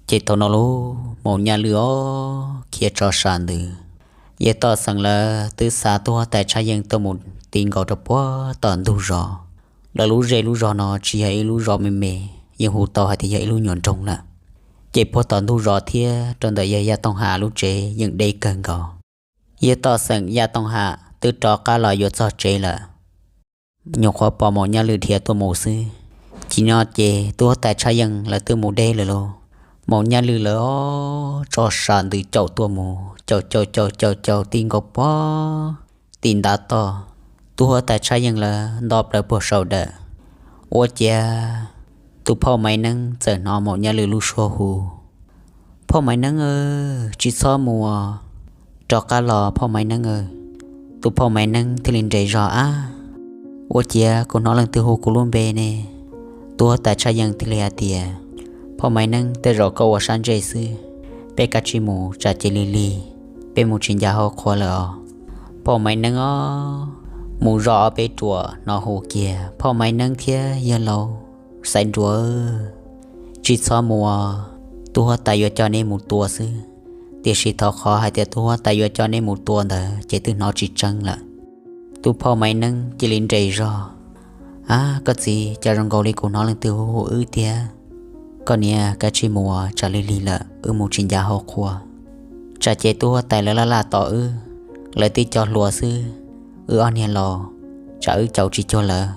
Ces thaum no lauj, Maum Nyaj Lwj os khiav tso sam ntws. Yawg Toj Xeem lawv twb xa tub huab tais Tshaj Yeej tuaj mus ti nkaus rau puag tom ntug zos. Lawv lub zej lub zos no tsis yog ib lub zos me me, yeej hu tau hais tias yog ib lub nyuam nroog lawm. Ces puag tom ntug zos thiab rau ntawm yawg Yaj Tooj Ham lub tsev yeej deb kawg nkaus. Yawg Toj Xeem Yaj Tooj Ham twb rov qab los yuav txog tsev lawm, nyuam qhuav pom Maum Nyaj Lwj dhia tuaj mus xwb. Ces no ces tub huab tais Tshaj Yeej lawv twb mus deb lawm lauj. Maum Nyaj Lwj lawv os tso sam ntws caum tuaj mus, caum caum caum caum caum ti nkaus puag tim ntav toj. Tub huab tais Tshaj Yeej lawv nto plaws puag saum dawm. Ua ciav tus phauj Maiv Neeb txawm hnov Maum Nyaj Lwj lub suab hu, phauj Maiv Neeb aw, tsis txhob mus os, rov qab los phauj Maiv Neeb aw. Tus phauj Maiv Neeb thiaj li nres zog, ab, ua ciav kuv hnov leej twg hu kuv lub npe ne. Tub huab tais Tshaj Yeej thiaj li hais tias, phauj Maiv Neeb, tej zaum koj ua sab ntsej xwb, peb kav tsij mus tsam ces lig lig, peb mus tsis ncav hauv qhua lawm os. Phauj Maiv Neeb os, mus zoj ob peb ruam hnov hu kiag, phauj Maiv Neeb thiab yawg laus Xaiv Nruas, tsis txhob mus os, tub huab tais yuav coj neb mus tua xwb. Tiam sis thov qhov hais tias tub huab tais yuav coj neb mus tua ntawd ces twb hnov tsis tseeb lawm. Tus phauj Maiv Neeb cia li nres zog, ab, koj txiv, cas zoo nkaus li kuv hnov leej twg hu hu wb tiag. Koj niam, kav tsij mus tsam lig lig lawm wb mus tsis ncav hauv qhua, tsam ces tub huab tais lawv laj laj tos wb, lawv tib co hluas xwb, wb ob niag laus, tsam wb caum tsis cuag lawv.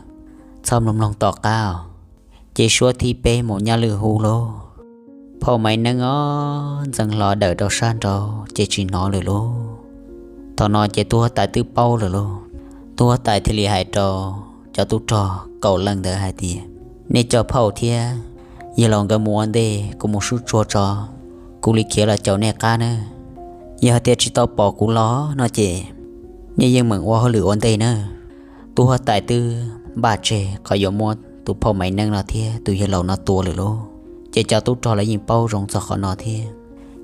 Txhob mloog mloog tom qab os. Ces suab thib peb Maum Nyaj Lwj hu lauj. Phauj Maiv Neeb os, ntxeev hlo dawm rau sab nraud ces tsis hnov lawm lauj. Thaum no ces tub huab tais twb paub lawm lauj. Tub huab tais thiaj li hais rau cov tub rog kaum leej ntawd hais tias, nej coj phauj thiab yawg laus nkawd mus ua ntej, kuv mus sub tsua tso, kuv li khiav los caum nej qab nawb. Yog hais tias tsis tau pom kuv los no ces nej yeej meem ua hauj lwm ua ntej nawb. Tub huab tais twb npaj tseg qhov yuav muab tus phauj Maiv Neeb no thiab tus yawg laus no tua lawm lauj. Ces cov tub rog lawv yeej paub zoo txog qhov no thiab.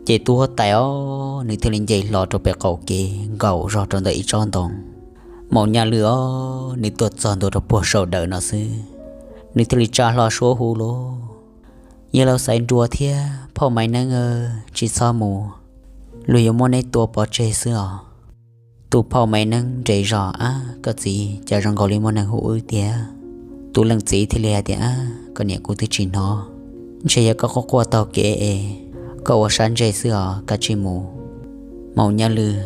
Ces tub huab tais os, nws thiaj li nce hlo rau pem qaum kev nkaum zog rau ntawm ib tsob ntoo. Maum Nyaj Lwj os, nws tuaj txog ntua rau puag saum dawm no xwb, nws thiaj li tsa hlo suab hu lauj, yawg laus Xaiv Nruas thiab phauj Maiv Neeb aw, tsis txhob mus, luag yuav muab neb tua pov tseg xwb os. Tus phauj Maiv Neeb nres zog, ab, koj txiv, cas zoo nkaus li muaj neeg hu wb tiag. Tus leej txiv thiaj li hais tias, ab, koj niam, kuv twb tsis hnov, ntshe yog koj quaj quaj taug kev es koj ua sab ntsej xwb os, kav tsij mus. Maum Nyaj Lwj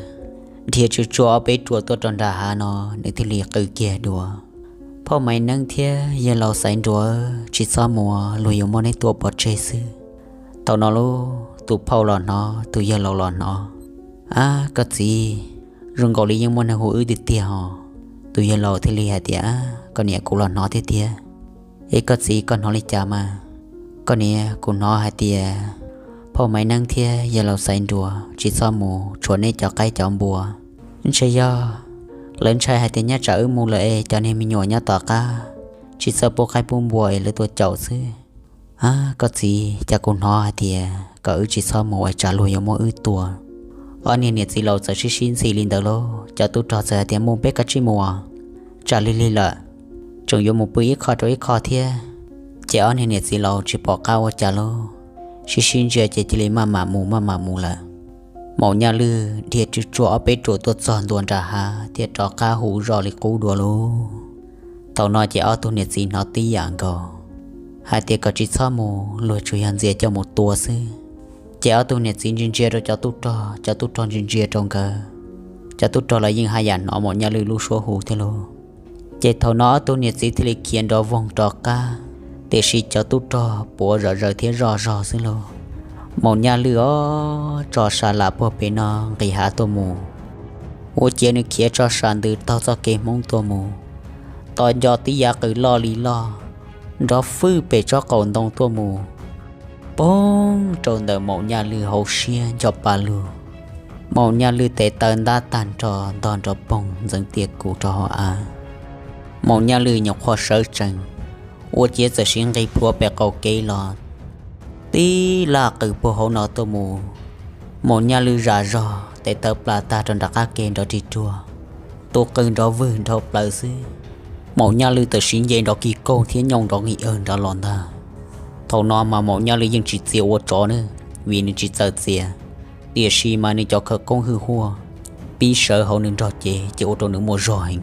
dhia tsw tsuag ob peb ruam tuaj rau nram hav no, nws thiaj li qw kiag dua, phauj Maiv Neeb thiab yawg laus Xaiv Nruas, tsis txhob mus, luag yuav muab neb tua pov tseg xwb. Thaum no lauj, tus phauj los hnov, tus yawg laus los hnov, Ab koj txiv, zoo nkaus li yeej muaj neeg hu wb tiag tiag os. Tus yawg laus thiaj li hais tias, Koj niam, kuv los hnov tiag tiag. Es koj txiv, koj hnov li cas mas? Koj niam, kuv hnov hais tias phauj Maiv Neeb thiab yawg laus Xaiv Nruas tsis txhob mus tshuam nej cov qaib cov npua. Ntshe yog lawv ntshai hais tias nyob tsam wb mus lawm es cov niag me nyuam nyob tom qab tsis txawj pub qaib pub npua es lawv tua caum xwb. Ab koj txiv, cas kuv hnov hais tias kom wb tsis txhob mus es tsam luag yuav muab wb tua. Ob niag niam txiv laus txawm sib sib ntxhi li ntawd lauj, cov tub rog txawm hais tias, Mus, peb kav tsij mus, tsam lig lig lawm, tseem yuav mus pw ib qho rau ib qho thiab. Ces ob niag niam txiv laus tsis pom qab ua cas lauj, sib sib ntsia ces cia li maj mam mus maj mam mus lawm. Maum Nyaj Lwj dhia tsw tsuag ob peb ruam tuaj txog ntua nram hav thiaj rov qab hu zoj li qub dua lauj. Thaum no ces ob tug niam txiv hnov tib yam nkaus, hais tias kom tsis txhob mus, luag tsuas yog ntxias coj mus tua xwb. Ces ob tug niam txiv ntsia ntsia rau cov tub rog, cov tub rog ntsia ntsia rau nkawd, cov tub rog los yeej haj yam hnov Maum Nyaj Lwj lub suab hu thiab lauj. Ces thaum no ob tug niam txiv thiaj li khiav nrov voog rov qab, tiam sis cov tub rog puav zom zaws thiab zoj zog xwb lauj. Maum Nyaj Lwj os, tso sa lam puag pem no nqis hav tuaj mus, ua ciav nws khiav tso sa ntws taug txoj kev Hmoob tuaj mus, tos nco tib yav qws loj li loj, nrov fwj pem tsob qaum ntoo tuaj mus, poob rau ntawm Maum Nyaj Lwj hauv siab ncho pa lug. Maum Nyaj Lwj tes taw ntab tag nrho ntog nrov poog ntxeev tiaj kuv rau hauv av. Maum Nyaj Lwj nyuam qhuav sawv tsees, ua ciav txawm siv nqis plhuav pem qaum kev los tib laj qws puag hauv no tuaj mus. Maum Nyaj Lwj zam zog tes taw plas tag rau nram qab ke nrov rig ruag, tus qws nrov vwg dhau plaws xwb. Maum Nyaj Lwj txawm siv nce nrov kig kaug thiab nyooj nrov nqis awg nrad los ntag. Thaum no mas Maum Nyaj Lwj yeej tsis txia ua tsov na, vim nws tsis txawj txia, tiam sis mas nws cov khawv koob hwj huaj pib sawv hauv nws nrog cev ces ua rau nws muaj zog heev.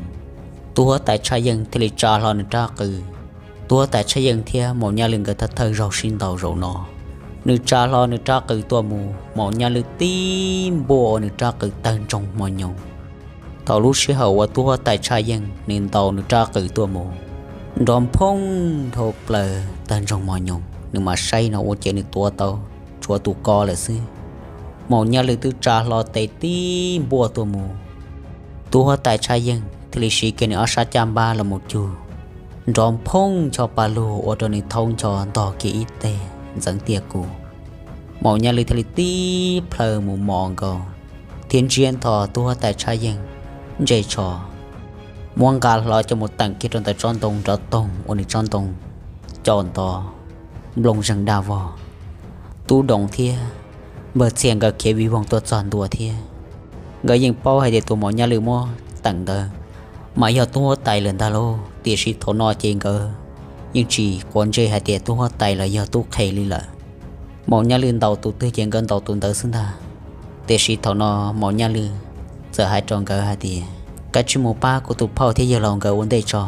Tub huab tais Tshaj Yeej thiaj li tsa hlo nws rab qws. Tub huab tais Tshaj Yeej thiab Maum Nyaj Lwj nkawd thawj thawj zaug sib ntaus zaum no. Nws tsa hlo nws rab qws tuaj mus, Maum Nyaj Lwj tib npuaj ua nws rab qws tawg ntsoog hmo nyoos. Thaum lub sij hawm uas tub huab tais Tshaj Yeej nws ntaus nws rab qws tuaj mus, nrov nphoob dhau plaws tawg ntsoog hmo nyoos, nws mam saib no ua ciav nws tuav tau tshuav tus ko lawm xwb. Maum Nyaj Lwj twb tsa hlo tes tib npuaj tuaj mus, tub huab tais Tshaj Yeej thiaj li siv kiag nws ob sab caj npab los mus cug, nrov nphoob ncho pa lug ua rau nws thaub ncho ntog kiag ib teg ntxeev tiaj kuv. Maum Nyaj Lwj thiaj li tib plhaw mus mos nkaus, thiab ntsiab ntho tub huab tais Tshaj Yeej ntsej tsho, muab nqa hlo coj mus teem kiag rau ntawm tsob ntoo nrov toog ua nws tsob ntoo co nto nplooj zeeg daj vog. Tub Doos thiab npawg Txhiaj nkawd khiav vij voog tuaj txog ntua thiab. Nkawd yeej paub hais tias tus Maum Nyaj Lwj muab teem ntawd mas yog tub huab tais lawm ntag lauj, tiam sis thaum no ces nkawd yeej tsis quav ntsej hais tias tub huab tais los yog tub qhe li lawm. Maum Nyaj Lwj ntaus tus twg ces nkawd ntaus tus ntawd xwb ntag. Tiam sis thaum no Maum Nyaj Lwj txawm hais rau nkawd hais tias, Kav tsij mus pab kuv tus phauj thiab yawg laus nkawd ua ntej tso.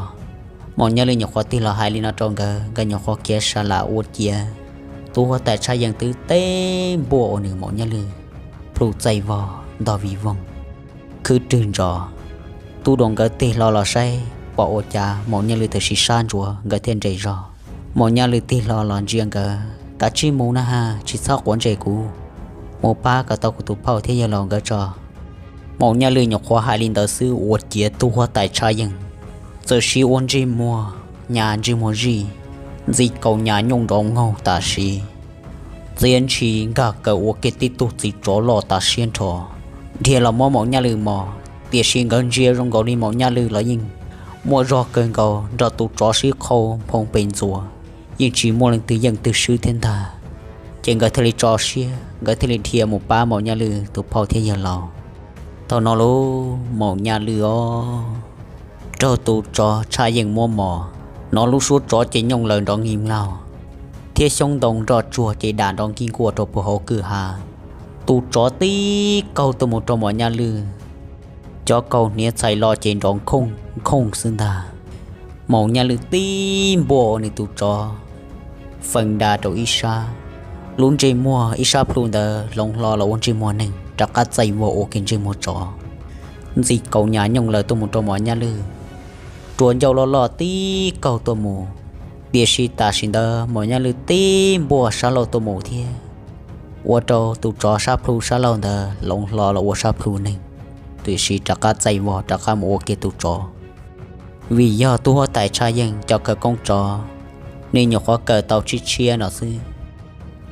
Maum Nyaj Lwj nyuam qhuav tig los hais li no rau nkawd, nkawd nyuam qhuav khiav sa lam ua ciav tub huab tais Tshaj Yeej twb tib npuaj ua nws Maum Nyaj Lwj plhu txaij vog ntog vij voog khwb rwg ntsos. Tub Doos nkawd tig hlo los saib pom ua cas Maum Nyaj Lwj tam sim sab ntsuav nkawd thiaj nres zog. Maum Nyaj Lwj tig hlo los ntsia nkawd, Kav tsij mus na ha, tsis txhob quav ntsej kuv, mus pab kom tau kuv tus phauj thiab yawg laus nkawd tso. Maum Nyaj Lwj nyuam qhuav hais li ntawd xwb ua ciav tub huab tais Tshaj Yeej txawm siv ua ntsej muag nyas ntsej muag zij, ntxi kaus nyas nyooj nrov nkaug tam sim, txiav ntshis nkag kaws ua kiag tib tug txiv tsov loj tas siab nrho, dhia los muab Maum Nyaj Lwj mos. Tiam sis nkawd ntsia zoo nkaus li Maum Nyaj Lwj los yeej muaj zog kawg nkaus nrog tus tsov sib qhau nphoo pes ntxuas, yeej tsis muaj leej twg yeej twg swb thiab ntag. Ces nkawd thiaj li tso siab, nkawd thiaj li dhia mus pab Maum Nyaj Lwj tus phauj thiab yawg laus. Thaum no lauj, Maum Nyaj Lwj os, raug tus tsov Tshaj Yeej muab mos, hnov lub suab tsov ces nyooj laws nrov nkig mlaug, thiab xyoob ntoo nroj tsuag ces dam nrov nkig nkuaj rau puag hauv kwj ha. Tus tsov tib kaug tuaj mus rau Maum Nyaj Lwj, cov kaus hniav txhais los ces nrov nkhooj nkhooj xwb ntag. Maum Nyaj Lwj tib npuaj ua nws tus tsov fees da rau ib sab, lub ntsej muag ib sab plhu ntawd hloov hlo los ua ntsej muag neeg rov qab txaij vog ua kiag ntsej muag tsov. Ntxi kaus nyas nyooj laws tuaj mus rau Maum Nyaj Lwj, rua ncauj loj loj tib kaug tuaj mus, tiam sis tam sim ntawd Maum Nyaj Lwj tib npuaj sab laug tuaj mus thiab ua rau tus tsov sab plhu sab laug ntawd hloov hlo los ua sab plhu neeg, tiam sis rov qab txaij vog rov qab mus ua kiag tus tsov. Vim yog tub huab tais Tshaj Yeej cov khawv koob tsov, nws nyuam qhuav kawm tau tshiab tshiab no xwb,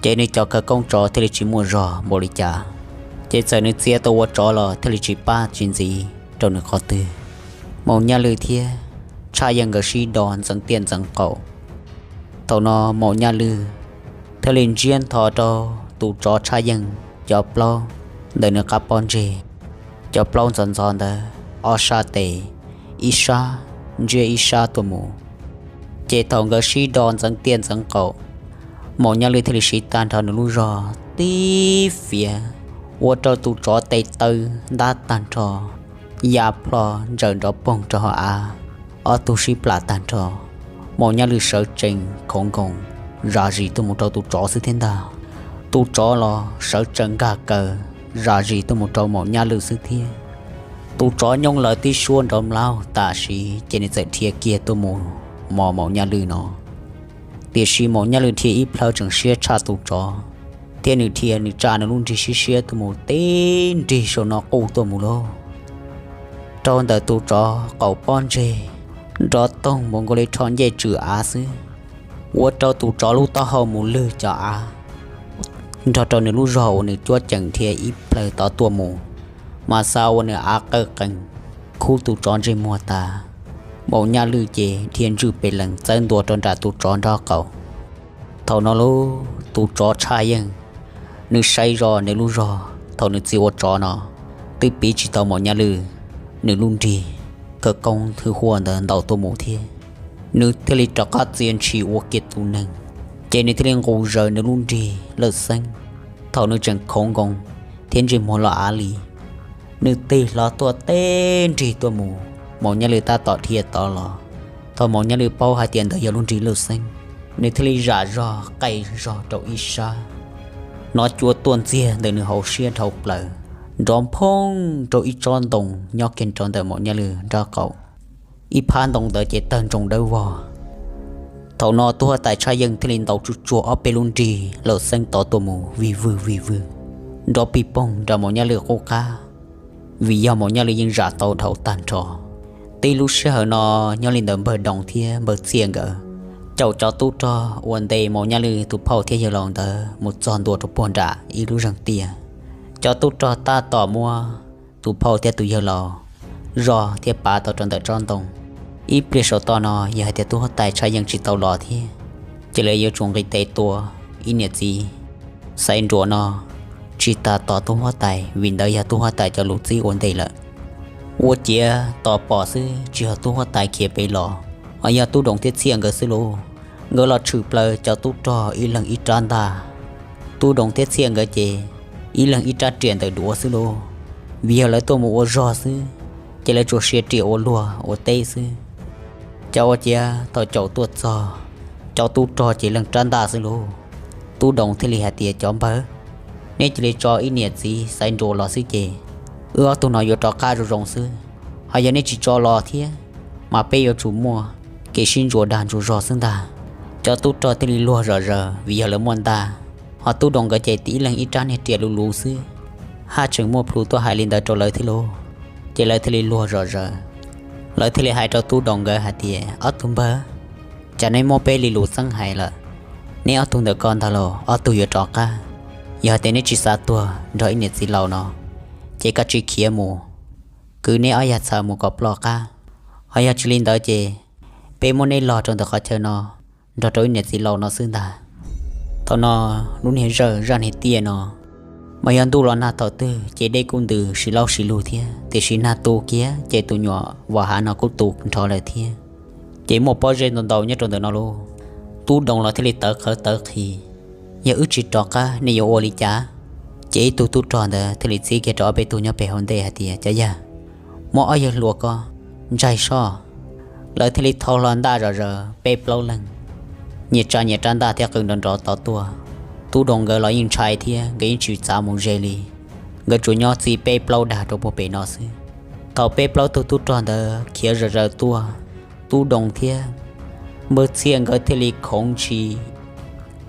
ces nws cov khawv koob tsov thiaj li tsis muaj zog npaum li cas. Ces txawm nws txia tau ua tsov los thiaj li tsis pab tsis ntxiv rau nws qhov twg. Maum Nyaj Lwj thiab Tshaj Yeej nkawd sib do ntxeev tiaj ntxeev qaum. Thaum no Maum Nyaj Lwj thiaj li ntsiab ntho rau tus tsov Tshaj Yeej cov plaub ntawm nws qab pob ntseg. Cov plaub ntxhov ntxhov ntawd ob sab tes, ib sab ntsiab ib sab tuaj mus. Ces thaum nkawd sib do ntxeev tiaj ntxeev qaum, Maum Nyaj Lwj thiaj li siv tag nrho nws lub zog tib fiav, ua rau tus tsov tes taw ntab tag nrho, ya plho ntsawm nrov poog rau hauv av, ob tug sib plam tag nrho. Maum Nyaj Lwj sawv tsees khoov nkoos zam zis tuaj mus rau tus tsov xwb thiab ntag. Tus tsov los sawv tsees nkag kaws zam zis tuaj mus rau Maum Nyaj Lwj xwb thiab. Tus tsov nyooj laws tib suab nrov mlaug tam sim ces nws txawm dhia kiag tuaj mus mos Maum Nyaj Lwj no. Tiam sis Maum Nyaj Lwj dhia ib plhaw tseem siab tshaj tus tsov, thiab nws dhia nws tsa nws lub nrig siab siab tuaj mus tib nrig saum no quj tuaj mus lauj, rau ntawm tus tsov qaum pob ntseg, nrov toog mus nkaus li rho ncej tswm av xwb, ua rau tus tsov lub taub hau mus lwg cov av, nrog rau nws lub zog uas nws cuab ceem dhia ib plhaw tod tuaj mus, mas xa ua nws av qawj qees, khub tus tsov ntsej muag tas. Maum Nyaj Lwj ces dhia ntswj pes lees txawb ntua rau nram tus tsov nraub qaum. Thaum no lauj, tus tsov Tshaj Yeej, nws saib zoj nws lub zog thaum nws txia ua tsov no twb piv tsis tau Maum Nyaj Lwj nws lub nrig khawv koob thwj huaj ntawd ntaus tuaj mus thiab. Nws thiaj li rov qab txia ntshis ua kiag tus neeg, ces nws thiaj li nqus zaws nws lub nrig lawj xeeb. Thaum nws tseem khoov nkoos thiab ntsej muag loj av li, nws tig hlo tuaj tib nrig tuaj mus, Maum Nyaj Lwj tab tom dhia tod los. Thaum Maum Nyaj Lwj paub hais tias ntawd yog lub nrig lawj xeeb, nws thiaj li zam zog qaij zog rau ib sab, hnov cua tuaj ntxiag ntawm nws hauv siab dhau plaws, nrov nphoob rau ib tsob ntoo nyob kiag rau ntawm Maum Nyaj Lwj nraub qaum. Ib phab ntoo ntawd ces tawg ntsoog dawb vog. Thaum no tub huab tais Tshaj Yeej thiaj li ntaus tsuj tsuag ob peb lub nrig lawj xeeb tod tuaj mus vij vwg vij vwg, nrov pig poog nram Maum Nyaj Lwj qub qab, vim yog Maum Nyaj Lwj yeej zam tau dhau tag nrho. Tib lub sij hawm no nyob li ntawd npawg Doos thiab npawg Txhiaj nkawd caum cov tub rog uas ntes Maum Nyaj Lwj tus phauj thiab yawg laus ntawd mus txog ntua rau puag nram ib lub zeeg tiaj. Cov tub rog tab tom muab tus phauj thiab tus yawg laus zoj thiab pav tau rau ntawm tsob ntoo. Ib pliag saum toj no yog hais tias tub huab tais Tshaj Yeej tsis tau los thiab, ces lawv yuav tsum nqis tes tua ib niam txiv Xaiv Nruas no tsis tas tos tub huab tais, vim ntawd yog tub huab tais cov lus txib ua ntej lawm. Ua ciav tos pom xwb tsis yog tub huab tais khiav pem los, ho yog Tub Doos thiab Txhiaj nkawd xwb lauj. Nkawd los tshwm plaws cov tub rog ib leeg ib rab ntaj. Tub Doos thiab Txhiaj nkawd ces ib leeg ib rab riam ntawm duav xwb lauj, vim yog lawv tuaj mus ua zog xwb, ces lawv tsuas sia riam ua luag ua teb xwb. Cas ua ciav thaum caum tuaj txog, cov tub rog ces leeg rab ntaj xwb lauj. Tub Doos thiaj li hais tias, Cov npawg, neb cia li tso ib niam txiv Xaiv Nruas los xwb ces wb ob tug no yuav rov qab zoo zoo xwb. Ho yog neb tsis tso los thiab, mas peb yuav tsum muaj kev sib ntsuas dag ntsuas zog xwb ntag. Cov tub rog thiaj li luag zom zaws vim yog lawv muaj ntaj, ho Tub Doos nkawd ces ib leeg ib rab niag riam luv luv xwb, haj tseem muaj plhu tuaj hais li ntawd rau lawv thiab lauj. Ces lawv thiaj li luag zom zaws. Lawv thiaj li hais rau Tub Doos nkawd hais tias, Ob tug npawg, cas neb muab peb li lus txeeb hais lawm, neb ob tug ntawm ko ntag los ob tug yuav rov qab. Yog hais tias neb tsis xav tuag nrog ib niam txiv laus no, ces koj tsis khiav mus, kwv neb ob yag txha mus kom ploj qab. Ho yog tsis li ntawd ces peb muab neb log rau ntawm qhov chaw no nrog rau ib niam txiv laus no xwb ntag. Thaum no lub niag zawj zaj niag tiaj no, mas yog ntuj los nag thaum twg ces dej kuj ntws si laub si lug thiab, tiam sis nag tu kiag ces tus nyuam vas hav no kuj tu nrho lawm thiab. Ces muaj pob zeb ntau ntau nyob rau ntawm no lauj. Tub Doos los thiaj li tawv qhawv tawv qhi, Yog wb tsis rov qab nej yuav ua li cas? Ces ib tug tub rog ntawd thiaj li txib kiag rau ob peb tug nyob pem hauv ntej hais tias, Cov yawg, muab ob yawg hluas ko ntsaig soj. Lawv thiaj li thau hlo ntaj zom zaws peb plaub leeg, nyias tsa nyias rab ntaj thiab qw nrov nrov tod tuaj. Tub Doos nkawd los yeej ntshai thiab nkawd yeej tsis txav mus ze li, nkawd tsuas nyob txij peb plaub dag rau puag pem no xwb. Thaum peb plaub tug tub rog ntawd khiav zom zaws tuaj, Tub Doos thiab npawg Txhiaj nkawd thiaj li khoov ntshis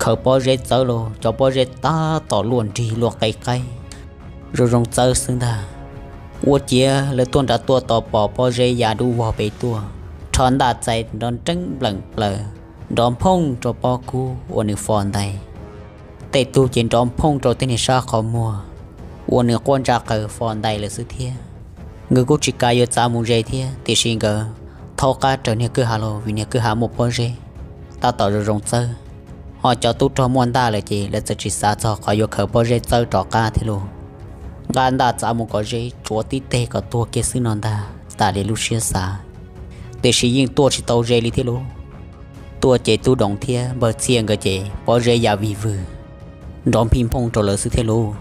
khaws pob zeb txawb los cov pob zeb tab tom luaj nrig luaj qe qaib zoo zoo txawb xwb ntag. Ua ciav lawv tuaj nrad tuaj tos pom pob zeb ya dub vog pem tuaj, rho ntaj txais nrov nreeb npleem plaws, nrov phooj rau pob kub uas nws fos ntais. Tej tug ces nrov phooj rau tej niag sab qhov muag uas nws quaj ntsa qaws fos ntais lawm xwb thiab. Nkawd kuj tsis kam yuav txav mus ze thiab, tiam sis nkawd thaub qab raws niag kwj ha los vim niag kwj ha muaj pob zeb tab tom zoo zoo txawb. Ho cov tub rog muaj ntaj lawm ces lawv txawm tsis xav txog qhov yuav khaws pob zeb txawb rov qab thiab lauj. Nqa ntaj txav mus kom ze tsuav tib teg kom tuag kiag xwb no ntag tas li lub siab xav. Tiam sis yeej tuaj tsis tau ze li thiab lauj. Tuaj ces Tub Doos thiab Npawg Txhiaj nkawd ces pob zeb ya vig vwg, nrov nphij nphooj rau lawv xwb thiab lauj.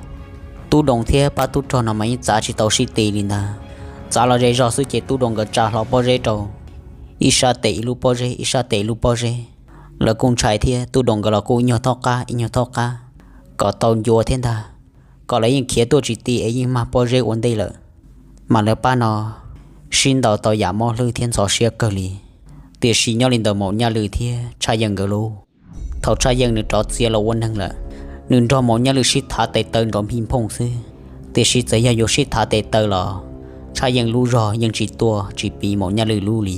Tub Doos thiab pab tub rog no mas yeej txav tsis tau sib ti li ntag. Txav los ze zog xwb ces Tub Doos nkawd tsa hlo pob zeb rau, ib sab tes ib lub pob zeb, ib sab tes ib lub pob zeb. Lawv kuj ntshai thiab Tub Doos nkawd los kuj ib nyuag thaub qab ib nyuag thaub qab kom tau ncua thiab ntag, kom lawv yeej khiav tuaj tsis ti es yeej mag pob zeb ua ntej lawm. Mas lawv pab no sib ntaus tau yam mob hlwb thiab ntxhov siab kawg li. Tiam sis nyob li ntawm Maum Nyaj Lwm thiab Tshaj Yeej nkawd lauj, thaum Tshaj Yeej nws rov txia los ua neeg lawm, nws nrog Maum Nyaj Lwm sib thav tes taw nrov nphij nphooj xwb. Tiam sis txawm yog yuav sib thav tes taw los Tshaj Yeej lub zog yeej tsis tuaj tsis piv Maum Nyaj Lwm lub li,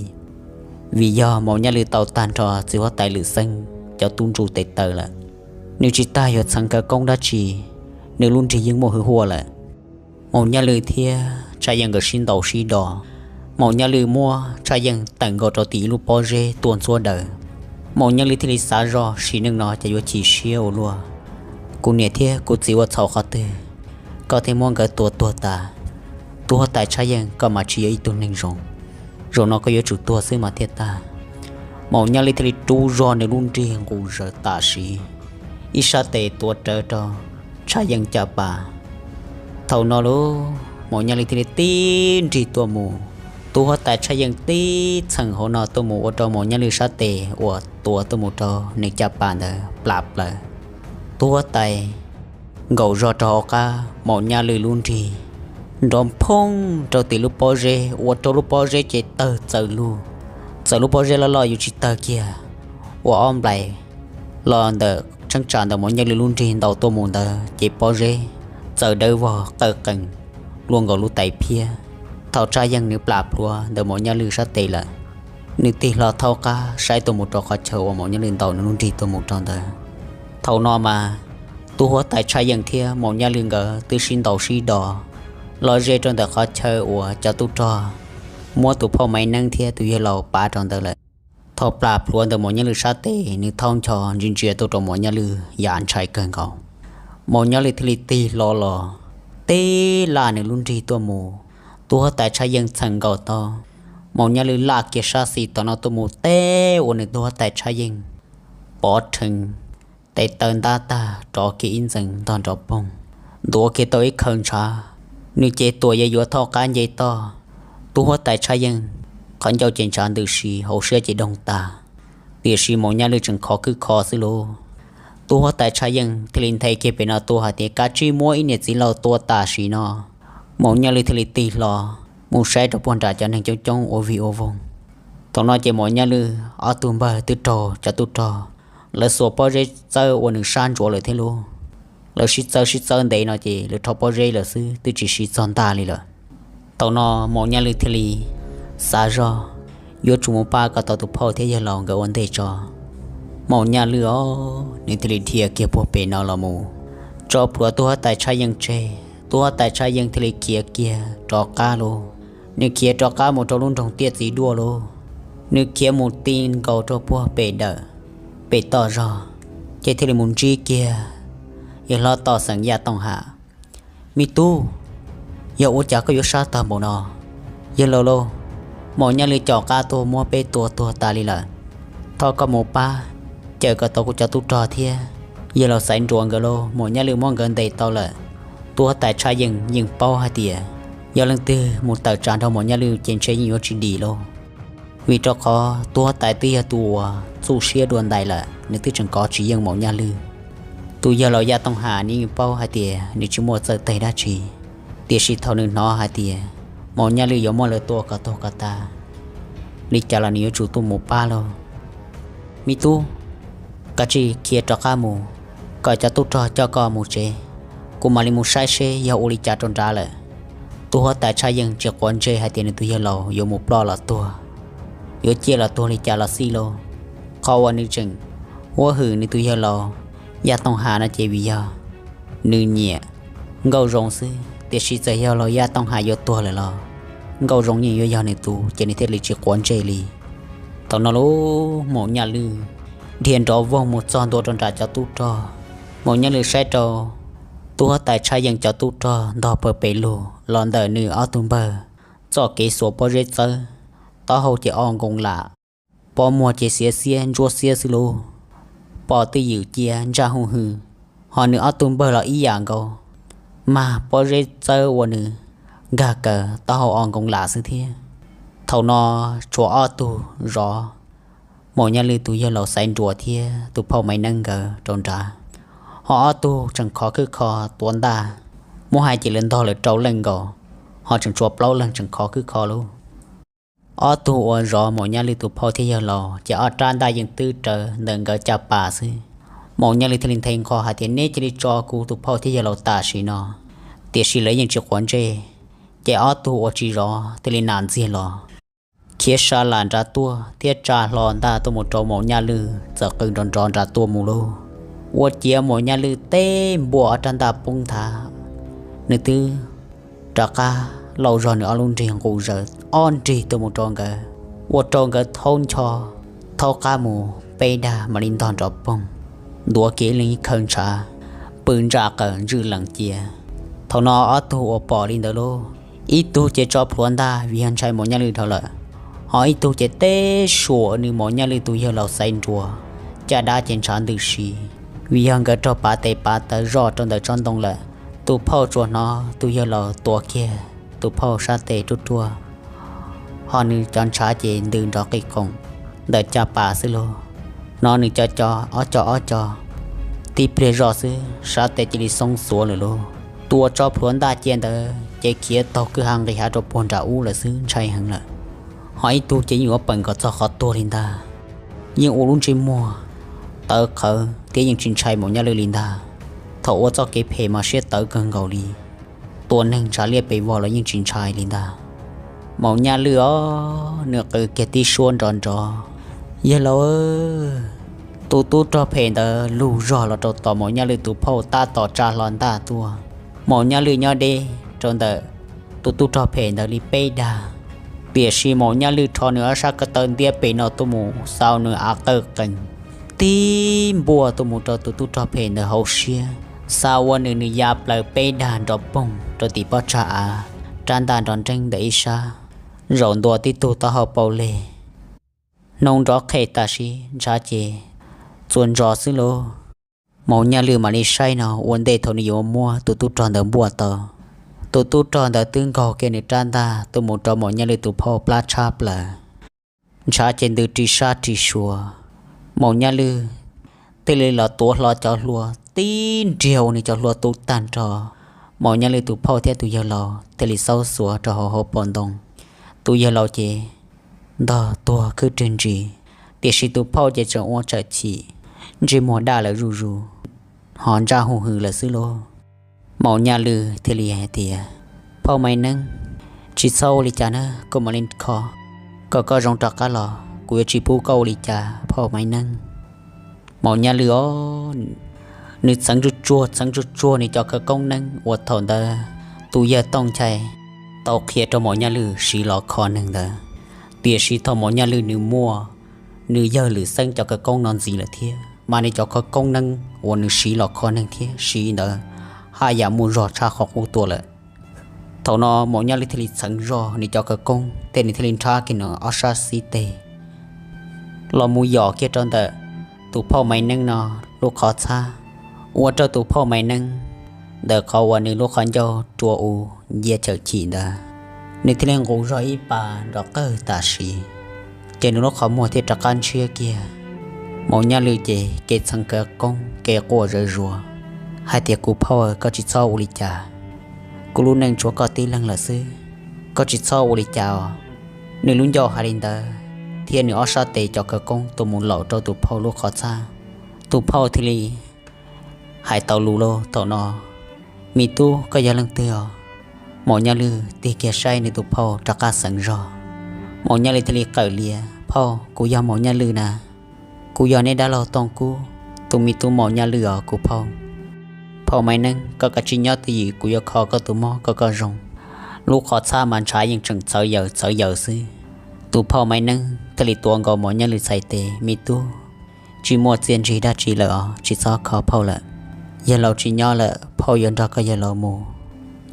vim yog Maum Nyaj Lwm tau tag nrho txiv huab tais Lwm Xeeb cov tub ntsuj tes taw lawm. Nws tsis tas yuav txheev khawv koob dab tsi, nws lub nrig yeej muaj hwj huaj lawm. Maum Nyaj Lwm thiab Tshaj Yeej nkawd sib ntaus sib do, Maum Nyaj Lwm muab Tshaj Yeej tawm nkaus rau tim ib lub pob zeb tuaj ntxhuab daws. Maum Nyaj Lwm thiaj li xav zog sim neej no ces yuav chim siab ua luaj. Kuv niam thiab kuv txiv ua txhaum qhov twg, koj thiaj muab nkawd tua tuag tas. Tub huab tais Tshaj Yeej, koj mas tsis yog ib tug neeg zoo, zaum no koj yuav tsum tuag xwb mas thiaj tag. Maum Nyaj Lwm thiaj li rub zog nws lub nrig nqus zaws tam sim, ib sab tes tuav rawv rau Tshaj Yeej caj pas. Thaum no lauj, Maum Nyaj Lwm thiaj li tib nrig tuaj mus, tub huab tais Tshaj Yeej tib txheem hauv no tuaj mus ua rau Maum Nyaj Lwm sab tes uas tuav tuaj mus rau nws caj pas ntawd plam plaws. Tub huab tais nkaum zog rau hauv qab Maum Nyaj Lwm lub nrig, nrov phooj rau tim lub pob zeb ua rau lub pob zeb ces tawg txaws lug. Txawm lub pob zeb loj loj yuav tsis tawg kiag, ua ob nplais los ntawm tsheeb tsam ntawm Maum Nyaj Lwm lub nrig ntaus tuaj mus ntawd ces pob zeb txaws dawb vog qawj qees luaj nkaus lub tais phiab. Thaum Tshaj Yeej nws plam plhuav ntawm Maum Nyaj Lwm sab tes lawm, nws tig hlo thaub qab saib tuaj mus rau qhov chaw uas Maum Nyaj Lwm ntaus nws lub nrig tuaj mus rau ntawd. Thaum no mas tub huab tais Tshaj Yeej thiab Maum Nyaj Lwm nkawd twb sib ntaus sib do los ze rau ntawm qhov chaw uas cov tub rog muab tus phauj Maiv Neeb thiab tus yawg laus pav rau ntawd lawm. Thaum plam plhuav ntawm Maum Nyaj Lwm sab tes, nws thaub ncho ntsia ntsia tuaj rau Maum Nyaj Lwm yam ntshai kawg nkaus. Maum Nyaj Lwm thiaj li tig hlo los teb laj nws lub nrig tuaj mus. Tub huab tais Tshaj Yeej txheem nkaus tau, Maum Nyaj Lwm laj kiag sab xis tom no tuaj mus teb ua nws tub huab tais Tshaj Yeej pov rhees, tes taw ntab tag rov kiag ib ntxees ntog nrov poog, ntuav kiag tau ib khaws ntshav. Nws ces tuam yuav yuav thaub qab nce toj. Tub huab tais Tshaj Yeej qhov ncauj ces ntshav ntws si, hauv siab ces doog tas, tiam sis Maum Nyaj Lwm tseem khov kwb kho xwb lauj. Tub huab tais Tshaj Yeej thiaj li nthe kiag pem no tuaj hais tias, Kav tsij muab ib niam txiv laus tua tam sim no. Maum Nyaj Lwm thiaj li tig hlo mus saib rau puag nram cov neeg coob coob ua vig ua voog. Thaum no ces Maum Nyaj Lwm ob tug npawg twb raug cov tub rog lawv xuas pob zeb txawb ua nws sab ntsuav lawm thiab lauj. Lawv sib txawb sib txawb ntev no ces lawv rho pob zeb lawm xwb twb tsis siv txog ntaj li lawm. Thaum no Maum Nyaj Lwm thiaj li xav zog yuav tsum mus pab kom tau tus phauj thiab yawg laus nkawd ua ntej tso. Maum Nyaj Lwm os, nws thiaj li dhia kiag puag pem no los mus tso plhuav tub huab tais Tshaj Yeej tseg. Tub huab tais Tshaj Yeej thiaj li khiav kiag rov qab lauj. Nws khiav rov qab mus rau lub nroog Tiaj Txiv Duaj lauj. Nws khiav mus ti nkaus rau puag pem dawm, pem toj zog, ces thiaj li mus ntsib kiag yawg hlob Toj Xeem Yaj Tooj Ham. Me tub, yog ua cas koj yuav sab tag npaum no? Yawg laus lauj, Maum Nyaj Lwm caum qab tuaj muab peb tua tuag tas li lawm. Thov koj mus pab cawm kom tau kuv cov tub rog thiab yawg laus Xaiv Nruas nkawd lauj. Maum Nyaj Lwm muab nkawd ntes tau lawm. Tub huab tais Tshaj Yeej yeej paub hais tias yog leej twg mus tawm tsam nrog Maum Nyaj Lwm ces ntshe yeej yuav tsis dim lauj, vim rau qhov tub huab tais twb yog tus uas txuj siab dua ntais lawm, nws twb tseem kov tsis yeej Maum Nyaj Lwm. Tus yawg laus Yaj Tooj Ham nws yeej paub hais tias nws tsis muaj txawj teg dab tsi, tiam sis thaum nws hnov hais tias Maum Nyaj Lwm yuav muab lawv tua kom tuag kom tas, li cas los nws yuav tsum tuaj mus pab lauj. Me tub, Kav tsij khiav rov qab mus, kom cov tub rog coj koj mus tsev, kuv mam li mus saib seb yog ua li cas rau nrad lawm. Tus huab tais Tshaj Yeej tsis quav ntsej hais tias nws tus yawg laus yuav mus ploj los tuag, yuav ciaj los tuag li cas los xij lauj. Qhov uas nws tseem huab hwm nws tus yawg laus Yaj Tooj Has no ces vim yog nws nyiam Nkauj Zoo xwb, tiam sis txawm yog laus Yaj Tooj Has yuav tuag lawm los Nkauj Zoo yeej yuav yog nws tus, ces nws thiaj li tsis quav ntsej li. Thaum no lub Maum Nyaj Lwj dhia nrov voog mus txog ntua rau nram cov tub rog. Maum Nyaj Lwj saib rau tus huab tais Tshaj Yeej cov tub rog ntog pawg pes lug los ntawm nws ob tug npawg txoj kev xuas pob zeb txawb, taub hau ces o nkoos lam, pob muag ces xiav xiab ntsuab xiab xwb lauj. Pom twj ywm cia ntsaj huj hwm, ho nws ob tug npawg los ib yam nkaus, mag pob zeb txawb ua nws nkag kaws taub hau o nkoos lam xwb thiab. Thaum no tshuav ob tug zov Maum Nyaj Lwj tus yawg laus Xaiv Nruas thiab tus phauj Maiv Neeb nkawd rau nrad, ho ob tug tseem khov khwb kho tuav ntaj. Muab hais ces lawv ntog lawm rau leej nkaus, ho tseem tshuav plaub leeg tseem khov khwb kho lauj. Ob tug uas zov Maum Nyaj Lwj tus phauj thiab yawg laus ces ob rab ntaj yeej twb rawv ntawm nkawd caj pas xwb. Maum Nyaj Lwj thiaj li nthe nqho hais tias, neb cia li tso kuv tus phauj thiab yawg laus tam sim no. Tiam sis lawv yeej tsis quav ntsej, ces ob tug uas tsis zov thiaj li nam ntxiag los khiav sa lam nrad tuaj thiab tsa hlo ntaj tuaj mus rau Maum Nyaj Lwj txawm qw nrov nrov nrad tuaj mus lauj. Ua ciav Maum Nyaj Lwj teb npuaj ob rab ntaj poob nthav, nws twb rov qab lauj zog nws ob lub nrig nqus zaws ob nrig tuaj mus rau nkawd, ua rau nkawd thaub ncho, thaub qab mus peb dag mam li ntog nrov poog, ntuav kiag ib leeg ib khawv ntshav, pw ntsa qawm ntswj lees cia. Thaum no ob tug uas pom li ntawd lauj, ib tug ces tso plhuav ntaj vim yog ntshai Maum Nyaj Lwj dhau lawm, ho ib tug ces teb suam nws Maum Nyaj Lwj tus yawg laus Xaiv Nruas, caj dab ces ntshav ntws si, vim yog nkawd raug pav tes pav taw zoj rau ntawm tsob ntoo lawm. Tus phauj tsuas hnov tus yawg laus tuav kiag tus phauj sab tes ruaj ruaj, ho nws cov ntshav ces ntws nrov qis qoom ntawm caj pas xwb lauj. Hnov nws co co ob co ob co, tib pliag zoj xwb sab tes cia li xoob xuav lawm lauj. Tus uas tso plhuav ntaj cia ntawd ces khiav taug kwj ha nqis hav rau puag nram ub lawm xwb, ntshai heev lawm. Ho ib tug ces yeej yuav pawm nkaus txog qhov tuag li ntag, yeej ua lub ntsej muag tawv qhawv thiab yeej tsis ntshai Maum Nyaj Lwj li ntag. Thaum ua txoj kev phem mas siab tawv kawg nkaus li, tua neeg ntshav liaj pes vog los yeej tsis ntshai li ntag. Maum Nyaj Lwj os, nws qw kiag tib suab nrov nrov, yawg laus. Tus tub rog phem ntawd lug zog los rau tom Maum Nyaj Lwj tus phauj tab tom tsa hlo ntaj tuaj. Maum Nyaj Lwj nyob deb rau ntawm tus tub rog phem ntawd li peb dag, tiam sis Maum Nyaj Lwj rho nws ob sab ko taw ntiab pem no tuaj mus xaus nws av qawj qees, tib npuaj tuaj mus rau tus tub rog phem ntawd hauv siab, xa ua nws nws ya plaws peb dag nrov poog rau tim pob tsag av, rab ntaj nrov nreeb ntawm ib sab, zaum ntua tib tug taub hau paus leg, hnov nrov qhem tam sim ntshav ces txuas ntsos xwb lauj. Maum Nyaj Lwj mam li saib no ua ntej thaum nws yuav muab tus tub rog ntawd npuaj tau. Tus tub rog ntawd twb nkaug kiag nws rab ntaj tuaj mus rau Maum Nyaj Lwj tus phauj plab tshab plaws, ntshav ces ntws ris sab ris sua. Maum Nyaj Lwj thiaj li los tuav hlo cov hlua tib nriag ua nws cov hlua tu tag nrho. Maum Nyaj Lwj tus phauj thiab tus yawg laus thiaj li xaub xuav rau hauv hauv paus ntoo. Tus yawg laus ces ntog tuag khwb rwg ntsis, tiam sis tus phauj ces tseem ua tsawm chim, ntsej muag daj lawm zuj zus, ho ntsaj huj hwm lawm xwb lauj. Maum Nyaj Lwj thiaj li hais tias, phauj Maiv Neeb, tsis txhob ua li cas na, koj mam li kho kom koj zoo rov qab los, kuv yuav tsis pub koj ua li cas phauj Maiv Neeb. Maum Nyaj Lwj os, nws txeev tsuj tsuag txeev tsuj tsuag nws cov khawv koob neeb uas thaum ntawd tus yawg Tooj Nchai tau qhia rau Maum Nyaj Lwj siv los kho neeg ntawd, tiam sis thaum Maum Nyaj Lwj nws muaj nws yawg Lwm Xeeb cov khawv koob no ntxiv lawm thiab mas nws cov khawv koob neeb uas nws siv los kho neeg thiab siv ntawd haj yam muaj zog tshaj qhov qub tuaj lawm. Thaum no Maum Nyaj Lwj thiaj li txheev zog nws cov khawv koob tej, nws thiaj li nrhab kiag nws ob sab xib teg los mus yos kiag rau ntawm tus phauj Maiv Neeb no lub qhov txhab, ua rau tus phauj Maiv Neeb ntawm qhov uas nws lub qhov ncauj rua u ncia chawm chim ntawd, nws thiaj li nqus zog ib pas nrov qawg tam sim, ces nws lub qhov muag thiaj rov qab ntshiab kiag. Maum Nyaj Lwj ces kev txheev khawv koob kev quaj zawv zuav hais tias, kuv phauj, koj tsis txhob ua li cas, kuv lub neej tshuav koj tib leeg lawm xwb, koj tsis txhob ua li cas os. Nws lub ncauj hais li ntawd thiab nws ob sab tes cov khawv koob tuaj mus laum rau tus phauj lub qhov txhab, Tus phauj thiaj li hais tau lus lauj. Thaum no, Me tub, koj yog leej twg os? Maum Nyaj Lwj tig kiag saib nws tus phauj rov qab xeev zog. Maum Nyaj Lwj thiaj li qawm lias, Phauj, kuv yog Maum Nyaj Lwj na. Kuv yog nej dab laug Tooj Kub tus me tub Maum Nyaj Lwj os kuv phauj. Phauj Maiv Neeb, koj kav tsij nyob twj ywm, kuv yuav kho koj tus mob kom koj zoo. Lub qhov txhab mas ntshav yeej tseem txhawv yaws txhawv yaws xwb. Tus phauj Maiv Neeb thiaj li tuav nkaus Maum Nyaj Lwj txhais tes, Me tub, tsis muaj txiaj ntsig dab tsi lawm os, tsis txhob kho phauj lawm. Yawg laus tsis nyob lawm, phauj yuav nrog koj yawg laus mus.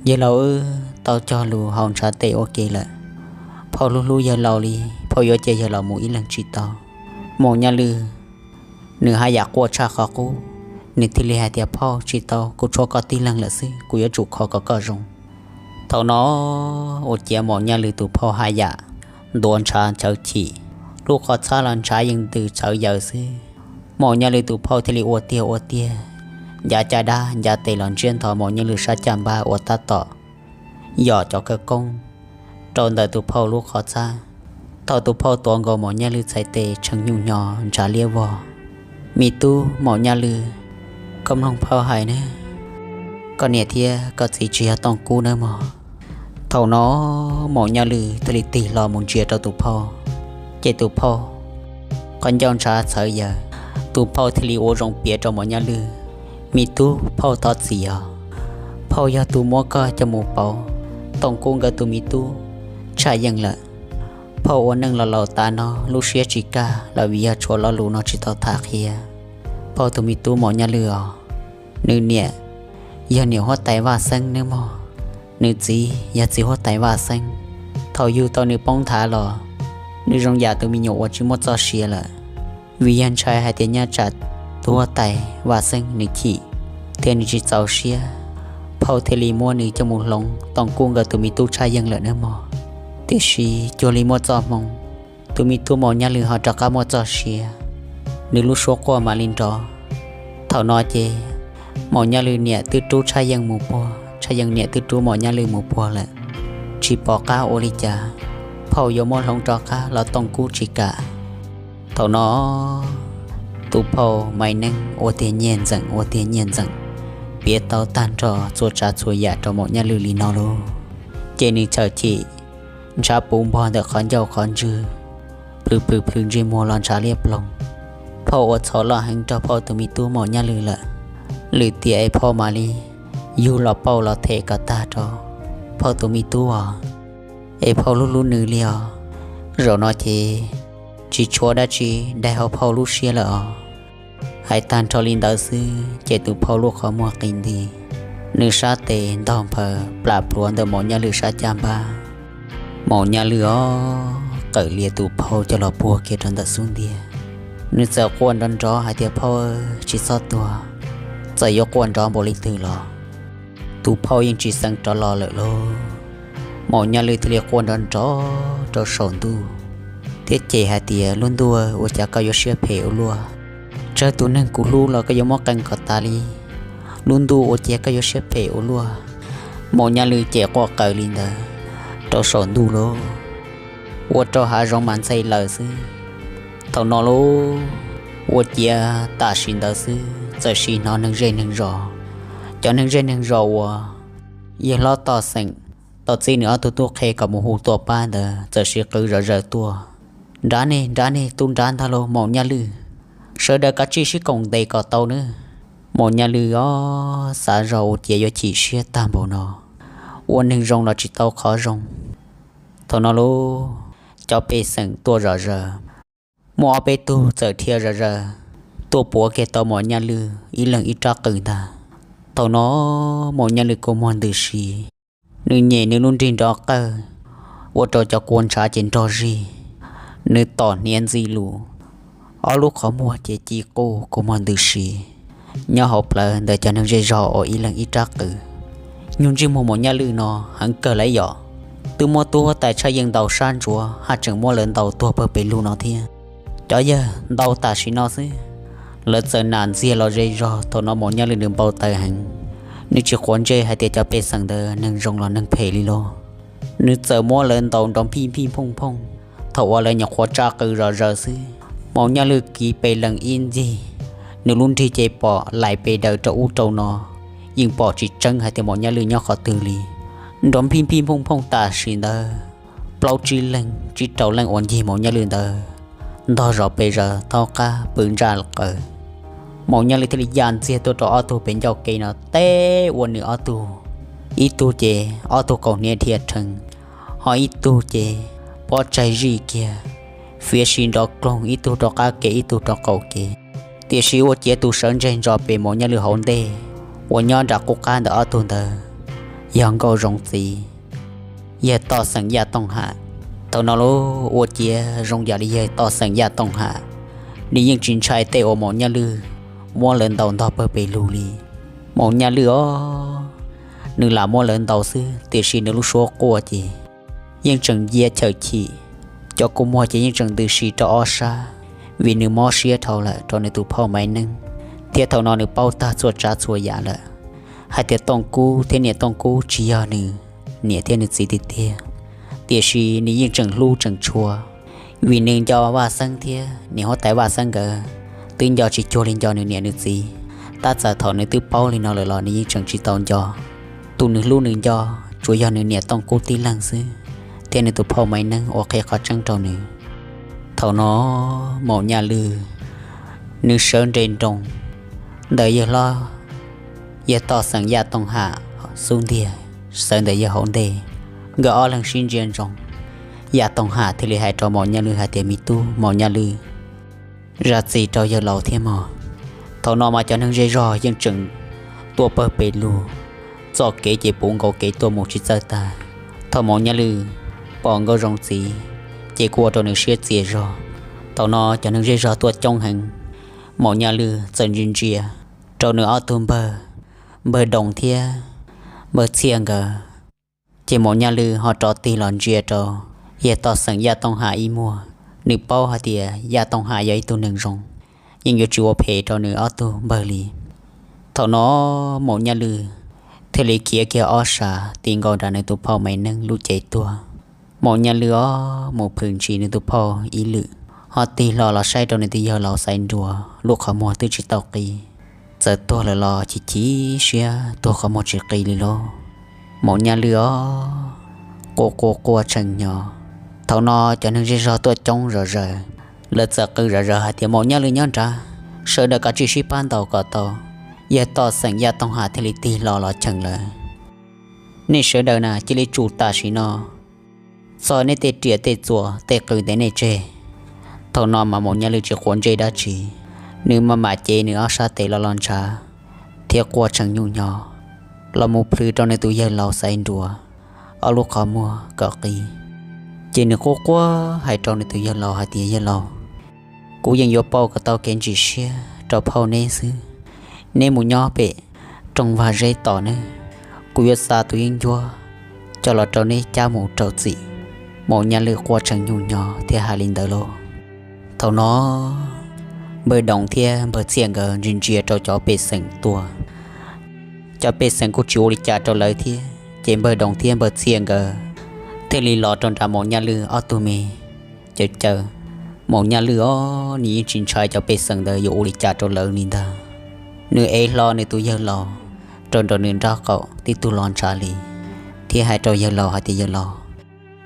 Yawg laus wb tau cog lus haus ntshav tes ua ke lawm. Phauj hlub hlub yawg laus li, phauj yuav cia yawg laus mus ib leeg tsis tau. Maum Nyaj Lwj nws haj yam quaj tshaj qhov qub, nws thiaj li hais tias, Phauj, tsis tau, kuv tshuav koj tib leeg lawm xwb, kuv yuav tsum kho kom koj zoo. Thaum no, ua ciav Maum Nyaj Lwj tus phauj haj yam ntuav ntshav nchawv chim, lub qhov txhab los ntshav yeej ntws txhawv yaws xwb. Maum Nyaj Lwj tus phauj thiaj li ua tiag ua tiag, ncav caj dab ncav tes los ntsiab nthos Maum Nyaj Lwj sab caj npab ua tab tom yos cov khawv koob rau ntawm tus phauj lub qhov txhab. Thaum tus phauj tuav nkaus Maum Nyaj Lwj txhais tes tshee nyuj nyo ntshav liab vog, Me tub Maum Nyaj Lwj, koj mloog phauj hais ne, koj niam thiab koj txiv tsis yog Tooj Kub nawb mog. Thaum no, Maum Nyaj Lwj thiaj li tig hlo mus ntsia rau tus phauj, ces tus phauj qhov ncauj ntshav txhawv yaws. Tus phauj thiaj li ua zoo piav rau Maum Nyaj Lwj, Me tub, phauj thov txim os. Phauj yog tus muab koj coj mus pauv Tooj Kub nkawd tus me tub Tshaj Yeej lawm. Phauj ua neej los laus tas no lub siab tsis kaj los vim yog tshuav lo lus no tsis tau tham qhia. Phauj tus me tub Maum Nyaj Lwj os, nws niam yog niam huab tais Vaj Xeeb nawb mog, nws txiv yog txiv huab tais Vaj Xeeb. Thaum yug tau nws poob nthav los, nws zoo yam tus me nyuam uas tsis muaj txoj sia lawm, vim yog ntshai hais tias nyaj tsam tus huab tais Vaj Xeeb nws chim thiab nws tsis txaus siab, phauj thiaj li muab nws coj mus hloov Tooj Kub nkawd tus me tub Tshaj Yeej lawm nawb mog. Tiam sis cuag li muaj txoj hmoo, tus me tub Maum Nyaj Lwj ho rov qab muaj txoj sia, nws lub suab quaj mam li nrov. Thaum no ces Maum Nyaj Lwj niam twb rub Tshaj Yeej mus puag, Tshaj Yeej niam twb rub Maum Nyaj Lwj mus puag lawm, tsis pom qab ua li cas, phauj yuav muab hloov rov qab los Tooj Kub tsis kam. Thaum no, tus phauj Maiv Neeb ua tiag nyiaj ntxeem ua tiag nyiaj ntxeem, piav tau tag nrho txhua tsav txhua yam rau Maum Nyaj Lwj li no lauj. Ces nws txhawm chim, ntshav puv npog ntawm qhov ncauj qhov ntswg, plhws plhws plhws ntsej muag los ntshav liab ploog. Phauj ua txhaum loj heev rau phauj tus me tub Maum Nyaj Lwj lawm, lwm tiam es phauj mam li yug los pauj los them kom tag rau phauj tus me tub os, es phauj hlub hlub nws li os. Zaum no ces tsis tshuav dab tsi daig hauv phauj lub siab lawm os. Hais tag nrho li ntawd xwb ces tus phauj lub qhov muag qis nti, nws sab tes ntog nphaws plam pluav ntawm Maum Nyaj Lwj sab caj npab. Maum Nyaj Lwj os, qawm lias tus phauj coj los puag kiag rau ntawm xub ntiag. Nws txawm quaj nrov nrov hais tias, Phauj, tsis txhob tuag. Txawm yuav quaj nrov npaum li twg los tus phauj yeej tsis xeev rov los lawm lauj. Maum Nyaj Lwj thiaj li quaj nrov nrov rau saum ntuj thiab cem hais tias, Lub ntuj, ua cas koj yuav siab phem ua luaj? Tsawg tus neeg kuv hlub los koj yuav muab qee kom tas li. Lub ntuj, ua cas koj yuav siab phem ua luaj? Maum Nyaj Lwj cem quaj qawm li ntawd rau saum ntuj lauj, ua rau hav zoov mas ntxhe lawm xwb. Thaum no lauj, ua ciav tam sim ntawd xwb txawm sim hnov neeg zej neeg zos, cov neeg zej neeg zos uas yawg hlob Toj Xeem tau txib nws ob tug tub qhe kom mus hu tuaj pab ntawd txawm sim qw zom zaws tuaj, Nrad ne, nrad ne, tu nrad ntag lauj Maum Nyaj Lwj. Sawv daws kav tsij sib koom ntes kom tau nawb. Maum Nyaj Lwj os, xav zog ua ciav yuav chim siab tag npaum no, ua neeg zoo los tsis tau qhov zoo. Thaum no lauj, cov pej xeem tuaj zom zaws, muaj ob peb tug txawm dhia zom zaws tuaj puav kiag tau Maum Nyaj Lwj ib leeg ib rab qws ntag. Thaum no Maum Nyaj Lwj kua muag ntws si, nws nyem nws lub nrig nrov qawj, ua rau cov kua ntshav ces nrog zig, nws tom hniav ntxi lus, ob lub qhov muag ces ci quj kua muag ntws si nyob hauv plawv ntawm cov neeg zej zog uas ib leeg ib rab qws. Nyuag ntsej muag Maum Nyaj Lwj no heev kawg lawm yom, twb muab tub huab tais Tshaj Yeej ntaus sab ntsuav haj tseem muab lawv ntaus tuag pawg pes lug no thiab. Cov yawg ntaus tam sim no xwb, lawv txawm nam ntxiag los zej zog. Thaum no Maum Nyaj Lwj nws npau taws heev, nws tsis quav ntsej hais tias cov pej xeem ntawd neeg zoo los neeg phem li lauj. Nws txawm muab lawv ntaus nrov nphij nphij phooj phooj, thaum uas lawv nyuam qhuav tsa qws zom zaws xwb, Maum Nyaj Lwj kiv pes lees ib ncig, Nws lub nrig ces pom lais pes daws rau ub rau no, yeej pom tsis tseeb hais tias Maum Nyaj Lwj nyob qhov twg li. Nrov nphij nphij nphooj nphooj tam sim ntawd, plaub tsib leeg tsib rau leej uas ncig Maum Nyaj Lwj ntawd ntog zov pes zaws thaub qab pw ntsaj qaws. Maum Nyaj Lwj thiaj li ya ntxiag tuaj rau ob tug pem ncauj kev no teb ua nws ob tug, ib tug ces ob tug kaus hniav dhia rhees, ho ib tug ces pob tsaig zij kiag, fiav si nrov kloog ib tug rau qab kev ib tug rau qaum kev. Tiam sis ua ciav tus sawv ntseg ntso pem Maum Nyaj Lwj hauv ntej uas nyob nram qub qab ntawm ob tug ntawd yog Nkauj Zoov txiv, yawg Toj Xeem Yaj Tooj Ham. Thaum no lub ua ciav zoo yam li yawg Toj Xeem Yaj Tooj Ham, nws yeej tsis ntshai tej uas Maum Nyaj Lwj muab lawv ntaus ntog pawg pes lug li. Maum Nyaj Lwj os, nws lam muab lawv ntaus xwb tiam sis nws lub suab quaj ces yeej tseem ncia chawm chim, cov kua muag ces yeej tseem ntws si rau ob sab, vim nws mob siab dhau lawm rau nws tus phauj Maiv Neeb. Thiab thaum no nws paub tag txhua tsav txhua yam lawm, hais tias Tooj Kub thiab niam Tooj Kub tsis yog nws niam thiab nws txiv tiag tiag, tiam sis nws yeej tseem hlub tseem tshua, vim nws nco Vaj Xeeb thiab niam huab tais Vaj Xeeb nkawd twb nco tsis cuag li nco nws niam nws txiv. Tab txawm thaum nws twb paub li no lawm los nws yeej tseem tsis tau nco. Tus nws hlub nws nco tsuas yog nws niam Tooj Kub tib leeg xwb, thiab nws tus phauj Maiv Neeb uas qhia qhov tseeb rau nws. Thaum no Maum Nyaj Lwj, nws sawv nres nroos ntawm yawg hlob, yawg Toj Xeem Yaj Tooj Ham xub ntiag, sawv ntawm yawg hauv ntej, nkawd ob leeg sib ntsia ntsoov. Yaj Tooj Ham thiaj li hais rau Maum Nyaj Lwj hais tias, Me tub Maum Nyaj Lwj, zam txim rau yawg laus thiab mog. Thaum no mas cov neeg zej zog yeej tseem tuaj pawg pes lug, txoj kev ces puv nkaus kev tuaj mus tsis txawj tag. Thaum Maum Nyaj Lwj pom Nkauj Zoov txiv, ces kuj ua rau nws siab txias zog. Thaum no cov neeg zej zog tuaj coob heev, Maum Nyaj Lwj txawm ntsia ntsia rau nws ob tug npawg, npawg Doos thiab npawg Txhiaj nkawd. Ces Maum Nyaj Lwj ho rov tig los ntsia rau yawg Toj Xeem Yaj Tooj Ham ib muag. Nws paub hais tias Yaj Tooj Ham yog ib tug neeg zoo, yeej yuav tsis ua phem rau nws ob tug npawg li. Thaum no Maum Nyaj Lwj thiaj li khiav kiag ob sab ti nkaus nram nws tus phauj Maiv Neeb lub cev tuag. Maum Nyaj Lwj os mus plhws ntshis nws tus phauj ib lwm, ho tig hlo los saib rau nws tus yawg laus Xaiv Nruas lub qhov muag twb tsis tau qi. Txawm tuag lawm los chim chim siab tuag qhov muag tsis qi li lauj. Maum Nyaj Lwj os, quaj quaj quaj tshee hnyo. Thaum no cov neeg zej zog tuaj coob zom zaws, lawv txawm qw zom zaws hais tias, Maum Nyaj Lwj nyob nrad, sawv daws kav tsij sib pab ntaus kom tau. Yawg Toj Xeem Yaj Tooj Ham thiaj li tig hlo los cheem lawv, Nej sawv daws na, cia li tsum tam sim no, txog nej tej riam tej txuas tej qws ntev nej tseg. Thaum no mas Maum Nyaj Lwj tsis quav ntsej dab tsi, nws maj mam cev nws ob sab tes los los ntshav thiab quaj tshee nyuj nyo los mus plhws rau nws tus yawg laus Xaiv Nruas ob lub qhov muag kom qi. Ces nws quaj quaj hais rau nws tus yawg laus hais tias, Yawg laus, kuv yeej yuav pauj kom tau kev ntsim siab rau phauj neb xwb. Neb mus nyob pem rooj vag zeb tos nawb, kuv yuav xa tus yeeb ncuab coj los rau neb cab mus rau txim. Maum Nyaj Lwj quaj tshee nyuj nyo thiab hais li ntawd lauj. Thaum no npawg Doos thiab npawg Txhiaj nkawd ntsia ntsia rau cov pej xeem tuaj. Cov pej xeem kuj tsis ua li cas rau lawv thiab, ces npawg Doos thiab npawg Txhiaj nkawd thiaj li los rau nram Maum Nyaj Lwj ob tug me caws caws. Maum Nyaj Lwj os, nws yeej tsis ntshai cov pej xeem ntawd yuav ua li cas rau lawv li ntag. Nws ev hlo nws tus yawg laus rau nram nws nraub qaum tib tug los ntshav li, thiab hais rau yawg laus hais tias, Yawg laus,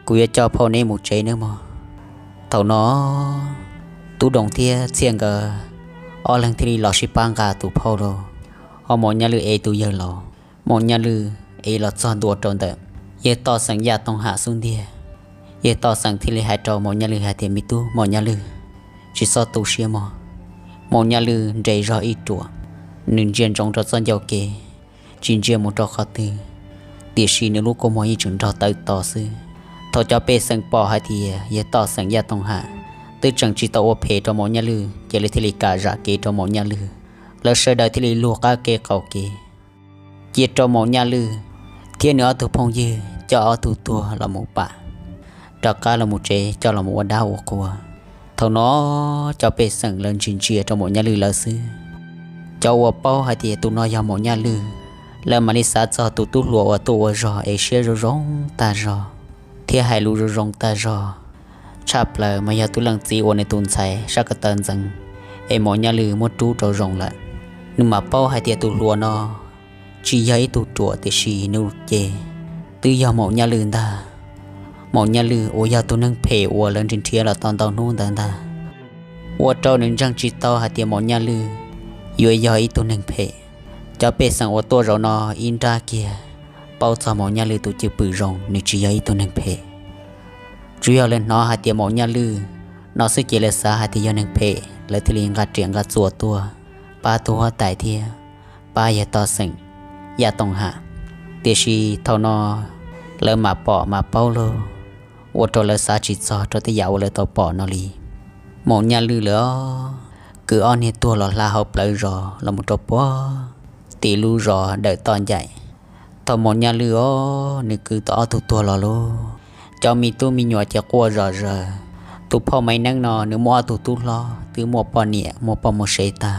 kuv yuav coj phauj neb mus tsev nawb mog. Thaum no Tub Doos thiab Txhiaj nkawd ob leeg thiaj li los sib pab nqa tus phauj lauj. Ho Maum Nyaj Lwj ev tus yawg laus, Maum Nyaj Lwj ev los txog ntua rau ntawm yawg Toj Xeem Yaj Tooj Ham xub ntiag. Yawg Toj Xeem thiaj li hais rau Maum Nyaj Lwj hais tias, Me tub Maum Nyaj Lwj, tsis txhob tu siab mog. Maum Nyaj Lwj nres zog ib ruam, nws ntsia ntsoov rau txoj ncauj kev, tsis ntsia mus rau qhov twg, tiam sis nws lub kua muag yeej tseem nrog tawv to xwb. Thaum cov pej xeem pom hais tias yawg Toj Xeem Yaj Tooj Ham twb tseem tsis tau ua phem rau Maum Nyaj Lwj, ces lawv thiaj li kam zam kev rau Maum Nyaj Lwj. Lawv sawv daws thiaj li luag qab kev qaum kev, cia rau Maum Nyaj Lwj thiab nws ob tug phooj ywg coj ob tug tuag los mus pam, rov qab los mus tsev coj los mus ua dab ua qhua. Thaum no cov pej xeem lawv ntsia ntsia rau Maum Nyaj Lwj lawv xwb. Cov uas paub hais tias tus no yog Maum Nyaj Lwj, lawv mam li xav txog tus tub hluas uas tuaj ua zog es siab zoo zoo tag zog thiab hais lus zoo zoo tag zog tshaj plaws mas yog tus leej txiv uas nws tus ntxhais sab ko taw ntxeev es Maum Nyaj Lwj muab rub rau Zoov lawm. Nws mam paub hais tias tus hluas no tsis yog ib tug ruam tiam sis nws ces twb yog Maum Nyaj Lwj ntag. Maum Nyaj Lwj uas yog tus neeg phem uas lawv nrhiav nrhiav los tau ntau hnub ntawd ntag, ua rau nws ntseeg tsis tau hais tias Maum Nyaj Lwj yuav yog ib tug neeg phem. Cov pej xeem uas tuaj zaum no ib nrab kiag paub txog Maum Nyaj Lwj tus cwj pwm zoo, nws tsis yog ib tug neeg phem. Tsuas yog lawv hnov hais tias Maum Nyaj Lwj no xwb ces lawv xav hais tias yog neeg phem, lawv thiaj li nqa riam nqa txuas tuaj pab tub huab tais thiab pab yawg Toj Xeem, Yaj Tooj Ham. Tiam sis thaum no lawv mam pom mam paub lauj, ua rau lawv xav tsis txog rau tej yam uas lawv tau pom no li. Maum Nyaj Lwj lawm kwv ob niag tuag los hla hauv plawv zos los mus rau puag tim lub zos Dawm Toj Ncaim. Thaum Maum Nyaj Lwj os nws kwv tau ob tug tuag los lauj, cov me tub me nyuam ces quaj zom zaws. Tus phauj Maiv Neeb no nws muaj ob tug tub hlob twb muaj poj niam muaj poj muaj sev tag.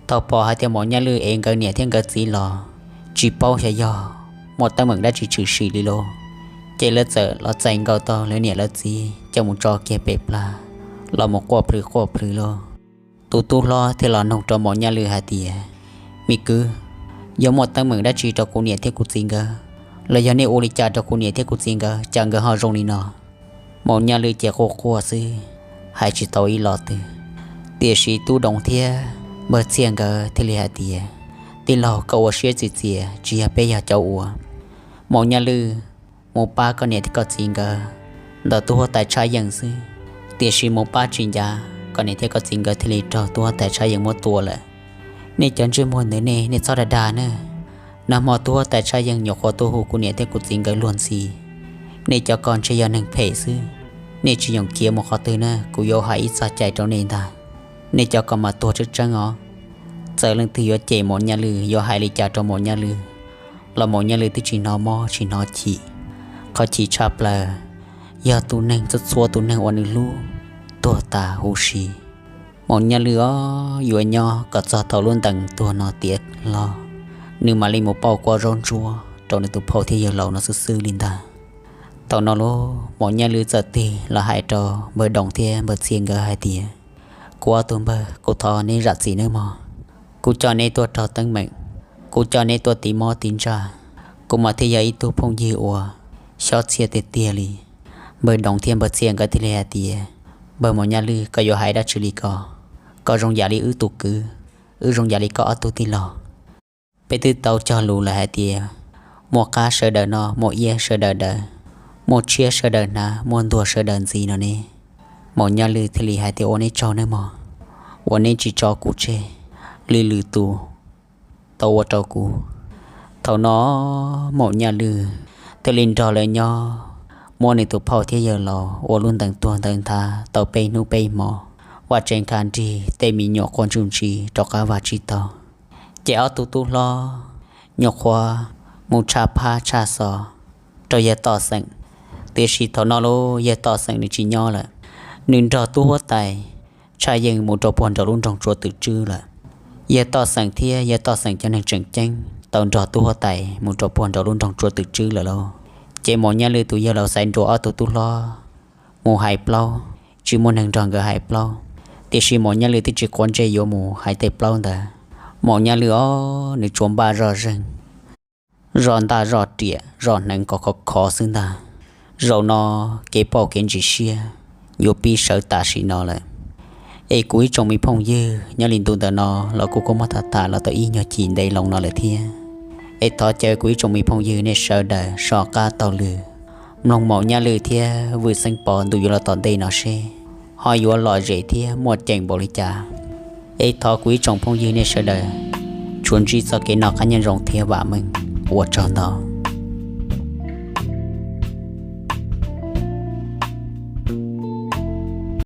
Thaum pom hais tias Maum Nyaj Lwj ev nkawd niam thiab nkawd txiv los, tsis paub xyov yog muaj teeb meem dab tsi tshwm sim li lauj, ces lawv txawm los txais nkaus tau lawv niam lawv txiv coj mus tso kiag pem plag los mus quaj plhws quaj plhws lauj. Tus tub hlob thiaj los nug rau Maum Nyaj Lwj hais tias, Me kwv, yog muaj teeb meem dab tsi rau kuv niam thiab kuv txiv nkawd, los yog nej ua li cas rau kuv niam thiab kuv txiv nkawd cas nkawd ho zoo li no? Maum Nyaj Lwj ces quaj quaj xwb, hais tsis tau ib los twg. Tiam sis Tub Doov thiab Npawg Txhiaj nkawd thiaj li hais tias, Tij laug, koj ua siab txias txias, tsis yog peb yog cov ua. Maum Nyaj Lwj mus pab koj niam thiab koj txiv nkawd ntawm tub huab tais Tshaj Yeej xwb, tiam sis mus pab tsis ncav, koj niam thiab koj txiv nkawd thiaj li raug tub huab tais Tshaj Yeej muab tua lawm. Nej cov ntsej muag ntawm nej, nej txhob dag dag na. Nag hmo tub huab tais Tshaj Yeej nyuam qhuav tuaj hu kuv niam thiab kuv txiv nkawd luag ntxhi. Nej cov ko ntshe yog neeg phem xwb, nej tsis yoom khiav mus qhov twg na, kuv yuav hais ib txoj cai rau nej ntag. Nej cov ko mas tuag tseeb tseeb os. Txawm leej twg yuav cem Maum Nyaj Lwj, yuav hais li cas rau Maum Nyaj Lwj los Maum Nyaj Lwj twb tsis hnov mob tsis hnov chim. Qhov chim tshaj plaws yog tus neeg txhua txhua tus neeg uas nws hlub tuag tas huv si. Maum Nyaj Lwj os yuav nyob kom txog thaum lub ntees tuag no tiav hlo, nws mam li mus pauj kua zaub ntsuab rau nws tus phauj thiab yawg laus no xwb xwb li ntag. Thaum no lauj, Maum Nyaj Lwj txawm tig los hais rau Npawg Doov thiab Npawg Txhiaj nkawd hais tias, Kuv ob tug npawg, kuv thov neb zam txim nawb mog. Kuv coj neb tuaj raug teeb meem, kuv coj neb tuaj tiv mob tiv ntsaj, kuv mas thiaj yog ib tug phooj ywg uas xyob txhiaj tiag tiag li. Npawg Doov thiab Npawg Txhiaj nkawd thiaj li hais tias, Npawg Maum Nyaj Lwj, koj yuav hais dab tsi li ko? Koj zoo yam li wb tus kwv, wb zoo yam li koj ob tug tij laug. Peb twb tau cog lus lawm hais tias, muaj qab sawv daws noj, muaj iab sawv daws daws, muaj tshiab sawv daws hnav, muaj ntuag sawv daws ntxiv no ne. Maum Nyaj Lwj thiaj li hais tias, Ua neb tsaug nawb mog, uas neb tsis tso kuv tseg li lwm tus tau ua rau kuv. Thaum no Maum Nyaj Lwj thiaj li nrog lawv nyob, muab nws tus phauj thiab yawg laus ua lub ntees tuag ntawd nthav tau peb hnub peb hmo, vaj tsev nkag nrig, tej me nyuam quaj ntsuj ntsig rov qab vaj tsis tau. Ces ob tug tub hlob nyuam qhuav mus tshaj phab tshaj xov rau yawg Toj Xeem. Tiam sis thaum no lauj, yawg Toj Xeem nws tsis nyob lawm, nws nrog tub huab tais Tshaj Yeej mus rau puag nraum lub nroog Tsua Twm Tswb lawm. Yawg Toj Xeem thiab yawg Toj Xeem cov neeg tseem ceeb tau nrog tub huab tais mus rau puag nraum lub nroog Tsua Twm Tswb lawm lauj. Ces Maum Nyaj Lwj tus yawg laus xaiv nrua ob tug tub hlob mus hais plaub, tsis muaj neeg nrog nkawd hais plaub. Tiam sis Maum Nyaj Lwj twb tsis quav ntsej yuav mus hais tej plaub ntawd. Maum Nyaj Lwj os, nws tsuas npaj zoj zeeg, zoj ntaj zoj riam, zoj hneev kom khov khov xwb ntag. Zaum no kev pauj kev ntsis siab yuav pib sawv tam sim no lawm. Es kuv ib tsoom me phooj ywg, nyob li ntu ntawm no los kuv kuj muab tham tham los tau ib nyuag chim ntev loo no lawm thiab. Es thov caw kuv ib tsoom me phooj ywg nej sawv daws soj qab taug lw mloog Maum Nyaj Lwj thiab Vwm Xeeb Pov ntu yuav los tom ntej no seb ho yuav lom zem thiab muaj ceem npaum li cas. Es thov kuv ib tsoom phooj ywg nej sawv daws tsuas ntsib txoj kev noj qab nyob zoo thiab vam meej, ua tsaug ntau.